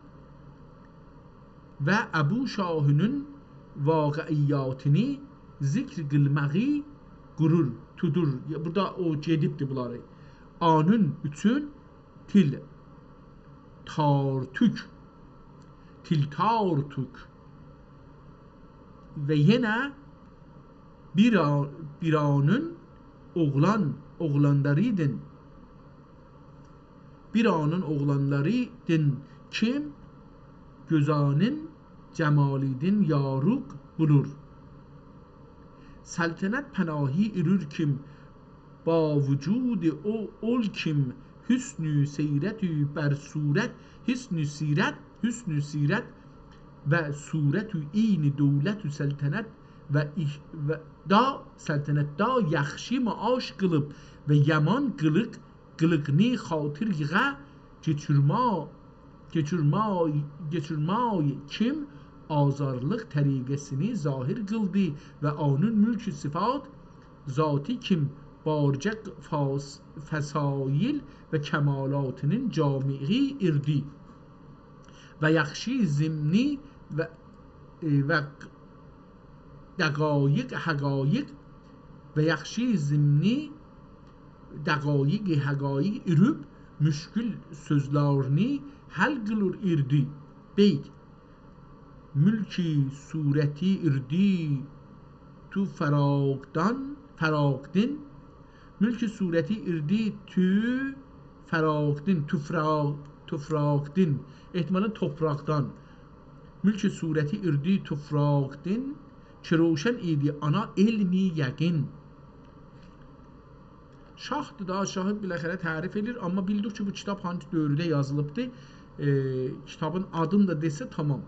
و ابو شاهینین واقعیاتینی ذکر قیلماغی غرور تودور. یا، بورادا او گئدیبدی بونلاری. آنون اوچون تیل تارتوک. تیل تارتوک. و یئنه بیر آ-، بیر آنون اوغلان، اوغلانلاریدین. بیر آنون اوغلانلاریدین کیم گؤزانین جمالیدین یاروق بولور. سلطنت پناهی ایرور کیم با وجود او، اول کیم حسن سیرت بر صورت، حسن سیرت، حسن سیرت و صورت عین دولت سلطنت و ایح-، و دا سلطنت دا یاخشی معاش قیلیب و یامان قیلیق، قیلیقنی خاطر ییغا کئچیرما-، کئچیرمای-، کئچیرمای کیم آزارلیق طریقه‌سینی ظاهر قیلدی و آنون ملک صفات ذاتی کیم بارجه فاس-، فضایل و کمالاتینین جامعی ایردی و یاخشی ضمنی و، ائ، و دقایق، حقایق و یاخشی ضمنی دقایق، حقایق ایروب مشکل سؤزلرینی حل قیلیر ایردی. بیت. ملک صورتی ایردی تو فراقدان، فراقدین. ملک صورتی ایردی تو فراقدین، تو فراق-، تو فراقدین. احتمالاً توپراقدان. ملک صورتی ایردی تو فراقدین، کی روشن ایدی آنا علمی یقین. شاهدیر دا، شاهی بالاخره تعریف ائدیر، آمما بیلدیک کی، بو کیتاب هانسی دؤورده یازیلیبدی. ائ، کیتابین آدینی دا دئسه، تامام.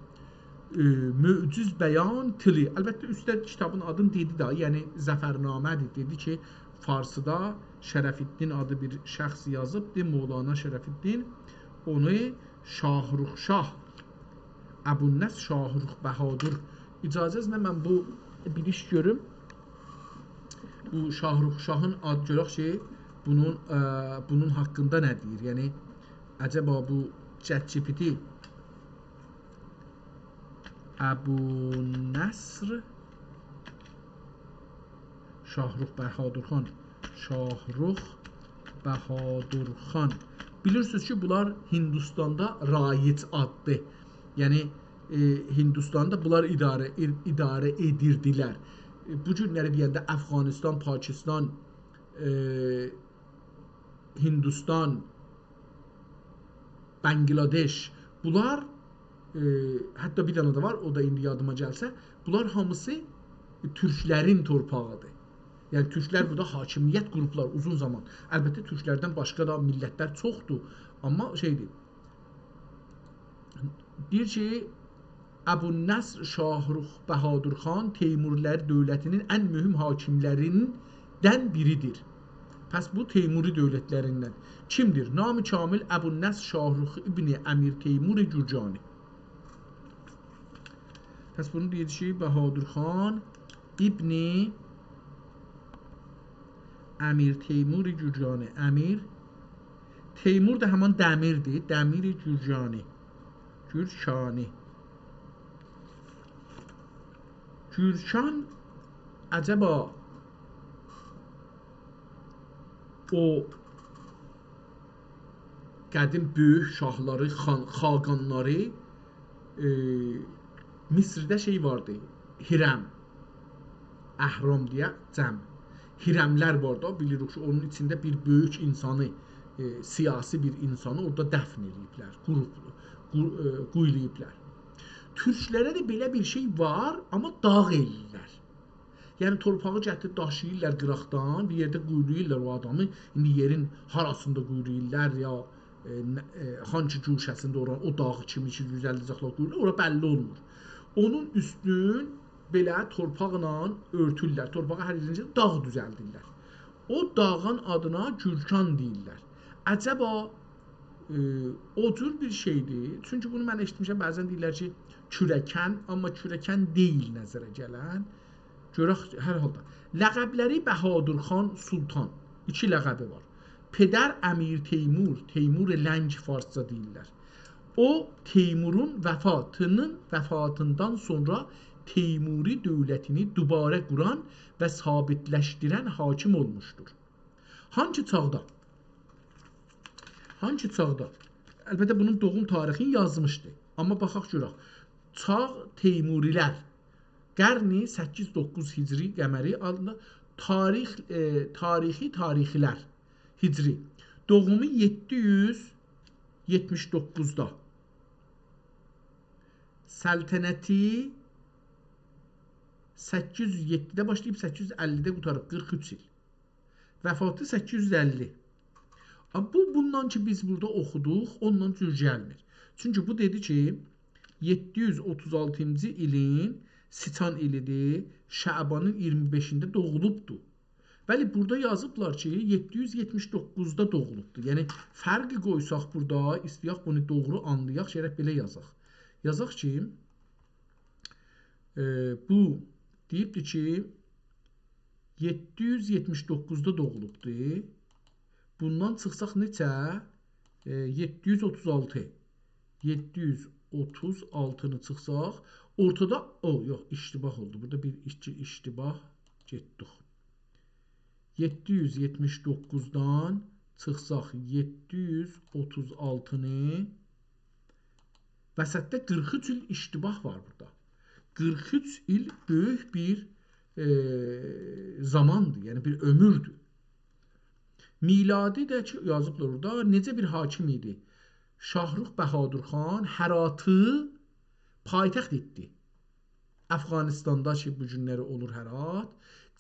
ائ، معجز بیان تیلی. البته، اوسته کیتابین آدینی دئدی ده، یعنی ظفرنامه‌دیر. دئدی کی، فارسیدا شرف‌الدین آدی بیر شخص یازیبدی، مولانا شرف‌الدین. اونو شاهرخ شاه، ابوالنصر شاهرخ بهادر. اجازه‌نیزله من بو بیر ایش گؤروم. بو شاهرخ شاهین آد گؤرک کی، بونون، ائ، بونون حاقیندا نه دئییر؟ یعنی، عجبا بو ChatGPT ابوالنصر شاهرخ بهادرخان، شاهرخ بهادرخان. بیلیرسینیز کی، بونلار هندوستاندا رایج آددیر. یعنی، ائ، هندوستاندا بونلار اداره، اد-، اداره ائدیردیلر. ائ، بو گونلری دئینده افغانستان، پاکستان، ائ، هندوستان، بنگلادش، بونلار، ائ، حتی بیر دنه ده وار، او دا ایندی یادیما گلسه، بونلار هامیسی تورکلرین تورپاغیدیر. یعنی، تورکلر بورادا حاکمیت قوروبلار اوزون زامان. البته، تورکلردن باشقا دا میللتلر چوخدور، آمما شئیدیر. دئییر کی، ابوالنصر شاهرخ بهادرخان تیمورلر دؤولتینین ان مهم حاکملریندن بیریدیر. پس بو تیموری دؤولتلریندن. کیمدیر؟ نام کامل ابوالنصر شاهرخ ابن امیر تیمور گرگانی. پس بونو دئییر کی، بهادرخان ابن امیر تیمور گرگانی. امیر تیمور دا همان دمیردیر. دمیر گرگانی. گرگانی. گرگان عجبا او قدیم بؤیوک شاهلاری، خان-، خاقانلاری، ائ، مصرده شئی واردی، هرم، اهرام دئیه جمع. هرملر وار دا، بیلیریک کی، اونون ایچینده بیر بؤیوک اینسانی، ائ، سیاسی بیر اینسانی اورادا دفن ائله‌ییبلر، قوروب، قو-، ائ، قویلاییبلار. تورکلره ده بئله بیر شئی وار، آمما داغ ائله‌ییرلر. یعنی، تورپاغی گتیریب داشیییرلار قیراقدان، بیر یئرده قویلاییرلار او آدامی. ایندی یئرین هاراسیندا قویلاییرلار، یا، ائ، نه-، ائ، هانسی گوشه‌سینده اورا، او داغ کیمی کی، دوزلده‌جکلر، قویلاییرلار، اورا بللی اولمور. اونون اوستون بئله تورپاقلا اؤرتورلر، تورپاغی هر یئرینجه داغ دوزلدیرلر. او داغین آدینا گرگان دئییرلر. عجبا، ائ، او جور بیر شئیدیر؟ چونکی بونو من ائشیتمیشم، بعضا دئییرلر کی، کورکن، آمما کورکن دئییل نظره گلن. گؤرک، هر حالدا. لقبلری بهادرخان سلطان. ایکی لقبی وار. پدر امیر تیمور، تیمور لنگ فارسجا دئییرلر. او، تیمورون وفاتینین، وفاتیندان سونرا تیموری دؤولتینی دوباره قوران و ثابت‌لشدیرن حاکم اولموشدور. هانکی چاغدا؟ هانکی چاغدا؟ البته، بونون دوغوم تاریخینی یازمیشدی. آمما باخاق گؤرک. چاغ تیموری‌لر. قرن سککیز دوققوز هجری قمری آدلی تاریخ، ائ، تاریخی تاریخی‌لر. هجری. دوغومو یئددی یوز یئتمیش دوققوزدا. سلطنتی سککیز یوز یئددیده باشلاییب سککیز یوز اللیده قوتاریب، قیرخ اوچ ایل. وفاتی سککیز یوز اللی. آ، بو، بوندان کی بیز بورادا اوخودوق، اوندان جور گلمیر. چونکی بو دئدی کی، یئددی یوز اوتوز آلتینجی ایلین سیچان ایلیدیر، شعبانین اییرمی بئشینده دوغولوبدو. بلی، بورادا یازیبلار کی، یئددی یوز یئتمیش دوققوزدا دوغولوبدو. یعنی، فرقی قویساق بورادا، ایسته‌یک بونو دوغرو آنلایاق، گرک بئله یازاق. یازاق کی، ائ، بو دئییبدی کی، یئددی یوز یئتمیش دوققوزدا دوغولوبدو. بوندان چیخساق نئچه؟ ائ، یئددی یوز اوتوز آلتی. یئددی یوز اوتوز آلتینی چیخساق، اورتادا، او، یوخ، اشتباه اولدو. بورادا بیر ایکی اشتباه گئتدیک. یئددی یوز یئتمیش دوققوزدان چیخساق، یئددی یوز اوتوز آلتینی، وسطده قیرخ اوچ ایل اشتباه وار بورادا. قیرخ اوچ ایل بؤیوک بیر، ائ، زاماندیر، یعنی بیر عؤموردور. میلادی ده کی، یازیبلار اورادا، نئجه بیر حاکم ایدی؟ شاهرخ بهادر خان هراتی پایتخت ائتدی. افغانستاندا کی، بو گونلری اولور هرات،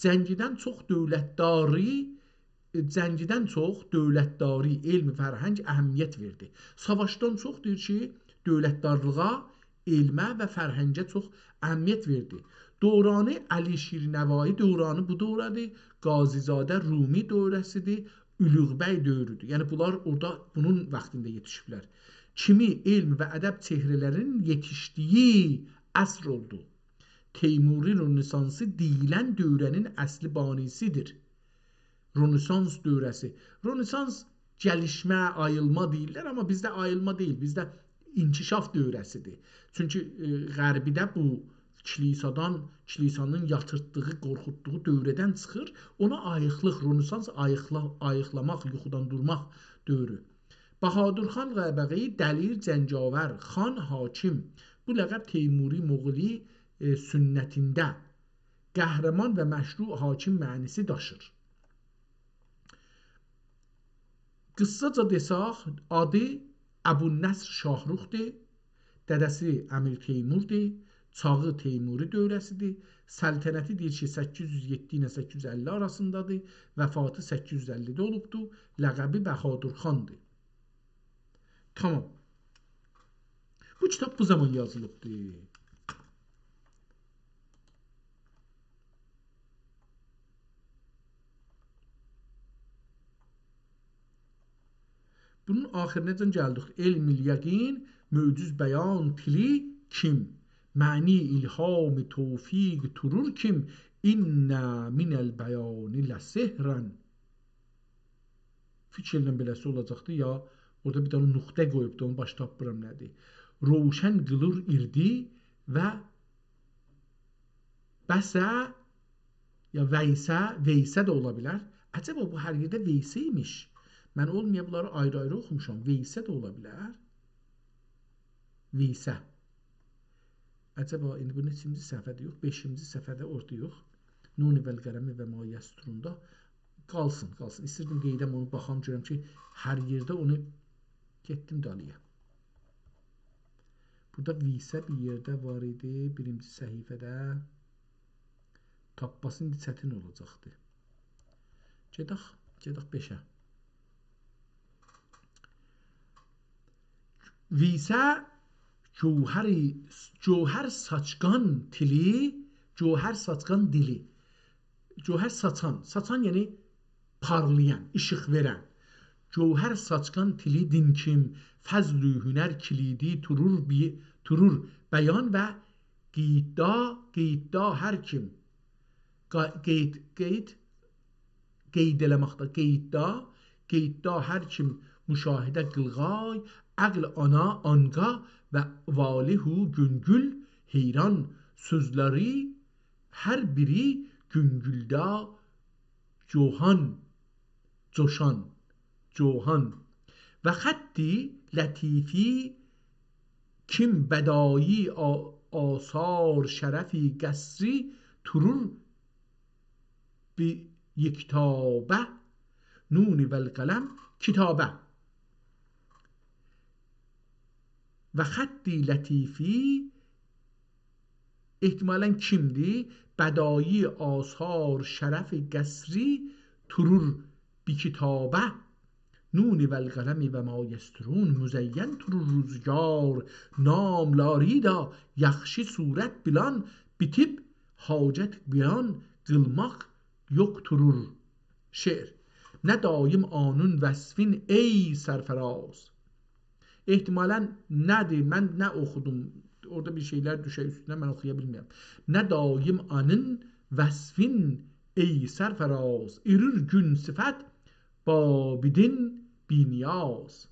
جنگیدن چوخ دؤولتداری، ائ، جنگیدن چوخ دؤولتداری، علم، فرهنگ اهمیت وئردی. ساواشدان چوخ، دئییر کی، دؤولتدارلیغا، علمه و فرهنگه چوخ اهمیت وئردی. دوران علی شیرنوایی دورانی بو دوره‌دیر، قاضی‌زاده رومی دوره‌سیدیر، اولوغ‌بی دؤورودور. یعنی، بونلار اورادا بونون واختیندا یئتیشیبلر. کیمی علم و ادب چهره‌لرینین یئتیشدیگی عصر اولدو. تیموری رنسانسی دئییلن دوره‌نین اصلی بانی‌سیدیر. رنسانس دوره‌سی. رنسانس گلیشمه، آییلما دئییرلر، آمما بیزده آییلما دئییل، بیزده انکشاف دوره‌سیدیر. چونکی، ائ، غربیده بو کلیسادان، کلیسانین یاتیرتدیغی، قورخوتدوغو دؤوره‌دن چیخیر، اونا آییقلیق، رنسانس آییقلا-، آییقلاماق، یوخودان دورماق دؤورو. بهادر خان قبقی، دلیر، جنگاور، خان، حاکم. بو لقب تیموری مغولی، ائ، سنتینده قهرمان و مشروع حاکم معنی‌سی داشیر. قیسساجا دئساق، آدی ابوالنصر شاهرخدور، دده‌سی امیر تیموردور، چاغی تیموری دوره‌سیدیر، سلطنتی دئییر کی، سککیز یوز یئددی ایله سککیز یوز اللی آراسیندادیر، وفاتی سککیز یوز اللیده اولوبدور، لقبی بهادر خاندیر. تامام. بو کیتاب بو زامان یازیلیبدیر. بونون آخیریناجان گلدیک. علم الیقین، معجز بیان تیلی کیم، معنی الهام توفیق تورور کیم، ان من البیان لسحراً. فیکر ائلیرم بئله‌سی اولاجاقدی، یا اورادا بیر دنه نقطه قویوبدو، اونو باش تاپمیرام نه‌دیر. روشن قیلیر ایردی و بسه، یا ویسه، ویسه ده اولا بیلر. عجبا بو هر یئرده ویسه ایمیش. من اولمایا بونلاری آیری-آیری اوخوموشام. ویسه ده اولا بیلر. ویسه. عجبا، ایندی بو نئچینجی صفحه‌دیر؟ یوخ، بئشینجی صفحه‌ده اوردایوخ. نون والقلم و ما یسطروندا. قالسین، قالسین. ایستیردیم قئییدم اونو، باخام، گؤرم کی، هر یئرده اونو گئتدیم دالییا. بورادا ویسه بیر یئرده وار ایدی، بیرینجی صفحه‌ده. تاپماسی ایندی چتین اولاجاقدی. گئدک، گئدک بئشه. ویسه جوهری، جوهر ساچقان تیلی، جوهر ساچقان دیلی. جوهر ساچان، ساچان یعنی پارلایان، ایشیق وئرن. جوهر ساچقان تیلی دین کیم، فضل و هنر کلیدی تورور بی-، تورور بیان و قئییتدا، قئییتدا هر کیم. قا-، قئییت، قئییت، قئیید ائله‌مکده، قئییتدا، قئییتدا هر کیم مشاهده قیلغای، عقل آنا آنقا و والی هو گؤنگول حیران سؤزلری هر بیری گونگولده جوهان، جوشان، جوهان. و خط لطیفی کیم بدایی آ-، آثار شرفی قصری تورور بی یکتابه، نون و القلم کتابه. و خط لطیفی احتمالاً کیمدیر؟ بدایی آثار شرف قصری تورور بی کتابه، نون و القلم و ما یسطرون، مزین تورور روزگار ناملاری دا، یاخشی صورت بیلان بیتیب حاجت بیان قیلماق یوخ تورور. شعر. نه دایم آنون وصفین ای سرفراز. احتمالاً نه‌دیر، من نه اوخودوم، اورادا بیر شئیلر دوشه اوستونه، من اوخویا بیلمیرم. نه دایم آنون وصفین ای سرفراز، ایرور گون صفت با بیدین بی‌نیاز.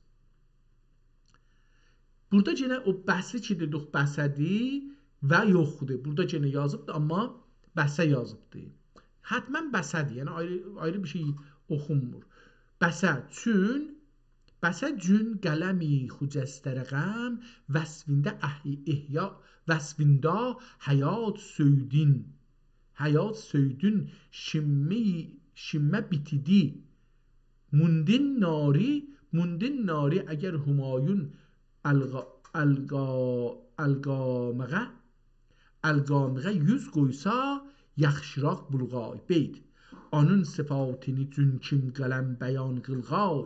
بورادا یئنه او بسه کی دئدیک، بسه‌دیر و یوخدور. بورادا یئنه یازیبدیر، آمما بسه یازیبدیر. حتماً بسه‌دیر، یعنی آیری، آیری بیر شئی اوخونمور. بسه، چون، بسه جون قلمی خجسته رقم، وصفینده احی-، احیا، وصفینده حیات سؤیدون، حیات سؤیدون، شیمه، شیمه بیتیدی. موندین ناری، موندین ناری اگر همایون القا-، القا-، القامغا، القامغا یوز قویسا، یاخشیراق بولغای. بیت. آنون صفاتینی جون کیم قلم بیان قیلغای.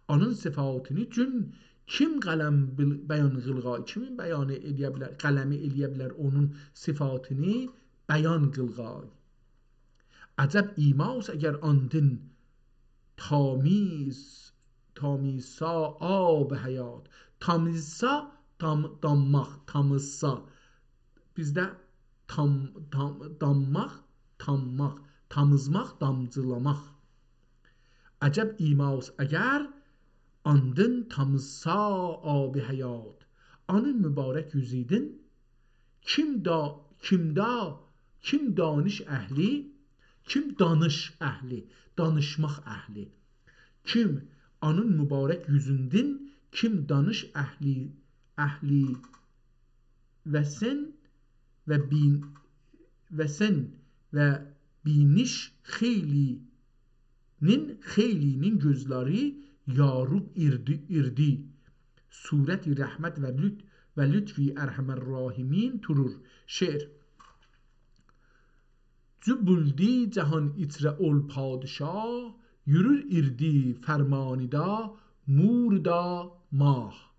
آنون صفاتینی جون کیم قلم بیل-، بیان قیلغای. کیمین بیانی ائلیه بیلر، قلمی ائلیه بیلر اونون صفاتینی بیان قیلغای. عجب ایماست اگر آندین تامیز، تامیزسا آب حیات. تامیزسا، دام-، دامماق، تامیزسا. بیزده تام-، تام-، دامماق، تامماق، تامیزماق، دامجیلاماق. عجب ایماست اگر آندین تامیزسا آب حیات. آنون مبارک یوزیدین کیم دا-، کیم دا-، کیم دانش اهلی، کیم دانش اهلی، دانیشماق اهلی. کیم آنون مبارک یوزوندن، کیم دانش اهلی، اهلی و سن و بین-، و سن و بینیش خیلی نین، خیلی‌نین گؤزلری یاریب ایردی، ایردی. صورتی رحمت و لط-، و لطفی ارحم الراحمین تورور. شعر. جو بولدی جهان ایچره اول پادشاه، یورور ایردی فرمانیدا مور دا ماه.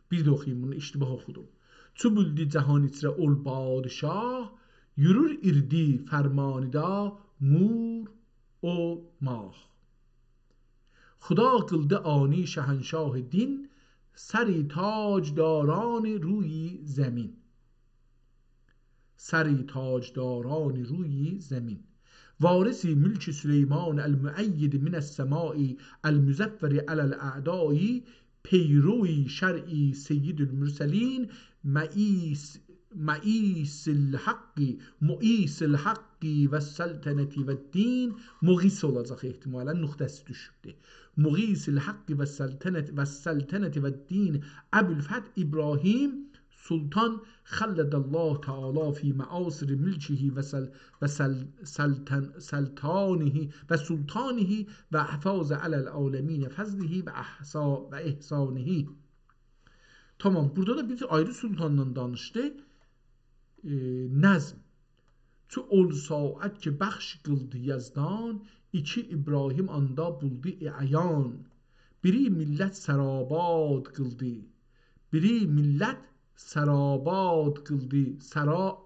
بیر ده اوخویوم بونو، اشتباه اوخودوم. چو بولدی جهان ایچره اول پادشاه، یورور ایردی فرمانیدا مور و ماه. خدا قیلدی آنی شهنشاه دین، سر تاجداران روی زمین. سر تاجداران روی زمین. وارث ملک سلیمان المؤید من السماء المظفر علی الاعداء، پیرو شرع سید المرسلین، معیس، معیس الحق، معیس الحق و السلطنة و الدین، مغیث اولاجاق احتمالاً، نقطه‌سی دوشوبدور. مغیث الحق و السلطنة و السلطنة و الدین، ابوالفتح ابراهیم سلطان، خلد الله تعالی فی معاصر ملکه و سل-، و سل-، سلطن-، سلطانه و سلطانه و افاض علی العالمین فضله و احسا-، و احسانه. تامام، بورادا دا بیر آیری سلطاندان دانیشدی. ائ، نظم. چو اول ساعت کی بخش قیلدی یزدان، ایکی ابراهیم آندا بولدو عیان. بیری میللت سر آباد قیلدی، بیری میللت سر آباد قیلدی، سرا-،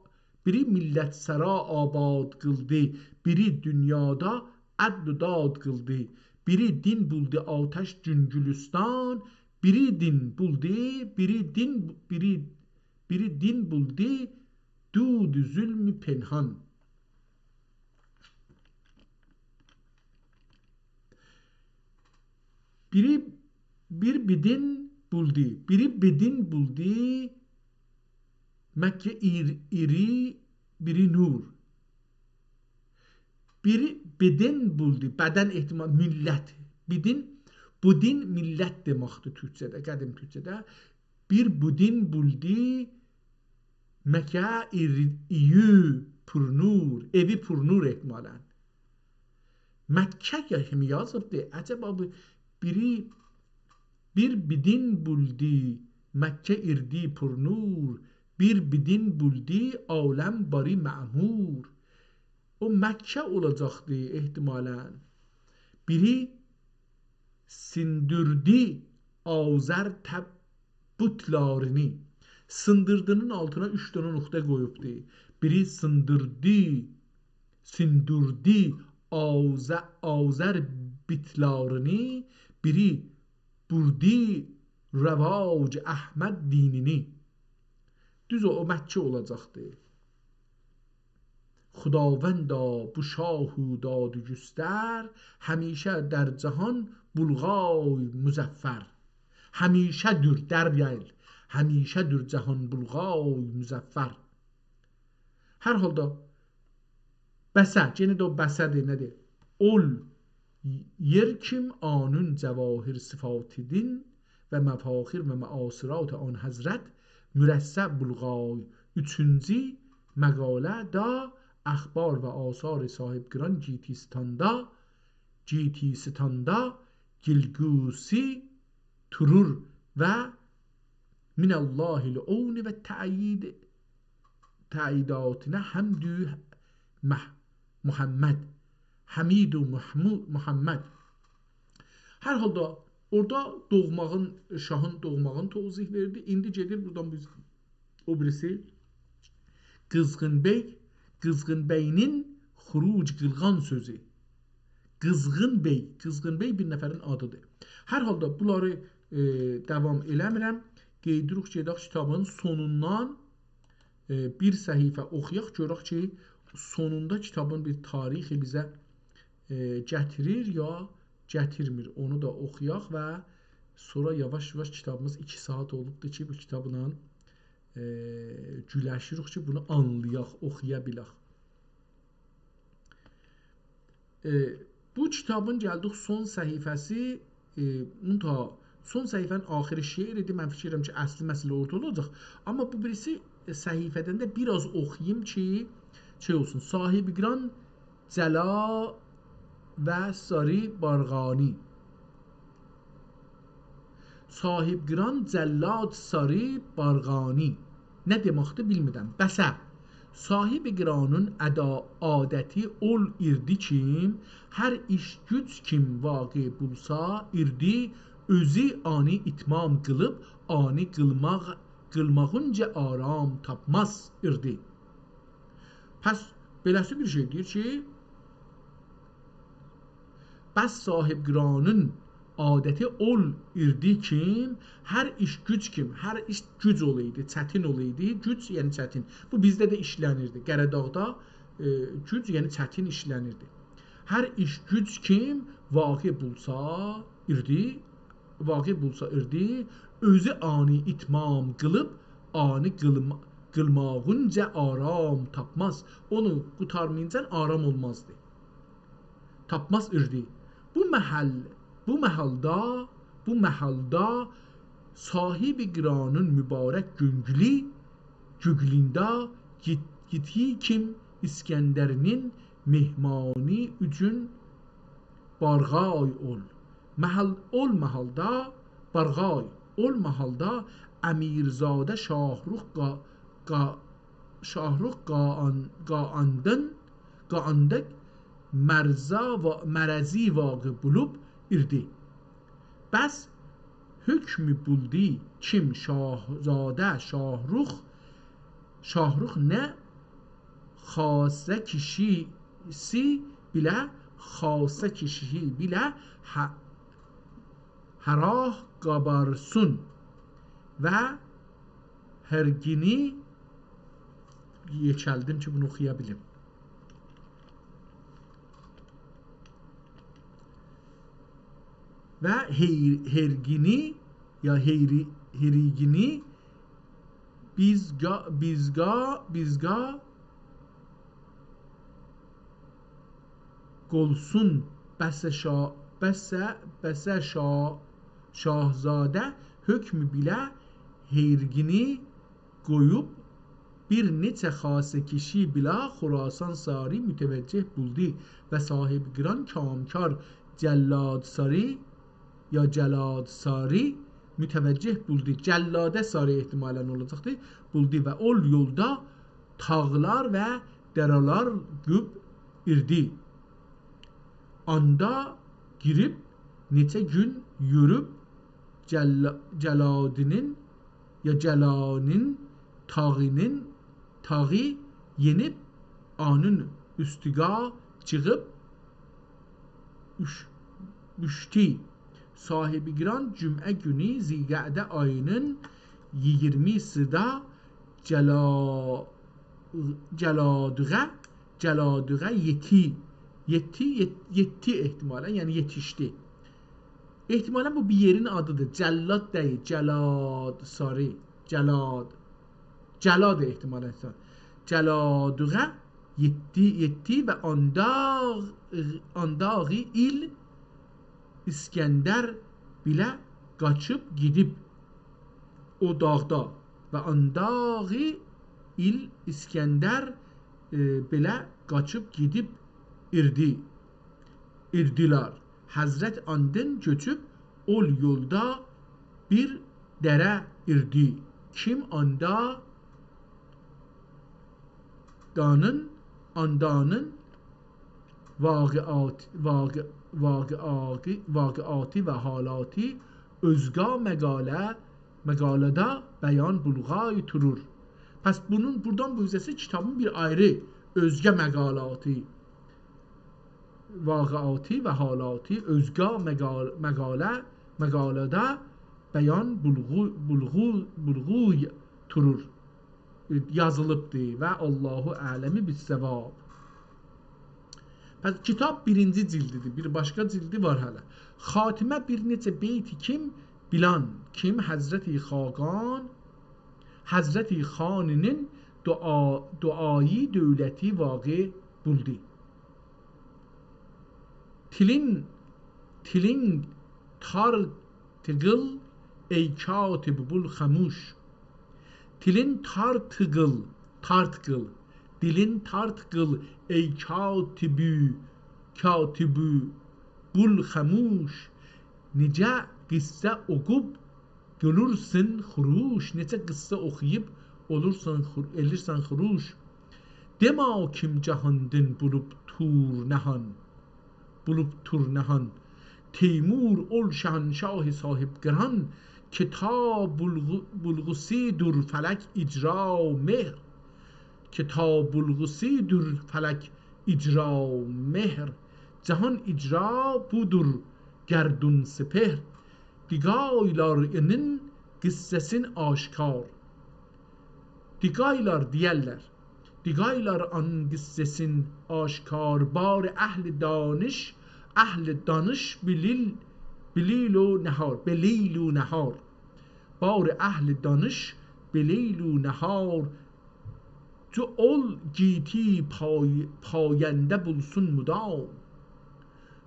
بیری میللت سرا آباد قیلدی، بیری دونیادا عدل و داد قیلدی. بیری دین بولدو آتش گون گولوستان، بیری دین بولدو، بیری دین، بیری، بیری دین بولدو دود ظلم پنهان. بیری، بیر بیدین بولدو، بیری بیدین بولدو مکه ایر-، ایری، بیری نور. بیری بدین بولدی، بدن احتمال، میللت. بدین، بودین میللت دئمکدیر تورکجه‌ده، قدیم تورکجه‌ده. بیر بودین بولدی، مکه ایر-، ایوی پورنور، ائوی پورنور احتمالاً. مکه یا کیمی یازیبدی؟ عجبا بو بیری، بیر بدین بولدی، مکه ایردی پورنور، بیر بدین بولدی، عالم باری معمور. او مکه اولاجاقدی احتمالاً. بیری سیندیردی آذر تب-، بوتلارینی. سیندیردی‌نین آلتینا اوچ دنه نقطه قویوبدو. بیری سیندیردی، سیندیردی آذ-، آذر بیتلارینی، بیری بوردی رواج احمد دینینی. دوز او، او مکه اولاجاقدی. خداوندا، بو شاه و دادگستر، همیشه در جهان بلغای مظفر. همیشه‌دور، در دئییل، همیشه‌دور جهان بلغای مظفر. هر حالدا، بسه، یئنه ده او بسه‌دیر، نه‌دیر؟ اول یئر کیم آنون جواهر صفاتیدین و مفاخر و معاصرات آن حضرت مرصع بلغای. اوچونجو مقاله دا اخبار و آثار صاحبقران گیتی ستاندا، گیتی ستاندا گلگوسی تورور و من الله العون و تأیید، تأییداتینه حمد مح-، محمد، حمید و محمود، محمد. هر حالدا اورادا دوغماغین، شاهین دوغماغینی توضیح وئردی. ایندی گئدیر بورادان بیز او بیریسی قیزغین بی، قیزغین بی‌نین خروج قیلغان سؤزو. قیزغین بی، قیزغین بی بیر نفرین آدیدیر. هر حالدا بونلاری، ائ، داوام ائله‌میرم. قئییدیریک، گئدک کیتابین سونوندان، ائ، بیر صفحه اوخویاق، گؤرک کی، سونوندا کیتابین بیر تاریخی بیزه، ائ، گتیریر یا گتیرمیر. اونو دا اوخویاق و سونرا یاواش-یاواش، کیتابیمیز ایکی ساعات اولوبدور کی، بو کیتابلا، ائ، گولشیریک کی، بونو آنلایاق، اوخویا بیلک. ائ، بو کیتابین گلدیک سون صفحه‌سی، ائ، منتها سون صفحه‌نین آخیری شعر ایدی. من فیکیر ائدیرم کی، اصلی مسئله اورادا اولاجاق. آمما بو بیریسی، ائ، صفحه‌دن ده بیر آز اوخویوم کی، شئی اولسون. صاحبقران جلا و ساری بارغانی. صاحبقران جلاد ساری بارغانی. نه دئمکدیر، بیلمیرم. بسه. صاحبقرانین ادا عادتی اول ایردی کیم، هر ایش گوج کیم واقع بولسا ایردی، اؤزو آنی اتمام قیلیب، آنی قیلماق، قیلماغینجا آرام تاپماز ایردی. پس بئله‌سی بیر شئی دئییر کی، بس صاحبقرانین عادتی اول ایردی کیم، هر ایش گوج کیم، هر ایش گوج اولایدی، چتین اولایدی، گوج یعنی چتین. بو بیزده ده ایشله‌نیردی. قره‌داغدا، ائ، گوج یعنی چتین ایشله‌نیردی. هر ایش گوج کیم واقع بولسا ایردی، واقع بولسا ایردی، اؤزو آنی اتمام قیلیب، آنی قیلما-، قیلماغینجا آرام تاپماز. اونو قوتارمایینجا آرام اولمازدی. تاپماز ایردی. بو محل، بو محلدا، بو محلدا صاحبقرانین مبارک گؤنگولو، گؤنگولونده گیت-، گیتی کیم اسکندرینین مهمانی اوچون بارغای اول. محل، اول محلدا، بارغای، اول محلدا امیرزاده شاهرخ قا-، قا-، شاهرخ قاآن-، قاآندن، قاآندک مرزا وا-، مرزی واقع بولوب ایردی. بس حکم بولدو کیم شاهزاده شاهرخ، شاهرخ نه خاصه کیشیسی بیله، خاصه کیشیسی بیله ه-، هراه قابارسون و هرگینی، یئکلدیم کی، بونو اوخویا بیلیم. و هیر-، هرگینی یا هیری-، هریگینی بیزگا، بیزگا، بیزگا قولسون بسه شا، بسه، بسه شا، شاهزاده حکم بیله حیرگینی قویوب، بیر نئچه خاصه کیشی بیله خراسان ساری متوجه بولدو و صاحب قیران کامکار جلاد ساری یا جلاد ساری متوجه بولدو. جلاده ساری احتمالاً اولاجاقدی. بولدو و اول یولدا تاغلار و دره‌لر قوب ایردی. آندا گیریب نئچه گون یوروب جل، جلادینین یا جلانین تاغینین، تاغی یئنیب آنین اوستوگا چیغیب اوش، اوشتو. صاحب قیران جمعه گونو ذی‌قعده آیینین اییرمیسیده جلا، جلادوغا، جلادوغا یئتی، یئتی، یئت، یئتدی احتمالاً، یعنی یئتیشدی. احتمالاً بو بیر یئرین آدیدیر. جلاد دئییل، جلاد، ساری، جلاد. جلاد احتمالاً. جلادوغا یئتدی، یئتدی و آنداغ، آنداغی ایل اسکندر بیله قاچیب گئدیب او داغدا و آنداغی ایل اسکندر، ائ، بیله قاچیب گئدیب ایردی، ایردیلار. حضرت آندین گؤچوب اول یولدا بیر دره ایردی. کیم آندا دانین، آندانین واقعات، واقع، واقعاتی، واقعاتی و حالاتی اؤزگا مقاله، مقاله‌ده بیان بولغای تورور. پس بونون، بورادان بو حیصه‌سی کیتابین بیر آیری اؤزگه مقالاتی، واقعاتی و حالاتی اؤزگا مقال، مقاله، مقاله‌ده بیان بولغو، بولغو، بولغوی تورور، ائ، یازیلیبدی و الله اعلم بالصواب. پس کیتاب بیرینجی جلدیدیر، بیر باشقا جلدی وار هله. خاتمه بیر نئچه بیت کیم بیلان، کیم حضرت خاقان، حضرت خانینین دعا، دعایی دولتی واقع بولدو. تیلین، تیلین تارت قیل، ای کاتب بول خموش. تیلین تارت قیل، تارت قیل. دیلین تارت قیل، ای کاتبی، کاتبی بول خموش. نئجه قصه اوقوب قیلورسان خروش، نئچه قصه اوخویوب اولورسان خور، ائلیرسن خروش. دئمه کیم جهاندین بولوب تور نهان، بولوب تور نهان. تیمور اول شهنشاه صاحب قیران، که تا بولغو، بولغوسی‌دور فلک اجرا مهر. که تا بولغوسی‌دور فلک اجرا مهر. جهان اجرا بودور گردون سپهر. دیگایلار انین قصه‌سین آشکار. دیگایلار دئیرلر. دیگایلار آن قصه‌سین آشکار. بار اهل دانش، اهل دانش بلیل، بلیل و نهار، بلیل و نهار. بار اهل دانش بلیل و نهار. جو اول گیتی پای، پاینده بولسون مدام.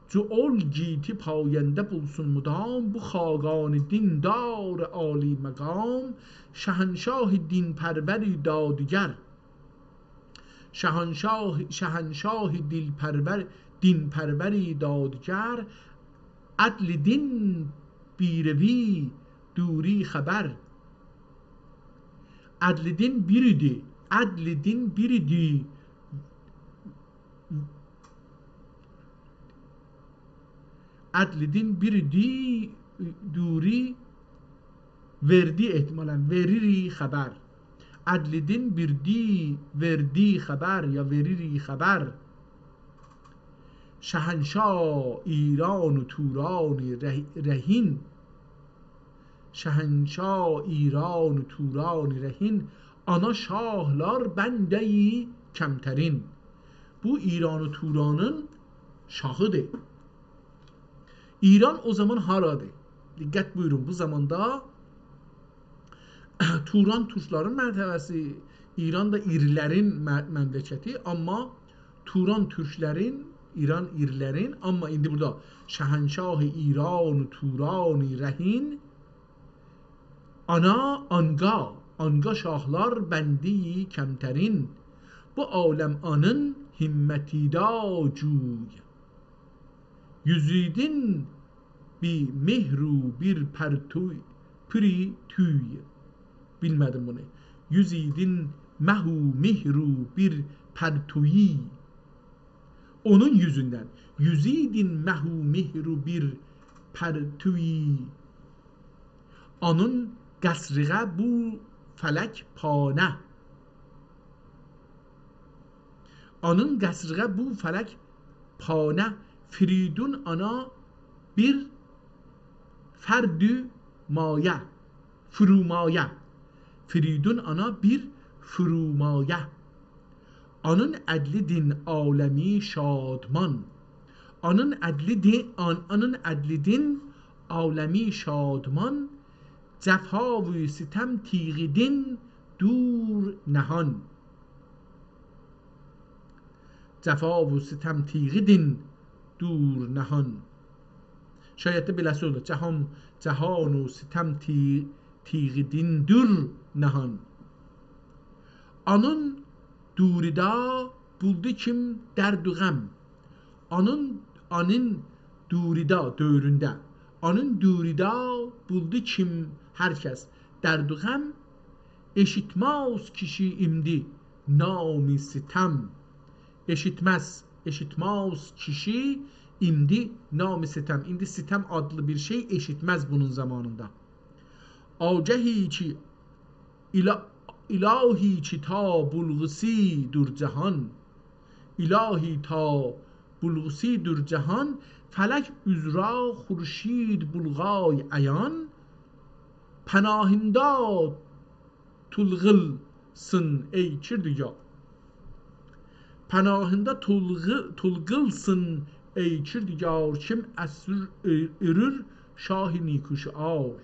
جو اول گیتی پاینده بولسون مدام، بو خاقان دیندار عالی مقام، شهنشاه دین‌پرور دادگر. شهنشاه، شهنشاه دل‌پرور، دین‌پرور دادگر، عدل دین بیروی دوری خبر. عدل دین بیریدی، عدل دین بیریدی. عدل دین بیریدی، دوری وئردی احتمالاً، وئریری خبر. عدل دین بیردی، وئردی خبر یا وئریری خبر. شهنشاه ایران و توران ره، رهین. شهنشاه ایران و توران رهین، آنا شاهلار بنده‌ی کمترین. بو ایران و تورانین شاهیدیر. ایران او زامان هارادیر؟ دقت بویورون، بو زاماندا توران تورکلرین مرتبه‌سی، ایران دا ایرلرین مه-، مملکتی، آمما توران تورکلرین، ایران ایرلرین، آمما ایندی بورادا شهنشاه ایران و توران رهین، آنا آنقا، آنقا شاهلار بندی کمترین، بو عالم آنین همتی دا جوی. یزیدین بیر مهر و بیر پرتو-، پری توی. بیلمه‌دیم بونو. یزیدین مه و مهر و بیر پرتویی. اونون یوزوندن. یزیدین مه و مهر و بیر پرتویی. آنین قصریغه بو فلک پانه. آنین قصریغه بو فلک پانه، فریدون آنا بیر فردو مایه، فرومایه. فریدون آنا بیر فرومایه. آنین عدلیدین عالمی شادمان. آنین عدلیدین، آن-، آنین عدلیدین عالمی شادمان، جفا و ستم تیغیدین دور نهان. جفا و ستم تیغیدین دور نهان. شاید ده بئله‌سی اولور. جهان، جهان و ستم تی-، تیغیدین دور نهان. آنین دوریدا بولدو کیم درد و غم. آنین، آنین دوریدا، دؤورونده. آنین دوریدا بولدو کیم هر کس درد و غم. ائشیتمز کیشی ایمدی نام ستم. ائشیتمز، ائشیتمز کیشی ایمدی نام ستم. ایندی ستم آدلی بیر شئی ائشیتمز بونون زامانیندا. آگهی کی اله-، الهی کی تا بولغوسی‌دور جهان. الهی تا بولغوسی‌دور جهان، فلک عذرا خورشید بولغای عیان، پناهیندا تولغیلسین ای کردگار. پناهیندا تولغی-، تولغیلسین ای کردگار، کیم اسرو ارور شاه نیکوشعار.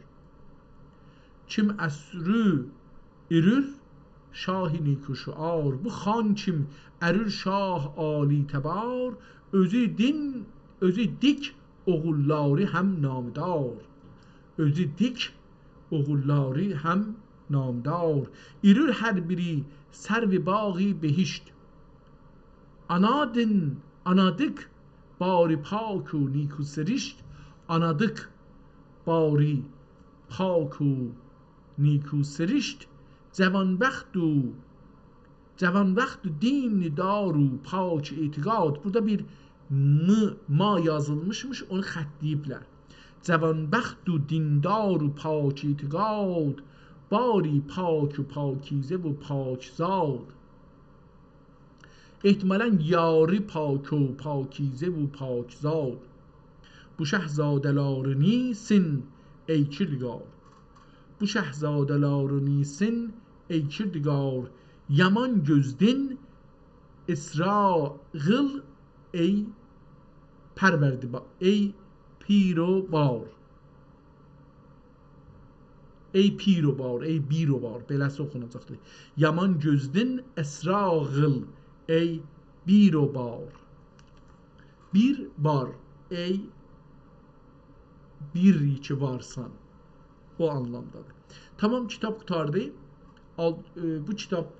کیم اسرو ارور شاه نیکوشعار. بو خان کیم ارور شاه عالی‌تبار، اؤزو دین، اؤزو دیک اوغوللاری هم نامدار. اؤزو دیک اوغوللاری هم نامدار. ارور هر بیری سرو باغ بهشت. آنادین، آنادیق باری پاک و نیکو سرشت. آنادیق باری پاک و نیکو سرشت، جوانبخت و، جوانبخت و دین دار و پاک اعتقاد. بورادا بیر م، ما یازیلمیشمیش، اونو خطله‌ییبلر. جوانبخت و دیندار و پاک اعتقاد، باری پاک و پاکیزه و پاکزاد. احتمالاً یاری پاک و پاکیزه و پاکزاد. بو شهزاده‌لرینی سین ای کردگار. بو شهزاده‌لرینی سین ای کردگار. یامان گؤزدین اسراغیل ای پروردیبا-، ای پیر و بار. ای پیر و بار، ای بیر و بار، بئله‌سی اوخوناجاقدیر. یامان گؤزدین اسراغیل، ای بیر و بار. بیر بار، ای بیر کی وارسان. او آنلامدادیر. تامام، کیتاب قوتاردی. آل-، ائ، بو کیتاب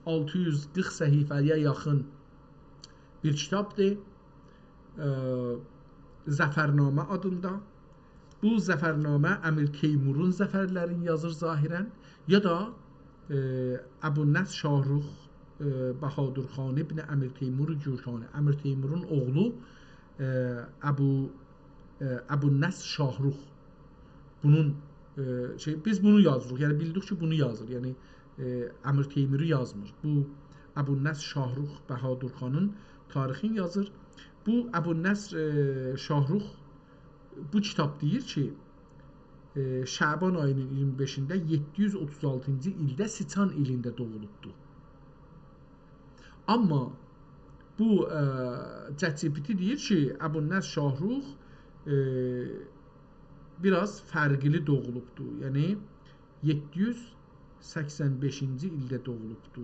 آلتی یوز قیرخ صفحه‌یه یاخین بیر کیتابدیر. ائ، ظفرنامه آدیندا. بو ظفرنامه امیر تیمورون ظفرلرینی یازیر ظاهراً، یا دا، ائ، ابوالنصر شاهرخ، ائ، بهادرخان ابن امیر تیمور گورخانی، امیر تیمورون اوغلو، ائ، ابو، ائ، ابوالنصر شاهرخ. بونون، ائ، شئی، بیز بونو یازیریق، یعنی بیلدیک کی، بونو یازیر، یعنی، ائ، امیر تیموری یازمیر. بو ابوالنصر شاهرخ بهادرخانین تاریخینی یازیر. بو ابوالنصر، ائ، شاهرخ بو کیتاب دئییر کی، ائ، شعبان آیی‌نین اییرمی بئشینده یئددی یوز اوتوز آلتینجی ایلده سیچان ایلینده دوغولوبدو. آمما بو، ائ، ChatGPT دئییر کی، ابوالنصر شاهرخ، ائ، بیر آز فرقلی دوغولوبدو. یعنی یئددی یوز سکسن بئشینجی ایلده دوغولوبدو.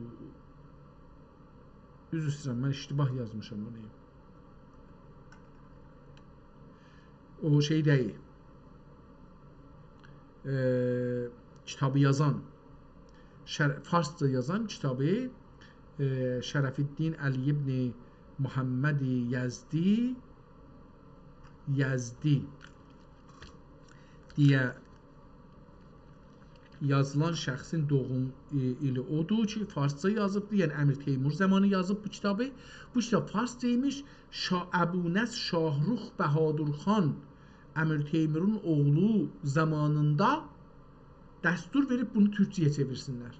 عذر ایسته‌ییرم، من اشتباه یازمیشام بونو. او شئی دئییل. ائ، کیتابی یازان، شر-، فارسجا یازان کیتابی، ائ، شرف‌الدین علی ابن محمد یزدی، یزدی دئیه یازیلان شخصین دوغوم، ائ، ایلی اودور کی، فارسجا یازیبدی. یعنی امیر تیمور زامانی یازیب بو کیتابی. بو کیتاب فارسجا ایمیش. شا-، ابونصر شاهرخ بهادرخان امیر تیمورون اوغلو زامانیندا دستور وئریب بونو تورکجه‌یه چئویرسینلر.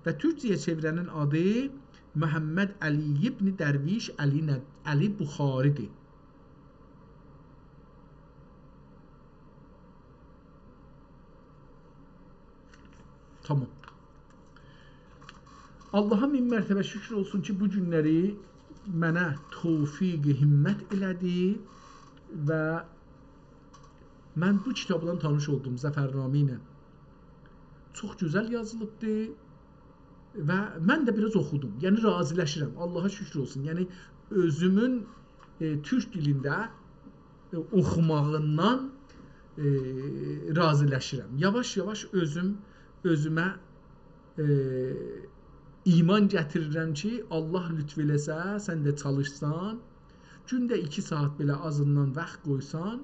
و تورکجه‌یه چئویرنین آدی محمد علی ابن درویش علی ن-، علی بخاری‌دیر. تامام. آللاها مین مرتبه شوکور اولسون کی، بو گونلری منه توفیق همت ائله‌دی و من بو کیتابلا تانیش اولدوم، ظفرنامه ایله. چوخ گؤزل یازیلیبدی و من ده بیر آز اوخودوم. یعنی، راضی‌لشیرم. آللاها شوکور اولسون. یعنی، اؤزومون، ائ، تورک دیلینده، ائ، اوخوماغیندان، ائ، راضی‌لشیرم. یاواش-یاواش اؤزوم، اؤزومه، ائ، ایمان گتیریرم کی، آللاه لطف ائله‌سه، سن ده چالیشسان، گونده ایکی ساعات بئله آزیندان واخت قویسان،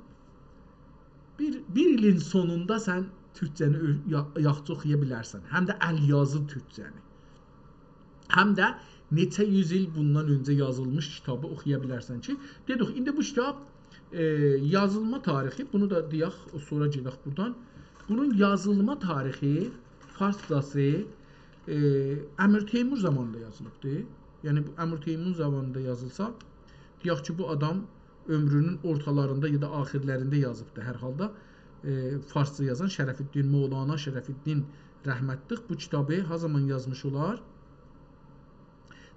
بیر، بیر ایلین سونوندا سن تورکجه‌نی اؤ-، یا-، یاخشی اوخویا بیلرسن. هم ده ال‌یازی تورکجه‌نی. هم ده نئچه یوز ایل بوندان اؤنجه یازیلمیش کیتابی اوخویا بیلرسن کی، دئدیک، ایندی بو کیتاب، ائ، یازیلما تاریخی، بونو دا دئیک، سونرا گئدک بورادان. بونون یازیلما تاریخی، فارسجاسی، ائ، امیر تیمور زامانیندا یازیلیبدی. یعنی، بو امیر تیمور زامانیندا یازیلسا، دئیک کی، بو آدام عؤمرونون اورتالاریندا یا دا آخیرلرینده یازیبدی هر حالدا. ائ، فارسجا یازان شرف‌الدین، مولانا شرف‌الدین رحمتلیک بو کیتابی ها زامان یازمیش اولار؟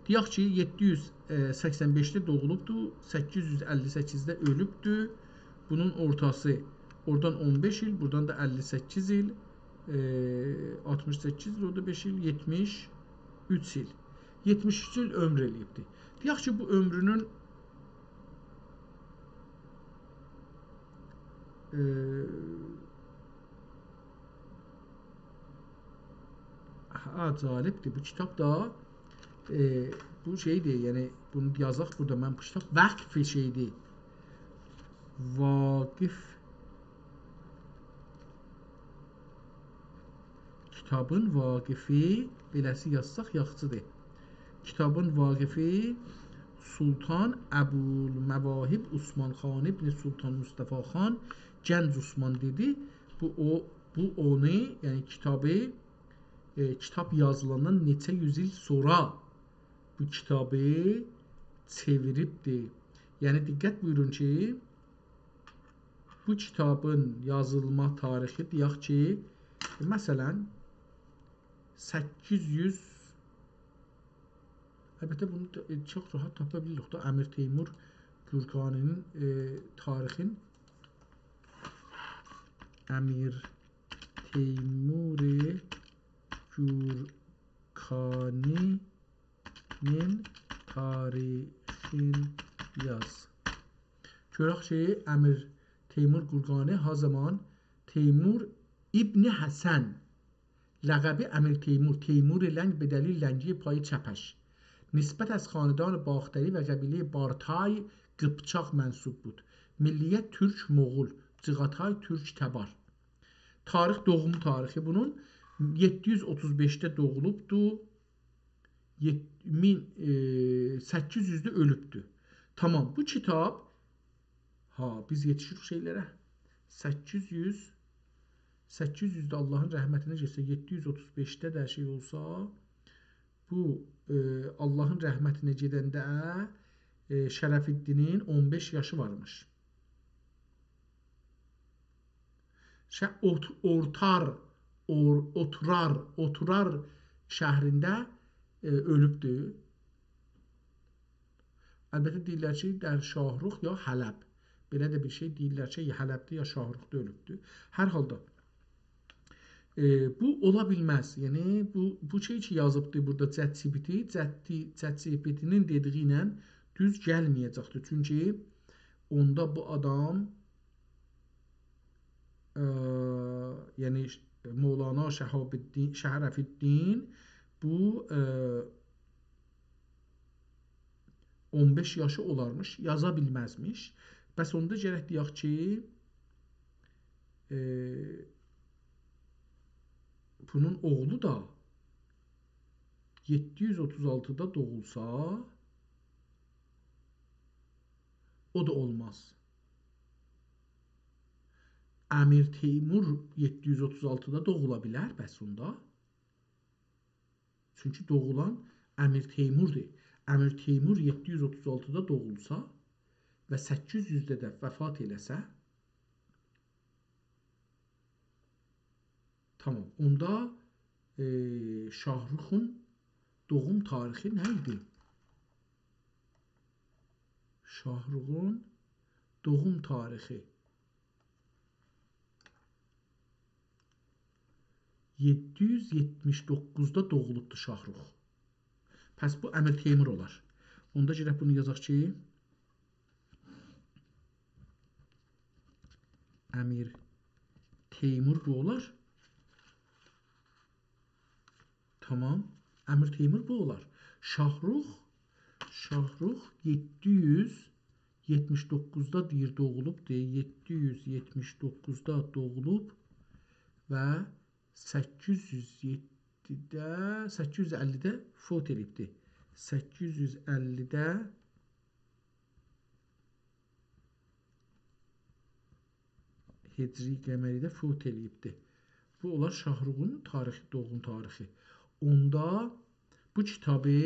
دئیک کی، یئددی یوز سکسن بئشده دوغولوبدو، سککیز یوز اللی سککیزده اؤلوبدو. بونون اورتاسی، اورادان اون بئش ایل، بورادان دا اللی سککیز ایل، ائ، آلتمیش سککیز ایل، او دا بئش ایل، یئتمیش اوچ ایل. یئتمیش اوچ ایل عؤمور ائله‌ییبدی. دئیک کی، بو عؤمرونون، ائ، ها، جالبدیر. بو کیتاب دا، ائ، بو شئیدیر، یعنی بونو یازاق بورادا، من بو کیتاب وقف شئیدیر. واقف، کیتابین واقفی، بئله‌سی یازساق یاخشیدیر. کیتابین واقفی سلطان ابوالمواهب عثمان خان ابن سلطان مصطفی خان، گنج عثمان دئدی. بو او، بو اونو، یعنی کیتابی، ائ، کیتاب یازیلاندان نئچه یوز ایل سونرا بو کیتابی چئویریبدی. یعنی دقت بویورون کی، بو کیتابین یازیلما تاریخی، دئیک کی، مثلا، سککیز یوز، البته، بونو دا، ائ، چوخ راحت تاپا بیلیریک دا، امیر تیمور گورگانی‌نین، ائ، تاریخین، امیر تیمور گورگانی‌نین تاریخین یاز. گؤرک کی، امیر تیمور گورگانی ها زامان تیمور ابن حسن، لقبی امیر تیمور، تیمور لنگ به دلیل لنگی پای چپش، نسبت از خاندان باختری و قبیلهٔ بارتای قیپچاق منسوب بود. ملیت تورک مغول، جغاتای تورک تبار. تاریخ، دوغوم تاریخی بونون یئددی یوز اوتوز بئشده دوغولوبدو، یئت-، مین، ائ، سککیز یوزده اؤلوبدو. تامام، بو کیتاب، ها، بیز یئتیشیریک شئیلره. سککیز یوز، سککیز یوزده آللاهین رحمتینه گئتسه، یئددی یوز اوتوز بئشده ده شئی اولسا، بو، ائ، آللاهین رحمتینه گئدنده، ائ، شرف‌الدینین اون بئش یاشی وارمیش. شه-، اوت-، اورتار، اور-، اوترار، اوترار شهرینده، ائ، اؤلوبدو. البته، دئییرلر کی، در شاهرخ یا حلب. بئله ده بیر شئی دئییرلر کی، یا حلبده، یا شاهرخدا اؤلوبدو. هر حالدا، ائ، بو اولا بیلمز. یعنی، بو، بو شئی کی یازیبدی بورادا ChatGPT، چت، ChatGPT-نین دئدیگی ایله دوز گلمه‌یه‌جکدیر. چونکی اوندا بو آدام، ائ، یعنی، مولانا شهاب‌الدین، شرف‌الدین بو، ائ، اون بئش یاشی اولارمیش، یازا بیلمزمیش. بس اوندا گرک دئیک کی، ائ، بونون اوغلو دا یئددی یوز اوتوز آلتیدا دوغولسا، او دا اولماز. امیر تیمور یئددی یوز اوتوز آلتیدا دوغولا بیلر، بس اوندا. چونکی دوغولان امیر تیموردور. امیر تیمور یئددی یوز اوتوز آلتیدا دوغولسا و سککیز یوزده ده وفات ائله‌سه، تامام. اوندا، ائ، شاهرخون دوغوم تاریخی نه ایدی؟ شاهرخون دوغوم تاریخی. یئددی یوز یئتمیش دوققوزدا دوغولوبدور شاهرخ. پس بو امیر تیمور اولار. اوندا گرک بونو یازاق کی، امیر تیمور بو اولار. تامام. امیر تیمور بو اولار. شاهرخ، شاهرخ یئددی یوز یئتمیش دوققوزدا دئییر دوغولوبدور. یئددی یوز یئتمیش دوققوزدا دوغولوب و سککیز یوز یئددیده، سککیز یوز اللیده فوت ائله‌ییبدی. سککیز یوز اللیده هجری قمریده فوت ائله‌ییبدی. بو اولار شاهرخون تاریخی، دوغوم تاریخی. اوندا بو کیتابی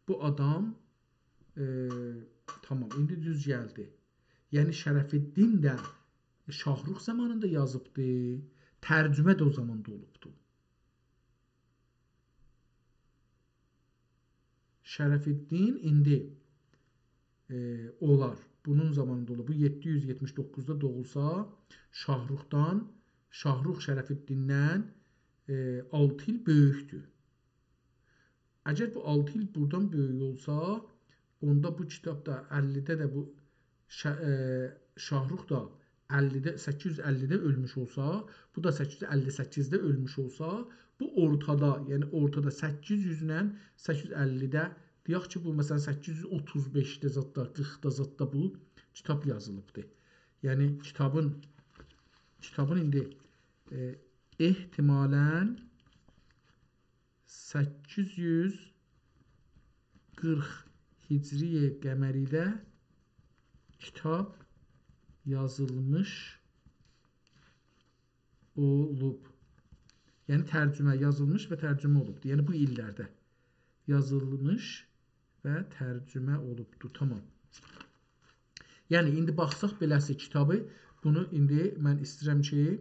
بو آدام، ائ، تامام، ایندی دوز گلدی. یعنی شرف‌الدین ده شاهرخ زامانیندا یازیبدی، ترجمه ده او زاماندا اولوبدو. شرف‌الدین ایندی، ائ، اولار. بونون زامانیندا اولوب. بو یئددی یوز یئتمیش دوققوزدا دوغولسا، شاهرخدان، شاهرخ شرف‌الدیندن، ائ، آلتی ایل بؤیوکدور. اگر بو آلتی ایل بورادان بؤیوک اولسا، اوندا بو کیتاب دا اللیده ده بو شا-، ائ، شاهرخ دا اللیده، سککیز یوز اللیده اؤلموش اولسا، بو دا سککیز یوز اللی سککیزده اؤلموش اولسا، بو اورتادا، یعنی اورتادا سککیز یوزله سککیز یوز اللیده، دئیک کی، بو، مثلا، سککیز یوز اوتوز بئشده زاددا، قیرخدا زاددا بو کیتاب یازیلیبدی. یعنی کیتابین، کیتابین ایندی، ائ، احتمالا سککیز یوز قیرخ هجری قمریده کیتاب یازیلمیش اولوب. یعنی ترجمه، یازیلمیش و ترجمه اولوبدور. یعنی بو ایللرده یازیلمیش و ترجمه اولوبدور. تامام. یعنی ایندی باخساق بئله‌سی کیتابی، بونو ایندی من ایسته‌ییرم کی،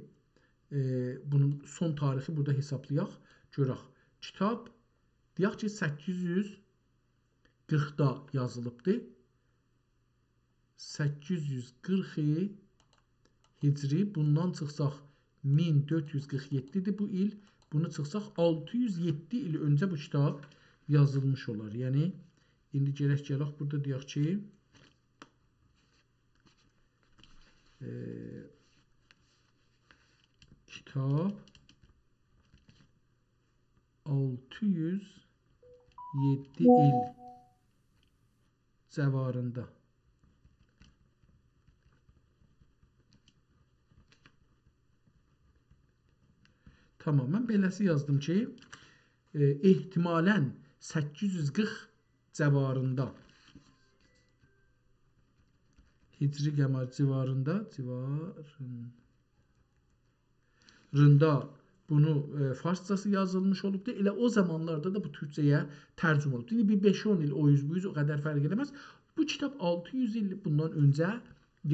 ائ، بونون سون تاریخی بورادا حسابلایاق، گؤرک. کیتاب، دئیک کی، سککیز یوز قیرخدا یازیلیبدی. سککیز یوز قیرخ هجری، بوندان چیخساق مین دؤرد یوز قیرخ یئددی‌دیر بو ایل. بونو چیخساق آلتی یوز یئددی ایل اؤنجه بو کیتاب یازیلمیش اولار. یعنی ایندی گرک گلک بورادا دئیک کی، ائ، کیتاب آلتی یوز یئددی ایل جواریندا. تامام، من بئله‌سی یازدیم کی، ائ، احتمالا سککیز یوز قیرخ جواریندا. هجری قمر جواریندا، جوارین-، ریندا بونو، ائ، فارسجاسی یازیلمیش اولوبدو. ائله او زامانلاردا دا بو تورکجه‌یه ترجمه اولوبدو. ایندی بیر بئش اون ایل او اوز بو اوز او قدر فرق ائله‌مز. بو کیتاب آلتی یوز ایل بوندان اؤنجه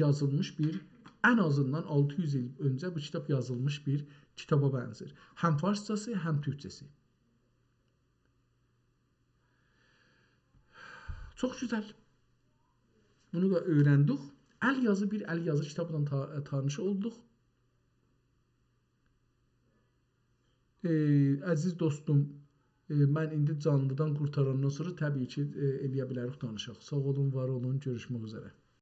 یازیلمیش بیر، ان آزیندان آلتی یوز ایل اؤنجه بو کیتاب یازیلمیش بیر کیتابا بنزیر. هم فارسجاسی، هم تورکجه‌سی. چوخ گؤزل. بونو دا اؤیرندیک. ال یازی، بیر ال یازی کیتابلا تا-، تانیش اولدوق. ائ، عزیز دوستوم، ائ، من ایندی جانلیدان قورتاراندان سونرا طبیعی کی، ائ، ائلیه بیلریک دانیشاق. ساغ اولون، وار اولون، گؤروشمک اوزره.